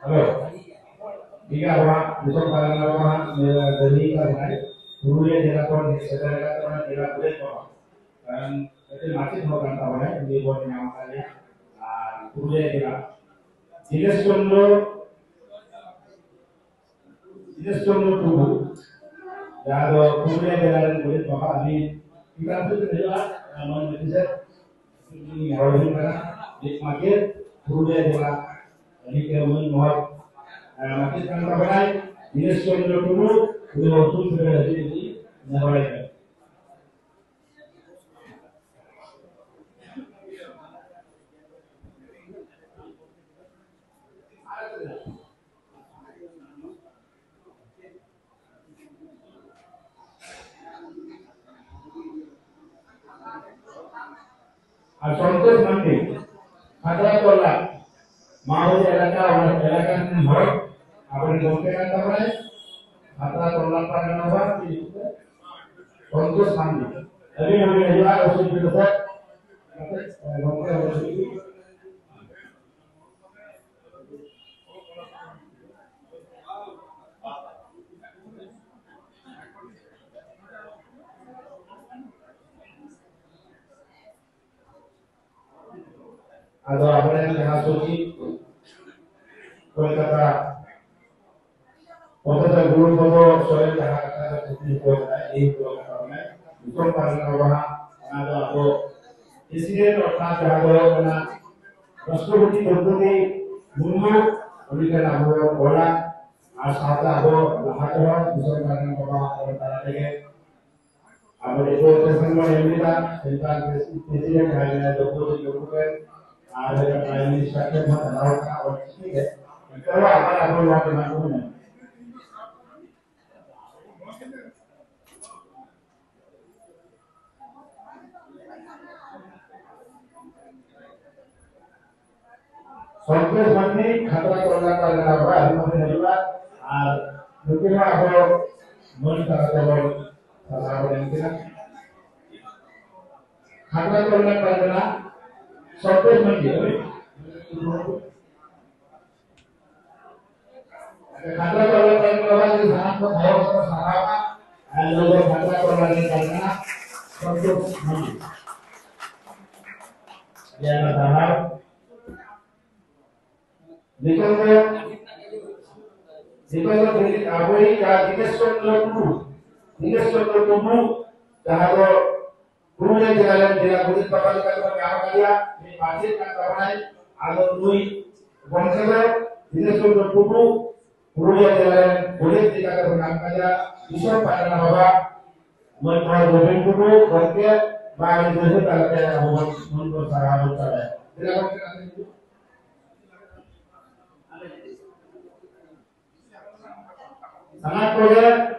ᱦᱮᱞᱳ, ᱴᱷᱤᱠ ᱜᱮᱭᱟ, ᱟᱵᱚᱣᱟᱜ ᱫᱤᱥᱚᱢ ᱯᱟᱨᱜᱟᱱᱟ ᱵᱟᱵᱟ ᱦᱟᱸᱜ, ᱤᱭᱟᱹ, ᱫᱟᱹᱵᱤ ᱠᱟᱜ ᱵᱚᱱᱟᱭ, ᱯᱩᱨᱩᱞᱤᱭᱟᱹ ᱡᱮᱞᱟ ᱠᱷᱚᱱ ᱦᱮᱡ ᱥᱮᱴᱮᱨ ᱟᱠᱟᱫ ᱵᱚᱱᱟ ᱡᱮᱞᱟ ᱜᱚᱰᱮᱛ ᱵᱟᱵᱟ᱾ ᱠᱟᱨᱚᱱ ᱢᱤᱫᱴᱮᱱ ᱢᱟᱪᱮᱫ ᱦᱚᱸ ᱠᱟᱱ ᱛᱟᱵᱚᱱᱟᱭ, ᱩᱱᱤ ᱵᱚᱱ ᱧᱟᱢ ᱟᱠᱟᱫᱮᱭᱟ᱾ ᱟᱨ ᱯᱩᱨᱩᱞᱤᱭᱟᱹ ᱡᱮᱞᱟ ᱫᱤᱱᱮᱥ ᱪᱚᱱᱫᱨᱚ ᱫᱤᱱᱮᱥ ᱪᱚᱱᱫᱨᱚ ᱴᱩᱰᱩ, ᱡᱟᱦᱟᱸ ᱫᱚ ᱯᱩᱨᱩᱞᱤᱭᱟᱹ ᱡᱮᱞᱟ ᱨᱮᱱ ᱜᱚᱰᱮᱛ ᱵᱟᱵᱟ, ᱟᱹᱰᱤ ᱪᱮᱛᱟᱱ ᱥᱮᱫ ᱦᱩᱭᱩᱜᱼᱟ, ᱢᱟᱹᱱ ᱢᱟᱹᱡᱷᱤ ᱥᱮᱫ ᱦᱚᱲ ᱦᱩᱭᱩᱜ ᱠᱟᱱᱟ, ᱢᱤᱫ ᱢᱟᱪᱮᱫ, ᱯᱩᱨᱩᱞᱤᱭᱟᱹ ᱡᱮᱞᱟ ᱟᱹᱰᱤ ᱜᱮ ᱢᱟᱹᱱ ᱢᱚᱦᱚᱛ, ᱟᱨ ᱢᱟᱪᱮᱫ ᱠᱟᱱ ᱛᱟᱵᱚᱱᱟᱭ ᱫᱤᱱᱮᱥ ᱪᱚᱱᱫᱨᱚ ᱴᱩᱰᱩ, ᱩᱱᱤ ᱦᱚᱸ ᱥᱩᱨ ᱥᱮᱴᱮᱨ ᱦᱤᱡᱩᱜ ᱞᱟᱹᱜᱤᱫ ᱱᱮᱦᱚᱨᱟᱭ ᱠᱟᱱᱟ᱾ ᱟᱨ ᱥᱚᱱᱛᱳᱥ ᱢᱟᱱᱰᱤ, ᱠᱷᱟᱛᱲᱟ ᱛᱚᱞᱟ, ᱢᱟᱦᱩᱨ ᱮᱞᱟᱠᱟ, ᱚᱱᱟ ᱮᱞᱟᱠᱟ ᱨᱮᱱ ᱦᱚᱲ, ᱟᱵᱚᱨᱮᱱ ᱜᱚᱢᱠᱮ ᱠᱟᱱ ᱛᱟᱵᱚᱱᱟᱭ, ᱠᱷᱟᱛᱲᱟ ᱛᱚᱞᱟ ᱯᱟᱨᱜᱟᱱᱟ ᱵᱟ, ᱥᱚᱱᱛᱳᱥ ᱢᱟᱱᱰᱤ᱾ ᱟᱹᱵᱤᱱ ᱦᱚᱸᱵᱤᱱ ᱦᱤᱡᱩᱜᱼᱟ, ᱚᱥᱩᱵᱤᱫᱷᱟ ᱫᱚ ᱜᱚᱢᱠᱮ ᱦᱚᱸ ᱚᱥᱩᱵᱤᱫᱷᱟ᱾ ᱟᱫᱚ ᱟᱵᱚᱨᱮᱱ ᱡᱟᱦᱟᱸ ᱥᱚᱪᱤᱵᱽ ᱠᱳᱞᱠᱟᱛᱟ ᱯᱨᱚᱯᱷᱮᱥᱚᱨ ᱜᱩᱨᱩ ᱯᱚᱫᱚ ᱥᱚᱨᱮᱱ ᱡᱟᱦᱟᱸ ᱠᱟᱛᱷᱟ ᱠᱚ ᱠᱩᱠᱞᱤ ᱠᱚ ᱢᱮᱱᱟᱜᱼᱟ, ᱮᱭ ᱠᱚ ᱠᱟᱛᱷᱟ ᱢᱮᱱᱟᱜᱼᱟ, ᱫᱤᱥᱚᱢ ᱯᱟᱨᱜᱟᱱᱟ ᱵᱟᱵᱟ ᱦᱟᱸᱜ ᱚᱱᱟ ᱫᱚ ᱟᱵᱚ ᱯᱨᱮᱥᱤᱰᱮᱱᱴ ᱚᱨᱛᱷᱟᱛ ᱡᱟᱦᱟᱸ ᱫᱚ ᱦᱩᱭᱩᱜ ᱠᱟᱱᱟ ᱨᱟᱥᱴᱨᱚᱯᱚᱛᱤ ᱫᱨᱚᱣᱯᱚᱫᱤ ᱢᱩᱨᱢᱩ, ᱩᱱᱤ ᱴᱷᱮᱱ ᱟᱵᱚ ᱵᱚᱱ ᱚᱞᱟ᱾ ᱟᱨ ᱥᱟᱶᱛᱮ ᱟᱵᱚ ᱞᱟᱦᱟ ᱛᱮᱦᱚᱸ ᱫᱤᱥᱚᱢ ᱯᱟᱨᱜᱟᱱᱟ ᱵᱟᱵᱟ ᱦᱚᱲ ᱛᱟᱞᱟ ᱛᱮᱜᱮ ᱟᱵᱚ ᱰᱮᱯᱩᱴᱮᱥᱚᱱ ᱵᱚᱱ ᱮᱢ ᱞᱮᱫᱟ, ᱥᱮᱱᱴᱨᱟᱞ ᱯᱨᱮᱥᱤᱰᱮᱱᱴ ᱡᱟᱦᱟᱸᱭ ᱢᱮᱱᱟᱭᱟ ᱫᱨᱚᱣᱯᱚᱫᱤ ᱢᱩᱨᱢᱩ ᱨᱮᱱ, ᱟᱨ ᱯᱨᱟᱭᱤᱢ ᱢᱤᱱᱤᱥᱴᱟᱨ ᱴᱷᱮᱱ ᱦᱚᱸ ᱪᱟᱞᱟᱣ ᱠᱟᱱᱟ ᱚᱞ ᱪᱤᱠᱤ ᱛᱮ᱾ ᱮᱱᱛᱮ ᱨᱮᱦᱚᱸ ᱟᱵᱟᱨ ᱟᱵᱚ ᱱᱚᱣᱟ ᱨᱮᱱᱟᱜ ᱠᱚ ᱢᱮᱱᱟ᱾ ᱥᱚᱱᱛᱳᱥ ᱢᱟᱱᱰᱤ ᱠᱷᱟᱛᱲᱟ ᱠᱚᱨᱱᱟᱴᱚᱠ ᱨᱮᱱᱟᱜ ᱚᱲᱟᱜ ᱦᱚᱲ ᱠᱚ ᱦᱤᱡᱩᱜᱼᱟ᱾ ᱟᱨ ᱱᱩᱠᱤᱱ ᱦᱚᱸ ᱟᱵᱚ ᱢᱟᱹᱱ ᱛᱟᱞᱟ ᱛᱮᱵᱚᱱ ᱥᱟᱨᱦᱟᱣ ᱵᱚᱱ ᱮᱢ ᱠᱤᱱᱟ᱾ ᱠᱷᱟᱛᱲᱟ ᱠᱚᱨᱱᱟᱴᱚᱠ ᱨᱮᱱᱟᱜ ᱥᱚᱱᱛᱳᱥ ᱢᱟᱱᱰᱤ, ᱦᱳᱭ᱾ ᱠᱷᱟᱛᱲᱟ ᱠᱚᱨᱱᱟᱴᱚᱠ ᱨᱮᱱ ᱵᱟᱵᱟ ᱡᱩᱫᱤ ᱥᱟᱱᱟᱢ ᱠᱚ ᱛᱟᱭᱚᱢ ᱠᱚ ᱥᱟᱨᱦᱟᱣᱟ, ᱟᱨ ᱱᱩᱭ ᱫᱚ ᱠᱷᱟᱛᱲᱟ ᱠᱚᱨᱱᱟᱴᱚᱠ ᱨᱮᱱ ᱠᱟᱱᱟ, ᱥᱚᱱᱛᱳᱥ ᱢᱟᱱᱰᱤ᱾ ᱟᱹᱰᱤ ᱟᱭᱢᱟ ᱥᱟᱨᱦᱟᱣ᱾ ᱱᱤᱛᱚᱜ ᱫᱚ, ᱱᱤᱛᱚᱜ ᱫᱚ ᱫᱤᱱᱮᱥ, ᱟᱵᱚᱭᱤᱡ ᱡᱟᱦᱟᱸ ᱫᱤᱱᱮᱥ ᱪᱚᱱᱫᱨᱚ ᱴᱩᱰᱩ, ᱫᱤᱱᱮᱥ ᱪᱚᱱᱫᱨᱚ ᱴᱩᱰᱩ, ᱡᱟᱦᱟᱸ ᱫᱚ ᱯᱩᱨᱩᱞᱤᱭᱟᱹ ᱡᱮᱞᱟ ᱨᱮᱱ ᱡᱮᱞᱟ ᱜᱚᱰᱮᱛ ᱵᱟᱵᱟ ᱞᱮᱠᱟ ᱛᱮᱵᱚᱱ ᱧᱟᱢ ᱟᱠᱟᱫᱮᱭᱟ, ᱩᱱᱤ ᱢᱟᱪᱮᱫ ᱠᱟᱱ ᱛᱟᱵᱚᱱᱟᱭ᱾ ᱟᱫᱚ ᱱᱩᱭ ᱜᱚᱢᱠᱮ ᱫᱚ ᱫᱤᱱᱮᱥ ᱪᱚᱱᱫᱨᱚ ᱴᱩᱰᱩ, ᱯᱩᱨᱩᱞᱤᱭᱟᱹ ᱡᱮᱞᱟ ᱨᱮᱱ ᱜᱚᱰᱮᱛ ᱞᱮᱠᱟ ᱛᱮᱵᱚᱱ ᱧᱟᱢ ᱟᱠᱟᱫᱮᱭᱟ᱾ ᱫᱤᱥᱚᱢ ᱯᱟᱨᱜᱟᱱᱟ ᱵᱟᱵᱟ ᱢᱟᱹᱱ ᱢᱚᱦᱚᱱ ᱜᱳᱵᱤᱱ ᱴᱩᱰᱩ ᱜᱚᱢᱠᱮ ᱵᱟ ᱟᱹᱰᱤ ᱡᱳᱨ ᱛᱟᱞᱟᱛᱮ ᱟᱵᱚ ᱵᱚᱱ ᱢᱚᱱ ᱵᱚᱱ ᱥᱟᱨᱦᱟᱣ ᱵᱚᱱ ᱪᱟᱞᱟᱭᱟ᱾ ᱫᱮᱞᱟ ᱜᱚᱢᱠᱮ, ᱱᱟᱥᱮ ᱦᱤᱡᱩᱜ᱾ ᱥᱟᱱᱟᱢ ᱠᱚᱜᱮ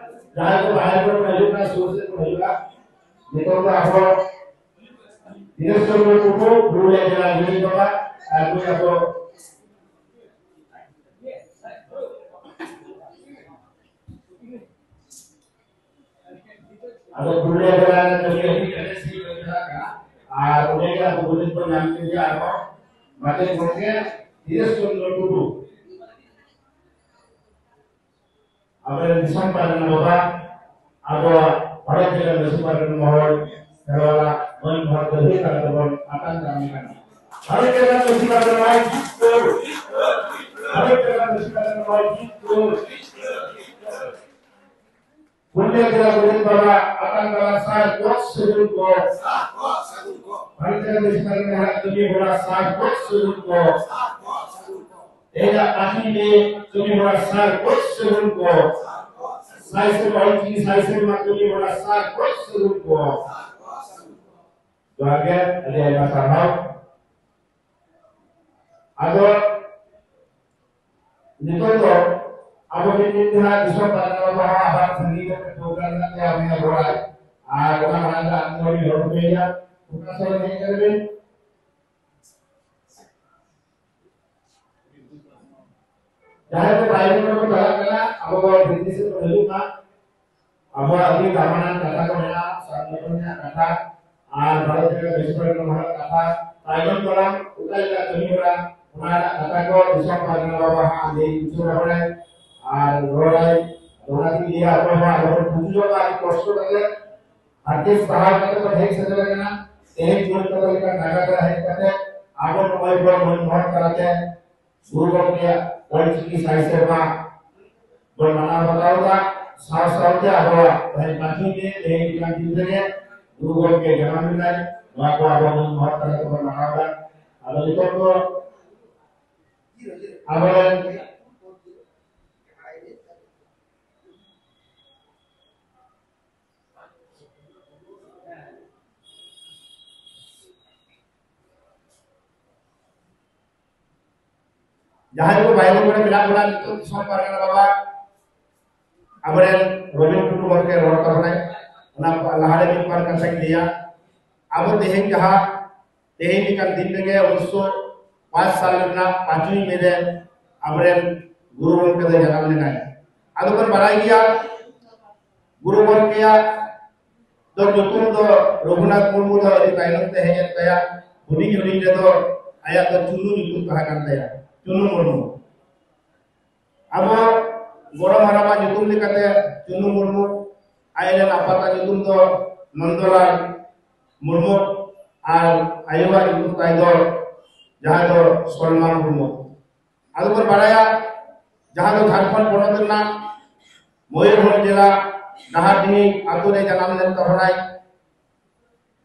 ᱡᱟᱦᱟᱸᱭ ᱠᱚ ᱵᱟᱦᱨᱮ ᱠᱚᱨᱮ ᱠᱚ ᱦᱤᱡᱩᱜ ᱠᱟᱱᱟ, ᱥᱩᱨ ᱥᱮᱫ ᱠᱚ ᱦᱤᱡᱩᱜᱼᱟ᱾ ᱱᱤᱛᱚᱝ ᱫᱚ ᱟᱵᱚ ᱫᱤᱱᱮᱥ ᱪᱚᱱᱫᱨᱚ ᱴᱩᱰᱩ, ᱯᱩᱨᱩᱞᱤᱭᱟᱹ ᱡᱮᱞᱟ ᱨᱤᱱᱤᱡ ᱵᱟᱵᱟ, ᱟᱨ ᱱᱩᱭ ᱟᱵᱚ ᱟᱫᱚ ᱯᱩᱨᱩᱞᱤᱭᱟᱹ ᱡᱮᱞᱟ ᱨᱮ ᱡᱚᱫᱤ ᱟᱹᱰᱤ ᱮᱱᱮᱡ ᱥᱮᱨᱮᱧ ᱠᱚ ᱪᱟᱞᱟᱜ ᱠᱟᱱᱟ, ᱟᱨ ᱚᱸᱰᱮ ᱜᱮ ᱟᱵᱚ ᱜᱚᱰᱮᱛ ᱵᱚᱱ ᱧᱟᱢ ᱠᱮᱫᱮᱭᱟ ᱟᱨᱦᱚᱸ ᱢᱟᱪᱮᱫ ᱜᱚᱢᱠᱮ ᱫᱷᱤᱨᱮᱥ ᱪᱚᱱᱫᱨᱚ ᱴᱩᱰᱩ, ᱟᱵᱚᱨᱮᱱ ᱫᱤᱥᱚᱢ ᱯᱟᱨᱜᱟᱱᱟ ᱵᱟᱵᱟ, ᱟᱵᱚᱣᱟᱜ ᱵᱷᱟᱨᱚᱛ ᱡᱟᱠᱟᱛ ᱢᱟᱹᱡᱷᱤ ᱯᱟᱨᱜᱟᱱᱟ ᱢᱚᱦᱚᱞ ᱠᱷᱮᱨᱣᱟᱞᱟ ᱢᱟᱹᱱ ᱢᱚᱦᱚᱱ ᱫᱟᱹᱵᱤ ᱛᱟᱞᱟ ᱛᱮᱵᱚᱱ ᱟᱛᱟᱝ ᱫᱟᱨᱟᱢᱮ ᱠᱟᱱᱟ᱾ ᱵᱷᱟᱨᱚᱛ ᱡᱟᱠᱟᱛ ᱢᱟᱹᱡᱷᱤ ᱯᱟᱨᱜᱟᱱᱟ ᱢᱟᱹᱡᱷᱤ ᱠᱚ, ᱵᱷᱟᱨᱚᱛ ᱡᱟᱠᱟᱛ ᱢᱟᱹᱡᱷᱤ ᱯᱟᱨᱜᱟᱱᱟ ᱢᱟᱹᱡᱷᱤ ᱠᱚ, ᱯᱩᱨᱩᱞᱤᱭᱟᱹ ᱡᱮᱞᱟ ᱜᱚᱵᱤᱱᱫ ᱵᱟᱵᱟ ᱟᱛᱟᱝ ᱫᱟᱨᱟᱢ ᱥᱟᱨ ᱠᱚ ᱥᱟᱹᱜᱩᱱ ᱠᱚ, ᱵᱷᱟᱨᱚᱛ ᱡᱟᱠᱟᱛ ᱢᱟᱹᱡᱷᱤ ᱯᱟᱨᱜᱟᱱᱟ ᱦᱟᱜ ᱠᱟᱹᱢᱤ ᱦᱚᱨᱟ ᱥᱟᱨ ᱠᱚ ᱥᱟᱹᱜᱩᱱ ᱠᱚ, ᱛᱮᱦᱮᱧᱟᱜ ᱯᱟᱸᱪ ᱢᱮ ᱠᱟᱹᱢᱤ ᱦᱚᱨᱟ ᱥᱟᱨ ᱠᱚ ᱥᱟᱹᱜᱩᱱ ᱠᱚ, ᱥᱟᱭ ᱥᱮᱨᱢᱟ ᱚᱞᱪᱤᱠᱤ ᱥᱟᱭ ᱥᱮᱨᱢᱟ ᱠᱟᱹᱢᱤ ᱦᱚᱨᱟ ᱥᱟᱨ ᱠᱚ ᱥᱟᱹᱜᱩᱱ ᱠᱚ᱾ ᱡᱚᱦᱟᱨ ᱜᱮ, ᱟᱹᱰᱤ ᱟᱭᱢᱟ ᱥᱟᱨᱦᱟᱣ᱾ ᱟᱫᱚ ᱱᱤᱛᱚᱜ ᱫᱚ ᱟᱵᱚ ᱢᱤᱫ ᱢᱤᱫ ᱛᱮ ᱦᱟᱸᱜ ᱫᱤᱥᱚᱢ ᱯᱟᱨᱜᱟᱱᱟ ᱵᱟᱵᱟ ᱦᱚᱸ ᱟᱵᱟᱨ ᱥᱟᱺᱜᱤᱧ ᱨᱮ ᱯᱨᱳᱜᱨᱟᱢ ᱢᱮᱱᱟᱜ ᱛᱟᱭᱟ, ᱩᱱᱤ ᱦᱚᱸ ᱨᱚᱲᱟᱭ᱾ ᱟᱨ ᱚᱱᱟ ᱢᱟᱲᱟᱝ ᱨᱮ ᱟᱢ ᱦᱚᱸ ᱨᱚᱲ ᱦᱚᱪᱚᱭᱮᱭᱟ, ᱚᱠᱟ ᱥᱮᱫ ᱨᱮ ᱦᱮᱡ ᱠᱟᱱᱟ ᱵᱤᱱ? ᱡᱟᱦᱟᱸᱭ ᱠᱚ ᱵᱟᱭᱨᱮ ᱠᱚᱨᱮ ᱠᱚ ᱪᱟᱞᱟᱜ ᱠᱟᱱᱟ, ᱟᱵᱚ ᱠᱚ ᱵᱷᱤᱛᱨᱤ ᱥᱮᱫ ᱠᱚ ᱦᱤᱡᱩᱜ ᱢᱟ᱾ ᱟᱵᱚᱣᱟᱜ ᱟᱹᱰᱤ ᱫᱟᱢᱟᱱᱟᱜ ᱠᱟᱛᱷᱟ ᱠᱚ ᱢᱮᱱᱟᱜᱼᱟ, ᱥᱟᱨᱱᱟ ᱫᱷᱚᱨᱚᱢ ᱨᱮᱱᱟᱜ ᱠᱟᱛᱷᱟ ᱟᱨ ᱵᱷᱟᱨᱚᱛ ᱨᱮᱱᱟᱜ ᱵᱮᱥ ᱵᱟᱹᱲᱤᱡ ᱱᱚᱣᱟ ᱠᱟᱛᱷᱟ ᱛᱟᱭᱱᱚᱢ ᱫᱟᱨᱟᱢ ᱚᱠᱟ ᱞᱮᱠᱟ ᱠᱟᱹᱢᱤ ᱦᱚᱨᱟ, ᱚᱱᱟ ᱨᱮᱱᱟᱜ ᱠᱟᱛᱷᱟ ᱠᱚ ᱫᱤᱥᱚᱢ ᱯᱟᱨᱜᱟᱱᱟ ᱵᱟᱵᱟ ᱦᱟᱸᱜ ᱞᱟᱹᱭ ᱩᱪᱟᱹᱲ ᱟᱵᱚᱱᱟᱭ ᱟᱨ ᱨᱚᱲᱟᱭ᱾ ᱚᱱᱟ ᱛᱮᱜᱮ ᱞᱟᱹᱭᱟ, ᱚᱠᱚᱭ ᱦᱚᱸ ᱟᱞᱚᱵᱚᱱ ᱵᱩᱡᱷᱟᱹᱣᱟ, ᱟᱹᱰᱤ ᱠᱚᱥᱴᱚ ᱠᱟᱛᱮ ᱦᱟᱨᱠᱮᱛ ᱥᱟᱦᱟᱣ ᱠᱟᱛᱮ ᱵᱚᱱ ᱦᱮᱡ ᱥᱮᱴᱮᱨ ᱟᱠᱟᱱᱟ᱾ ᱛᱮᱦᱮᱧ ᱡᱩᱣᱟᱹᱱ ᱠᱚ ᱞᱮᱠᱟ ᱱᱟᱜᱟᱨ ᱨᱮ ᱦᱮᱡ ᱠᱟᱛᱮ ᱟᱵᱚ ᱱᱚᱜᱼᱚᱭ ᱵᱚᱱ ᱢᱚᱱ ᱢᱚᱦᱚᱛ ᱛᱟᱞᱟᱛᱮ ᱜᱩᱨᱩ ᱜᱚᱢᱠᱮᱭᱟᱜ ᱚᱞᱪᱤᱠᱤ ᱥᱟᱭ ᱥᱮᱨᱢᱟ ᱵᱚᱱ ᱢᱟᱱᱟᱣ ᱵᱟᱛᱟᱣ ᱮᱫᱟ᱾ ᱥᱟᱶ ᱥᱟᱶᱛᱮ ᱟᱵᱚᱣᱟᱜ ᱛᱮᱦᱮᱧ ᱯᱟᱸᱪᱚᱭ ᱢᱮ, ᱛᱮᱦᱮᱧ ᱞᱮᱠᱟᱱ ᱫᱤᱱ ᱨᱮᱜᱮ ᱜᱩᱨᱩ ᱜᱚᱢᱠᱮ ᱡᱟᱱᱟᱢ ᱞᱮᱱᱟᱭ, ᱱᱚᱣᱟ ᱠᱚ ᱟᱵᱚ ᱵᱚᱱ ᱢᱚᱦᱚᱛ ᱛᱟᱞᱟ ᱛᱮᱵᱚᱱ ᱢᱟᱱᱟᱣ ᱮᱫᱟ᱾ ᱟᱫᱚ ᱱᱤᱛᱚᱜ ᱫᱚ ᱟᱵᱚᱨᱮᱱ ᱡᱟᱦᱟᱸᱭ ᱠᱚ ᱵᱟᱭᱨᱮ ᱠᱚᱨᱮ ᱢᱮᱱᱟᱜ ᱵᱚᱱᱟ, ᱱᱤᱛᱚᱜ ᱫᱤᱥᱚᱢ ᱯᱟᱨᱜᱟᱱᱟ ᱵᱟᱵᱟ ᱟᱵᱚᱨᱮᱱ ᱨᱚᱵᱤᱱ ᱴᱩᱰᱩ ᱜᱚᱢᱠᱮ ᱨᱚᱲ ᱛᱟᱵᱚᱱᱟᱭ, ᱚᱱᱟ ᱞᱟᱦᱟᱨᱮ ᱢᱤᱫ ᱵᱟᱨ ᱠᱟᱛᱷᱟᱧ ᱞᱟᱹᱭᱟ᱾ ᱟᱵᱚ ᱛᱮᱦᱮᱧ ᱡᱟᱦᱟᱸ, ᱛᱮᱦᱮᱧ ᱞᱮᱠᱟᱱ ᱫᱤᱱ ᱨᱮᱜᱮ ᱩᱱᱤᱥᱥᱚ ᱯᱟᱸᱪ ᱥᱟᱞ ᱨᱮᱱᱟᱜ ᱯᱟᱸᱪᱚᱭ ᱢᱮ ᱨᱮ ᱟᱵᱚᱨᱮᱱ ᱜᱩᱨᱩ ᱜᱚᱢᱠᱮ ᱫᱚ ᱡᱟᱱᱟᱢ ᱞᱮᱱᱟᱭ᱾ ᱟᱫᱚ ᱵᱚᱱ ᱵᱟᱲᱟᱭ ᱜᱮᱭᱟ, ᱜᱩᱨᱩ ᱜᱚᱢᱠᱮᱭᱟᱜ ᱫᱚ ᱧᱩᱛᱩᱢ ᱫᱚ ᱨᱚᱜᱷᱩᱱᱟᱛᱷ ᱢᱩᱨᱢᱩ ᱫᱚ ᱟᱹᱰᱤ ᱛᱟᱭᱱᱚᱢ ᱛᱮ ᱦᱮᱡ ᱮᱱ ᱛᱟᱭᱟ᱾ ᱦᱩᱰᱤᱧ ᱦᱩᱰᱤᱧ ᱨᱮᱫᱚ ᱟᱭᱟᱜ ᱫᱚ ᱪᱩᱱᱩ ᱧᱩᱛᱩᱢ ᱛᱟᱦᱮᱸ ᱠᱟᱱ ᱛᱟᱭᱟ, ᱪᱩᱱᱩ ᱢᱩᱨᱢᱩ᱾ ᱟᱵᱚ ᱜᱚᱲᱚᱢ ᱦᱟᱲᱟᱢᱟᱜ ᱧᱩᱛᱩᱢ ᱞᱮᱠᱟᱛᱮ ᱪᱩᱱᱩ ᱢᱩᱨᱢᱩ, ᱟᱡ ᱨᱮᱱ ᱟᱯᱟᱛᱟᱜ ᱧᱩᱛᱩᱢ ᱫᱚ ᱱᱚᱱᱫᱚᱞᱟᱞ ᱢᱩᱨᱢᱩ ᱟᱨ ᱟᱭᱳᱣᱟᱜ ᱧᱩᱛᱩᱢ ᱛᱟᱭ ᱫᱚ ᱡᱟᱦᱟᱸᱭ ᱫᱚ ᱥᱚᱞᱢᱟ ᱢᱩᱨᱢᱩ᱾ ᱟᱫᱚ ᱵᱚᱱ ᱵᱟᱲᱟᱭᱟ, ᱡᱟᱦᱟᱸ ᱫᱚ ᱡᱷᱟᱲᱠᱷᱚᱸᱰ ᱯᱚᱱᱚᱛ ᱨᱮᱱᱟᱜ ᱢᱚᱭᱩᱨᱵᱷᱚᱸᱡᱽ ᱡᱮᱞᱟ ᱰᱟᱦᱟᱨᱰᱤᱦᱤ ᱟᱛᱳ ᱨᱮ ᱡᱟᱱᱟᱢ ᱞᱮᱱ ᱛᱟᱵᱚᱱᱟᱭ,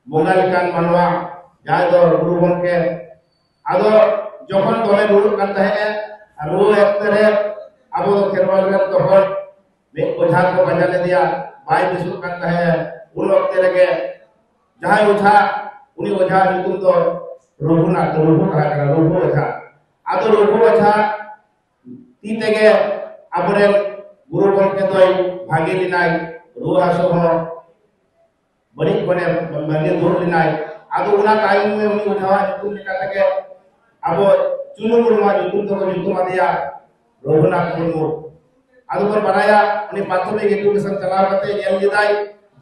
ᱵᱚᱸᱜᱟ ᱞᱮᱠᱟᱱ ᱢᱟᱱᱣᱟ, ᱡᱟᱦᱟᱸᱭ ᱫᱚ ᱜᱩᱨᱩ ᱜᱚᱢᱠᱮ᱾ ᱟᱫᱚ ᱡᱚᱠᱷᱚᱱ ᱫᱚᱢᱮ ᱨᱩᱣᱟᱹᱜ ᱠᱟᱱ ᱛᱟᱦᱮᱸᱫ ᱮ, ᱨᱩᱣᱟᱹ ᱚᱠᱛᱮ ᱨᱮ ᱟᱵᱚ ᱫᱚ ᱠᱷᱮᱨᱣᱟᱞ ᱨᱮᱱ ᱛᱚᱠᱷᱚᱱ ᱢᱤᱫ ᱚᱡᱷᱟ ᱠᱚ ᱯᱟᱸᱡᱟ ᱞᱮᱫᱮᱭᱟ, ᱵᱟᱭ ᱵᱮᱥᱚᱜ ᱠᱟᱱ ᱛᱟᱦᱮᱸᱫ᱾ ᱩᱱ ᱚᱠᱛᱮ ᱨᱮᱜᱮ ᱡᱟᱦᱟᱸᱭ ᱚᱡᱷᱟ, ᱩᱱᱤ ᱚᱡᱷᱟ ᱧᱩᱛᱩᱢ ᱫᱚ ᱨᱚᱜᱷᱩᱱᱟᱛᱷ, ᱨᱚᱜᱷᱩ ᱛᱟᱦᱮᱸ ᱠᱟᱱᱟ, ᱨᱚᱜᱷᱩ ᱚᱡᱷᱟ᱾ ᱟᱫᱚ ᱨᱚᱜᱷᱩ ᱚᱡᱷᱟ ᱛᱤ ᱛᱮᱜᱮ ᱟᱵᱚᱨᱮᱱ ᱜᱩᱨᱩ ᱜᱚᱢᱠᱮ ᱫᱚᱭ ᱵᱷᱟᱜᱮ ᱞᱮᱱᱟᱭ, ᱨᱩᱣᱟᱹ ᱦᱟᱹᱥᱩ ᱦᱚᱸ ᱵᱟᱹᱲᱤᱡ ᱠᱷᱚᱱᱮ ᱵᱷᱟᱜᱮ ᱫᱩᱨ ᱞᱮᱱᱟᱭ᱾ ᱟᱫᱚ ᱚᱱᱟ ᱛᱟᱭᱚᱢ ᱨᱮ ᱩᱱᱤ ᱚᱡᱷᱟᱣᱟᱜ ᱧᱩᱛᱩᱢ ᱞᱮᱠᱟ ᱛᱮᱜᱮ ᱟᱵᱚ ᱪᱩᱱᱩ ᱢᱩᱨᱢᱩᱣᱟᱜ ᱧᱩᱛᱩᱢ ᱛᱮᱵᱚᱱ ᱧᱩᱛᱩᱢ ᱟᱫᱮᱭᱟ, ᱨᱚᱜᱷᱩᱱᱟᱛᱷ ᱢᱩᱨᱢᱩ᱾ ᱟᱫᱚ ᱵᱚᱱ ᱵᱟᱲᱟᱭᱟ, ᱩᱱᱤ ᱯᱨᱟᱛᱷᱚᱢᱤᱠ ᱮᱰᱩᱠᱮᱥᱚᱱ ᱪᱟᱞᱟᱣ ᱠᱟᱛᱮ ᱧᱮᱞ ᱞᱮᱫᱟᱭ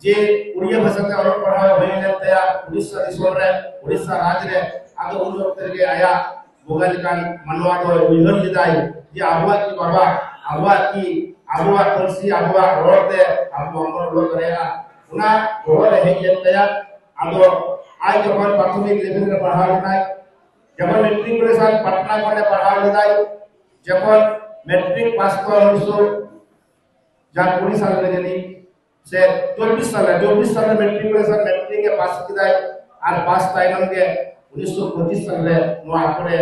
ᱡᱮ ᱩᱲᱤᱭᱟ ᱵᱷᱟᱥᱟ ᱛᱮ ᱚᱞᱚᱜ ᱯᱟᱲᱦᱟᱣ ᱦᱩᱭ ᱞᱮᱱ ᱛᱟᱭᱟ ᱩᱲᱤᱥᱥᱟ ᱫᱤᱥᱚᱢ ᱨᱮ, ᱩᱲᱤᱥᱥᱟ ᱨᱟᱡᱽ ᱨᱮ᱾ ᱟᱫᱚ ᱩᱱ ᱚᱠᱛᱮ ᱨᱮᱜᱮ ᱟᱭᱟᱜ ᱵᱚᱸᱜᱟ ᱞᱮᱠᱟᱱ ᱢᱟᱱᱣᱟ ᱫᱚᱭ ᱩᱭᱦᱟᱹᱨ ᱞᱮᱫᱟᱭ ᱡᱮ ᱟᱵᱚᱣᱟᱜ ᱠᱤ ᱵᱟᱵᱟ, ᱟᱵᱚᱣᱟᱜ ᱠᱤ, ᱟᱵᱚᱣᱟᱜ ᱯᱟᱹᱨᱥᱤ, ᱟᱵᱚᱣᱟᱜ ᱨᱚᱲ ᱛᱮ ᱟᱵᱚ ᱵᱟᱵᱚᱱ ᱚᱞᱚᱜ ᱫᱟᱲᱮᱭᱟᱜᱼᱟ? ᱚᱱᱟ ᱵᱚᱦᱚᱜ ᱨᱮ ᱦᱮᱡ ᱞᱮᱱ ᱛᱟᱭᱟ᱾ ᱟᱫᱚ ᱟᱡ ᱡᱚᱠᱷᱚᱱ ᱯᱨᱟᱛᱷᱚᱢᱤᱠ ᱞᱮᱵᱮᱞ ᱨᱮ ᱯᱟᱲᱦᱟᱣ ᱞᱮᱱᱟᱭ, ᱡᱚᱠᱷᱚᱱ ᱢᱮᱴᱨᱤᱠᱩᱞᱮᱥᱚᱱ ᱯᱟᱴᱱᱟ ᱠᱷᱚᱱᱮ ᱯᱟᱲᱦᱟᱣ ᱞᱮᱫᱟᱭ, ᱡᱚᱠᱷᱚᱱ ᱢᱮᱴᱨᱤᱠ ᱯᱟᱥ ᱠᱚ ᱩᱱᱤᱥᱥᱚ ᱡᱟᱦᱟᱸ ᱠᱩᱲᱤ ᱥᱟᱞ ᱨᱮ ᱡᱟᱹᱱᱤᱡ ᱥᱮ ᱪᱚᱵᱵᱤᱥ ᱥᱟᱞ ᱨᱮ, ᱪᱚᱵᱵᱤᱥ ᱥᱟᱞ ᱨᱮ ᱢᱮᱴᱨᱤᱠᱩᱞᱮᱥᱚᱱ, ᱢᱮᱴᱨᱤᱠ ᱮ ᱯᱟᱥ ᱠᱮᱫᱟᱭ᱾ ᱟᱨ ᱯᱟᱥ ᱛᱟᱭᱱᱚᱢ ᱜᱮ ᱩᱱᱤᱥᱥᱚ ᱯᱚᱸᱪᱤᱥ ᱥᱟᱞ ᱨᱮ ᱱᱚᱣᱟ ᱟᱠᱷᱚᱨ ᱮ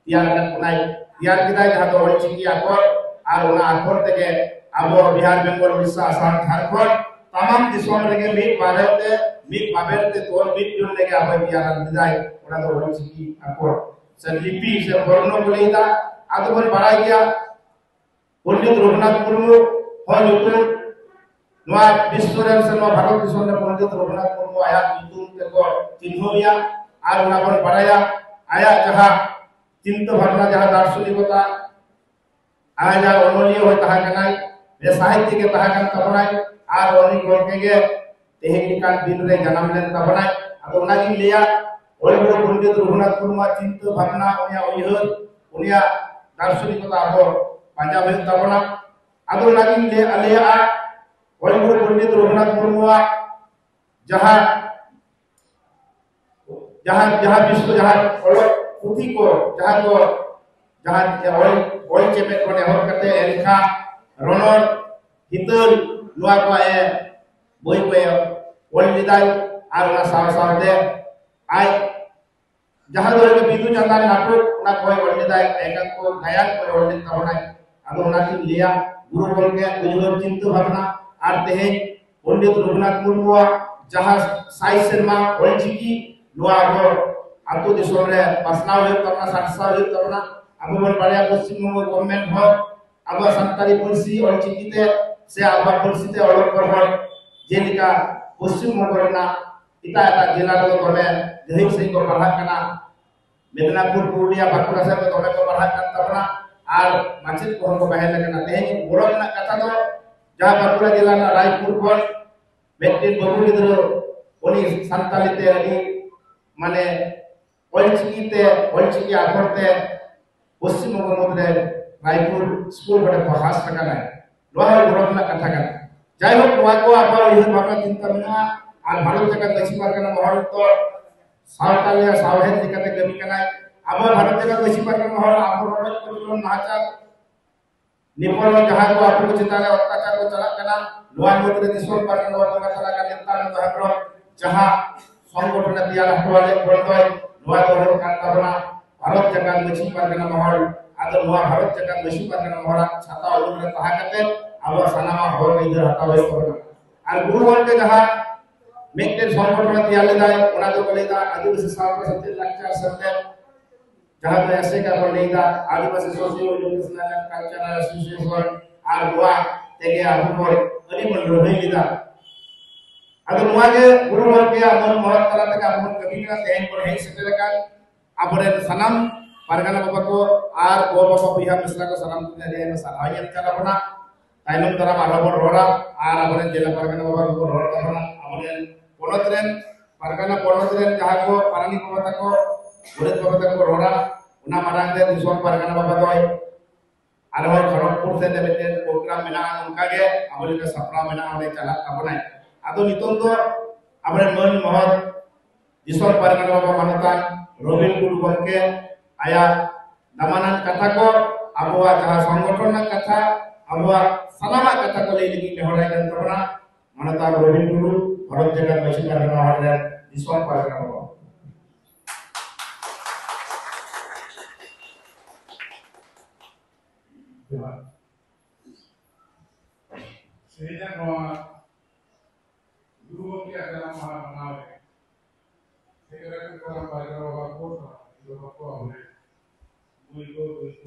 ᱛᱮᱭᱟᱨ ᱟᱠᱟᱫ ᱵᱚᱱᱟᱭ, ᱛᱮᱭᱟᱨ ᱠᱮᱫᱟᱭ, ᱡᱟᱦᱟᱸ ᱫᱚ ᱚᱞᱪᱤᱠᱤ ᱟᱠᱷᱚᱨ᱾ ᱟᱨ ᱚᱱᱟ ᱟᱠᱷᱚᱨ ᱛᱮᱜᱮ ᱟᱵᱚ ᱵᱤᱦᱟᱨ, ᱵᱮᱝᱜᱚᱞ, ᱩᱲᱤᱥᱥᱟ, ᱟᱥᱟᱢ, ᱡᱷᱟᱲᱠᱷᱚᱸᱰ ᱛᱟᱢᱟᱢ ᱫᱤᱥᱚᱢ ᱨᱮᱜᱮ ᱢᱤᱫ ᱵᱟᱵᱮᱨ ᱛᱮ, ᱢᱤᱫ ᱵᱟᱵᱮᱨ ᱛᱮ ᱛᱚᱞ ᱢᱤᱫ ᱡᱚᱱ ᱞᱮᱜᱮ ᱟᱵᱚᱭ ᱛᱮᱭᱟᱨ ᱞᱮᱫᱟᱭ᱾ ᱚᱱᱟ ᱫᱚ ᱚᱞᱪᱤᱠᱤ ᱟᱠᱷᱚᱨ ᱥᱮ ᱞᱤᱯᱤ ᱥᱮ ᱵᱚᱨᱱᱚ ᱠᱚ ᱞᱟᱹᱭ ᱮᱫᱟ᱾ ᱟᱫᱚ ᱵᱚᱱ ᱵᱟᱲᱟᱭ ᱜᱮᱭᱟ, ᱯᱚᱱᱰᱤᱛ ᱨᱚᱜᱷᱩᱱᱟᱛᱷ ᱢᱩᱨᱢᱩ ᱦᱚᱸ ᱧᱩᱛᱩᱢ ᱱᱚᱣᱟ ᱵᱤᱥᱥᱚ ᱨᱮᱱ ᱥᱮ ᱱᱚᱣᱟ ᱵᱷᱟᱨᱚᱛ ᱫᱤᱥᱚᱢ ᱨᱮ ᱯᱚᱱᱰᱤᱛ ᱨᱚᱜᱷᱩᱱᱟᱛᱷ ᱢᱩᱨᱢᱩ ᱟᱭᱟᱜ ᱧᱩᱛᱩᱢ ᱛᱮᱠᱚ ᱪᱤᱱᱦᱟᱹᱣ ᱮᱭᱟ᱾ ᱟᱨ ᱚᱱᱟ ᱵᱚᱱ ᱵᱟᱲᱟᱭᱟ, ᱟᱭᱟᱜ ᱡᱟᱦᱟᱸ ᱪᱤᱱᱛᱟᱹ ᱵᱷᱟᱵᱽᱱᱟ, ᱡᱟᱦᱟᱸ ᱫᱟᱨᱥᱚᱱᱤᱠᱚᱛᱟ, ᱟᱭᱟᱜ ᱡᱟᱦᱟᱸ ᱚᱱᱚᱞᱤᱭᱟᱹ ᱦᱚᱸᱭ ᱛᱟᱦᱮᱸ ᱠᱟᱱᱟᱭ, ᱥᱟᱦᱤᱛᱭᱚ ᱜᱮ ᱛᱟᱦᱮᱸ ᱠᱟᱱ ᱛᱟᱵᱚᱱᱟᱭ᱾ ᱟᱨ ᱩᱱᱤ ᱜᱚᱢᱠᱮ ᱜᱮ ᱛᱮᱦᱮᱧ ᱞᱮᱠᱟᱱ ᱫᱤᱱ ᱨᱮ ᱡᱟᱱᱟᱢ ᱞᱮᱱ ᱛᱟᱵᱚᱱᱟᱭ᱾ ᱟᱫᱚ ᱚᱱᱟᱜᱤᱧ ᱞᱟᱹᱭᱟ, ᱚᱞ ᱜᱩᱨᱩ ᱯᱚᱱᱰᱤᱛ ᱨᱚᱜᱷᱩᱱᱟᱛᱷ ᱢᱩᱨᱢᱩᱣᱟᱜ ᱪᱤᱱᱛᱟᱹ ᱵᱷᱟᱵᱽᱱᱟ, ᱩᱱᱤᱭᱟᱜ ᱩᱭᱦᱟᱹᱨ, ᱩᱱᱤᱭᱟᱜ ᱫᱟᱨᱥᱚᱱᱤᱠᱚᱛᱟ ᱟᱵᱚ ᱯᱟᱸᱡᱟ ᱦᱩᱭᱩᱜ ᱛᱟᱵᱚᱱᱟ᱾ ᱟᱫᱚ ᱚᱱᱟᱜᱤᱧ ᱞᱟᱹᱭ, ᱞᱟᱹᱭᱟᱜᱼᱟ, ᱚᱞ ᱜᱩᱨᱩ ᱯᱚᱱᱰᱤᱛ ᱨᱚᱜᱷᱩᱱᱟᱛᱷ ᱢᱩᱨᱢᱩᱣᱟᱜ ᱡᱟᱦᱟᱸ, ᱡᱟᱦᱟᱸ, ᱡᱟᱦᱟᱸ ᱵᱤᱥᱥᱚ, ᱡᱟᱦᱟᱸ ᱚᱞᱚᱜ ᱯᱩᱛᱷᱤ ᱠᱚ, ᱡᱟᱦᱟᱸ ᱠᱚ, ᱡᱟᱦᱟᱸ ᱚᱞ, ᱚᱞ ᱪᱮᱢᱮᱫ ᱠᱷᱚᱱ ᱮᱦᱚᱵ ᱠᱟᱛᱮ ᱮᱞᱠᱷᱟ, ᱨᱚᱱᱚᱲ, ᱦᱤᱛᱟᱹᱞ, ᱱᱚᱣᱟ ᱠᱚ ᱮ ᱵᱳᱭ ᱠᱚ ᱮ ᱚᱞ ᱞᱮᱫᱟᱭ᱾ ᱟᱨ ᱚᱱᱟ ᱥᱟᱶ ᱥᱟᱶᱛᱮ ᱟᱡ ᱡᱟᱦᱟᱸ ᱫᱚ ᱦᱩᱭᱩᱜ ᱠᱟᱱᱟ ᱵᱤᱫᱩ ᱪᱟᱸᱫᱟᱱ ᱱᱟᱴᱚᱠ, ᱚᱱᱟ ᱠᱚᱭ ᱚᱞ ᱞᱮᱫᱟᱭ, ᱮᱠᱟᱝᱠᱚ ᱜᱟᱭᱟᱱ ᱠᱚᱭ ᱚᱞ ᱞᱮᱫ ᱛᱟᱵᱚᱱᱟᱭ᱾ ᱟᱫᱚ ᱚᱱᱟᱛᱤᱧ ᱞᱟᱹᱭᱟ, ᱜᱩᱨᱩ ᱜᱚᱢᱠᱮᱭᱟᱜ ᱩᱭᱦᱟᱹᱨ ᱪᱤᱱᱛᱟᱹ ᱵᱷᱟᱵᱽᱱᱟ ᱟᱨ ᱛᱮᱦᱮᱧ ᱯᱚᱱᱰᱤᱛ ᱨᱚᱜᱷᱩᱱᱟᱛᱷ ᱢᱩᱨᱢᱩᱣᱟᱜ ᱡᱟᱦᱟᱸ ᱥᱟᱭ ᱥᱮᱨᱢᱟ ᱚᱞᱪᱤᱠᱤ ᱱᱚᱣᱟ ᱟᱵᱚ ᱟᱹᱛᱩ ᱫᱤᱥᱚᱢ ᱨᱮ ᱯᱟᱥᱱᱟᱣ ᱦᱩᱭᱩᱜ ᱛᱟᱵᱚᱱᱟ, ᱥᱟᱨᱥᱟᱣ ᱦᱩᱭᱩᱜ ᱛᱟᱵᱚᱱᱟ᱾ ᱟᱵᱚ ᱵᱚᱱ ᱵᱟᱲᱟᱭᱟ, ᱯᱚᱥᱪᱤᱢ ᱵᱚᱝᱜᱚ ᱜᱚᱵᱷᱢᱮᱱᱴ ᱦᱚᱸ ᱟᱵᱚᱣᱟᱜ ᱥᱟᱱᱛᱟᱲᱤ ᱯᱟᱹᱨᱥᱤ ᱚᱞᱪᱤᱠᱤ ᱛᱮ ᱥᱮ ᱟᱵᱚᱣᱟᱜ ᱯᱟᱹᱨᱥᱤ ᱛᱮ ᱚᱞᱚᱜ ᱯᱟᱲᱦᱟᱣ, ᱡᱮᱞᱮᱠᱟ ᱯᱚᱥᱪᱤᱢ ᱵᱚᱝᱜᱚ ᱨᱮᱱᱟᱜ ᱮᱴᱟᱜ ᱮᱴᱟᱜ ᱡᱮᱞᱟ ᱨᱮᱫᱚ ᱫᱚᱢᱮ ᱜᱟᱹᱦᱤᱨ ᱥᱟᱺᱦᱤᱡ ᱠᱚ ᱯᱟᱲᱦᱟᱜ ᱠᱟᱱᱟ᱾ ᱢᱮᱫᱽᱱᱟᱯᱩᱨ, ᱯᱩᱨᱩᱞᱤᱭᱟ, ᱵᱟᱸᱠᱩᱲᱟ ᱥᱮᱫ ᱫᱚ ᱫᱚᱢᱮ ᱠᱚ ᱯᱟᱲᱦᱟᱜ ᱠᱟᱱ ᱛᱟᱵᱚᱱᱟ ᱟᱨ ᱢᱟᱪᱮᱫ ᱠᱚᱦᱚᱸ ᱠᱚ ᱵᱟᱦᱮᱞ ᱟᱠᱟᱱᱟ᱾ ᱛᱮᱦᱮᱧ ᱜᱚᱨᱚᱵᱽ ᱨᱮᱱᱟᱜ ᱠᱟᱛᱷᱟ ᱫᱚ ᱡᱟᱦᱟᱸ ᱵᱟᱸᱠᱩᱲᱟ ᱡᱮᱞᱟ ᱨᱮᱱᱟᱜ ᱨᱟᱭᱯᱩᱨ ᱠᱷᱚᱱ ᱢᱤᱫᱴᱮᱱ ᱵᱟᱹᱵᱩ ᱜᱤᱫᱽᱨᱟᱹ ᱩᱱᱤ ᱥᱟᱱᱛᱟᱲᱤ ᱛᱮ ᱟᱹᱰᱤ ᱢᱟᱱᱮ ᱚᱞᱪᱤᱠᱤ ᱛᱮ, ᱚᱞᱪᱤᱠᱤ ᱟᱠᱷᱚᱨ ᱛᱮ ᱯᱚᱥᱪᱤᱢ ᱵᱚᱝᱜᱚ ᱢᱩᱫᱽᱨᱮ ᱨᱟᱭᱯᱩᱨ ᱥᱠᱩᱞ ᱠᱚᱨᱮ ᱯᱟᱲᱦᱟᱣ ᱟᱠᱟᱱᱟᱭ᱾ ᱱᱚᱣᱟ ᱦᱚᱸ ᱜᱚᱨᱚᱵᱽ ᱨᱮᱱᱟᱜ ᱠᱟᱛᱷᱟ ᱠᱟᱱᱟ᱾ ᱡᱟᱭᱦᱳᱠ, ᱱᱚᱣᱟ ᱠᱚ ᱟᱵᱚᱣᱟᱜ ᱩᱭᱦᱟᱹᱨ ᱵᱷᱟᱵᱽᱱᱟ ᱪᱤᱱᱛᱟᱹ ᱢᱮᱱᱟᱜᱼᱟ᱾ ᱟᱨ ᱵᱷᱟᱨᱚᱛ ᱡᱟᱠᱟᱛ ᱢᱟᱹᱡᱷᱤ ᱯᱟᱨᱜᱟᱱᱟ ᱢᱚᱦᱚᱞ ᱫᱚ ᱥᱟᱶᱛᱟ ᱨᱮᱭᱟᱜ ᱥᱟᱶᱦᱮᱫ ᱞᱮᱠᱟᱛᱮ ᱠᱟᱹᱢᱤ ᱠᱟᱱᱟᱭ᱾ ᱟᱵᱚ ᱵᱷᱟᱨᱚᱛ ᱡᱟᱠᱟᱛ ᱢᱟᱹᱡᱷᱤ ᱯᱟᱨᱜᱟᱱᱟ ᱢᱚᱦᱚᱞ ᱟᱵᱚ ᱨᱚᱰᱚᱡ ᱠᱚᱪᱞᱚᱱ ᱱᱟᱦᱟᱪᱟᱨ ᱱᱤᱯᱚᱞ ᱡᱟᱦᱟᱸ ᱠᱚ ᱟᱵᱚ ᱠᱚ ᱪᱮᱛᱟᱱ ᱨᱮ ᱚᱛᱛᱟᱪᱟᱨ ᱠᱚ ᱪᱟᱞᱟᱜ ᱠᱟᱱᱟ, ᱱᱚᱣᱟ ᱢᱩᱫᱽᱨᱮ ᱫᱤᱥᱚᱢ ᱯᱟᱨᱜᱟᱱᱟ ᱵᱟᱵᱟ ᱛᱟᱞᱟ ᱠᱟᱱ ᱱᱮᱛᱟᱱᱟᱱᱫ ᱦᱮᱢᱵᱨᱚᱢ ᱡᱟᱦᱟᱸ ᱥᱚᱝᱜᱚᱴᱷᱚᱱ ᱮ ᱛᱮᱭᱟᱨ ᱦᱚᱴᱚ ᱟᱞᱮ ᱵᱚᱞ ᱫᱚ, ᱱᱚᱣᱟ ᱫᱚ ᱦᱩᱭᱩᱜ ᱠᱟᱱ ᱛᱟᱵᱚᱱᱟ ᱵᱷᱟᱨᱚᱛ ᱡᱟᱠᱟᱛ ᱢᱟᱹᱡᱷᱤ ᱯᱟᱨᱜᱟᱱᱟ ᱢᱚᱦᱚᱞ᱾ ᱟᱫᱚ ᱱᱚᱣᱟ ᱵᱷᱟᱨᱚᱛ ᱡᱟᱠᱟᱛ ᱢᱟᱹᱡᱷᱤ ᱯᱟᱨᱜᱟᱱᱟ ᱢᱚᱦᱚᱞᱟᱜ ᱪᱷᱟᱛᱟ ᱩᱢᱩᱞ ᱨᱮ ᱛᱟᱦᱮᱸ ᱠᱟᱛᱮ ᱟᱵᱚ ᱥᱟᱱᱟᱢᱟᱜ ᱦᱚᱨ ᱟᱹᱭᱫᱟᱹᱨ ᱦᱟᱛᱟᱣ ᱦᱩᱭᱩᱜ ᱛᱟᱵᱚᱱᱟ᱾ ᱟᱨ ᱜᱩᱨᱩ ᱜᱚᱢᱠᱮ ᱡᱟᱦᱟᱸ ᱢᱤᱫᱴᱮᱱ ᱥᱚᱝᱜᱚᱴᱷᱚᱱ ᱮ ᱛᱮᱭᱟᱨ ᱞᱮᱫᱟᱭ, ᱚᱱᱟ ᱫᱚᱠᱚ ᱞᱟᱹᱭᱫᱟ ᱟᱹᱫᱤᱵᱟᱹᱥᱤ ᱥᱟᱶᱛᱟ ᱥᱮᱪᱮᱫ ᱞᱟᱠᱪᱟᱨ ᱥᱮᱢᱞᱮᱫ, ᱡᱟᱦᱟᱸ ᱫᱚ ᱮᱥᱮᱠᱟ ᱵᱚᱱ ᱞᱟᱹᱭᱫᱟ, Adivasi socio educational and cultural association, ᱟᱨ ᱱᱚᱣᱟ ᱛᱮᱜᱮ ᱟᱵᱚ ᱵᱚᱱ ᱟᱹᱰᱤ ᱵᱚᱱ ᱞᱟᱹᱲᱦᱟᱹᱭ ᱞᱮᱫᱟ᱾ ᱟᱫᱚ ᱱᱚᱣᱟ ᱜᱮ ᱜᱩᱨᱩ ᱜᱚᱢᱠᱮᱭᱟᱜ ᱢᱟᱹᱱ ᱢᱚᱦᱚᱛ ᱛᱟᱞᱟ ᱛᱮᱜᱮ ᱟᱵᱚ ᱵᱚᱱ ᱠᱟᱹᱢᱤ ᱠᱟᱱᱟ᱾ ᱛᱮᱦᱮᱧ ᱵᱚᱱ ᱦᱮᱡ ᱥᱮᱴᱮᱨ ᱟᱠᱟᱱ ᱟᱵᱚᱨᱮᱱ ᱥᱟᱱᱟᱢ ᱯᱟᱨᱜᱟᱱᱟ ᱵᱟᱵᱟ ᱠᱚ ᱟᱨ ᱜᱚ ᱵᱟᱵᱟ ᱵᱚᱭᱦᱟ ᱢᱤᱥᱨᱟ ᱠᱚ ᱥᱟᱱᱟᱢ ᱠᱚ ᱟᱹᱰᱤ ᱟᱭᱢᱟ ᱥᱟᱨᱦᱟᱣ ᱧᱟᱢ ᱠᱟᱱ ᱛᱟᱵᱚᱱᱟ᱾ ᱛᱟᱭᱱᱚᱢ ᱫᱟᱨᱟᱢ ᱟᱨᱦᱚᱸ ᱵᱚᱱ ᱨᱚᱲᱟ ᱟᱨ ᱟᱵᱚᱨᱮᱱ ᱡᱮᱞᱟ ᱯᱟᱨᱜᱟᱱᱟ ᱵᱟᱵᱟ ᱠᱚᱠᱚ ᱨᱚᱲ ᱛᱟᱵᱚᱱᱟ, ᱟᱵᱚᱨᱮᱱ ᱯᱚᱱᱚᱛ ᱨᱮᱱ ᱯᱟᱨᱜᱟᱱᱟ ᱯᱚᱱᱚᱛ ᱨᱮᱱ ᱡᱟᱦᱟᱸ ᱠᱚ ᱯᱟᱨᱟᱱᱤᱠ ᱵᱟᱵᱟ ᱛᱟᱠᱚ, ᱜᱚᱰᱮᱛ ᱵᱟᱵᱟ ᱛᱟᱠᱚ ᱠᱚ ᱨᱚᱲᱟ᱾ ᱚᱱᱟ ᱢᱟᱲᱟᱝ ᱨᱮ ᱫᱤᱥᱚᱢ ᱯᱟᱨᱜᱟᱱᱟ ᱵᱟᱵᱟ ᱫᱚᱭ ᱟᱨᱦᱚᱸ ᱠᱷᱚᱲᱚᱜᱽᱯᱩᱨ ᱥᱮᱫ ᱨᱮ ᱢᱤᱫᱴᱮᱱ ᱯᱨᱳᱜᱨᱟᱢ ᱢᱮᱱᱟᱜᱼᱟ, ᱚᱱᱠᱟ ᱜᱮ ᱟᱵᱚ ᱞᱮᱠᱟ ᱥᱟᱯᱲᱟᱣ ᱢᱮᱱᱟᱜᱼᱟ, ᱚᱸᱰᱮ ᱪᱟᱞᱟᱜ ᱛᱟᱵᱚᱱᱟᱭ᱾ ᱟᱫᱚ ᱱᱤᱛᱚᱝ ᱫᱚ ᱟᱵᱚᱨᱮᱱ ᱢᱟᱹᱱ ᱢᱚᱦᱚᱛ ᱫᱤᱥᱚᱢ ᱯᱟᱨᱜᱟᱱᱟ ᱵᱟᱵᱟ ᱢᱟᱱᱚᱛᱟᱱ ᱨᱚᱵᱤᱱ ᱴᱩᱰᱩ ᱜᱚᱢᱠᱮ ᱟᱭᱟᱜ ᱫᱟᱢᱟᱱᱟᱱ ᱠᱟᱛᱷᱟ ᱠᱚ, ᱟᱵᱚᱣᱟᱜ ᱡᱟᱦᱟᱸ ᱥᱚᱝᱜᱚᱴᱷᱚᱱ ᱨᱮᱱᱟᱜ ᱠᱟᱛᱷᱟ, ᱟᱵᱚᱣᱟᱜ ᱥᱟᱱᱟᱢᱟᱜ ᱠᱟᱛᱷᱟ ᱠᱚ ᱞᱟᱹᱭ ᱞᱟᱹᱜᱤᱫ ᱱᱮᱦᱚᱨᱟᱭ ᱠᱟᱱ ᱛᱟᱵᱚᱱᱟ ᱢᱟᱱᱚᱛᱟᱱ ᱨᱚᱵᱤᱱ ᱴᱩᱰᱩ, ᱦᱚᱨᱚᱜ ᱡᱟᱜᱟᱲ ᱢᱟᱹᱡᱷᱤ ᱯᱟᱨᱜᱟᱱᱟ ᱦᱚᱲ ᱨᱮᱱ ᱫᱤᱥᱚᱢ ᱯᱟᱨᱜᱟᱱᱟ ᱵᱟᱵᱟ᱾ ᱡᱚᱦᱟᱨ᱾ ᱛᱮᱦᱮᱧᱟᱜ ᱱᱚᱣᱟ ᱜᱩᱨᱩ ᱜᱚᱢᱠᱮᱭᱟᱜ ᱡᱟᱱᱟᱢ ᱢᱟᱦᱟ ᱢᱟᱱᱟᱣ ᱨᱮ ᱥᱮᱴᱮᱨ ᱟᱠᱟᱱ ᱠᱚᱲᱟ ᱯᱟᱭᱨᱟ ᱵᱟᱵᱟ ᱠᱚ ᱥᱟᱶ ᱵᱟᱵᱟ ᱠᱚ ᱟᱵᱚᱨᱮᱱ ᱢᱟᱹᱭ ᱠᱚ, ᱫᱟᱹᱭ ᱠᱚ,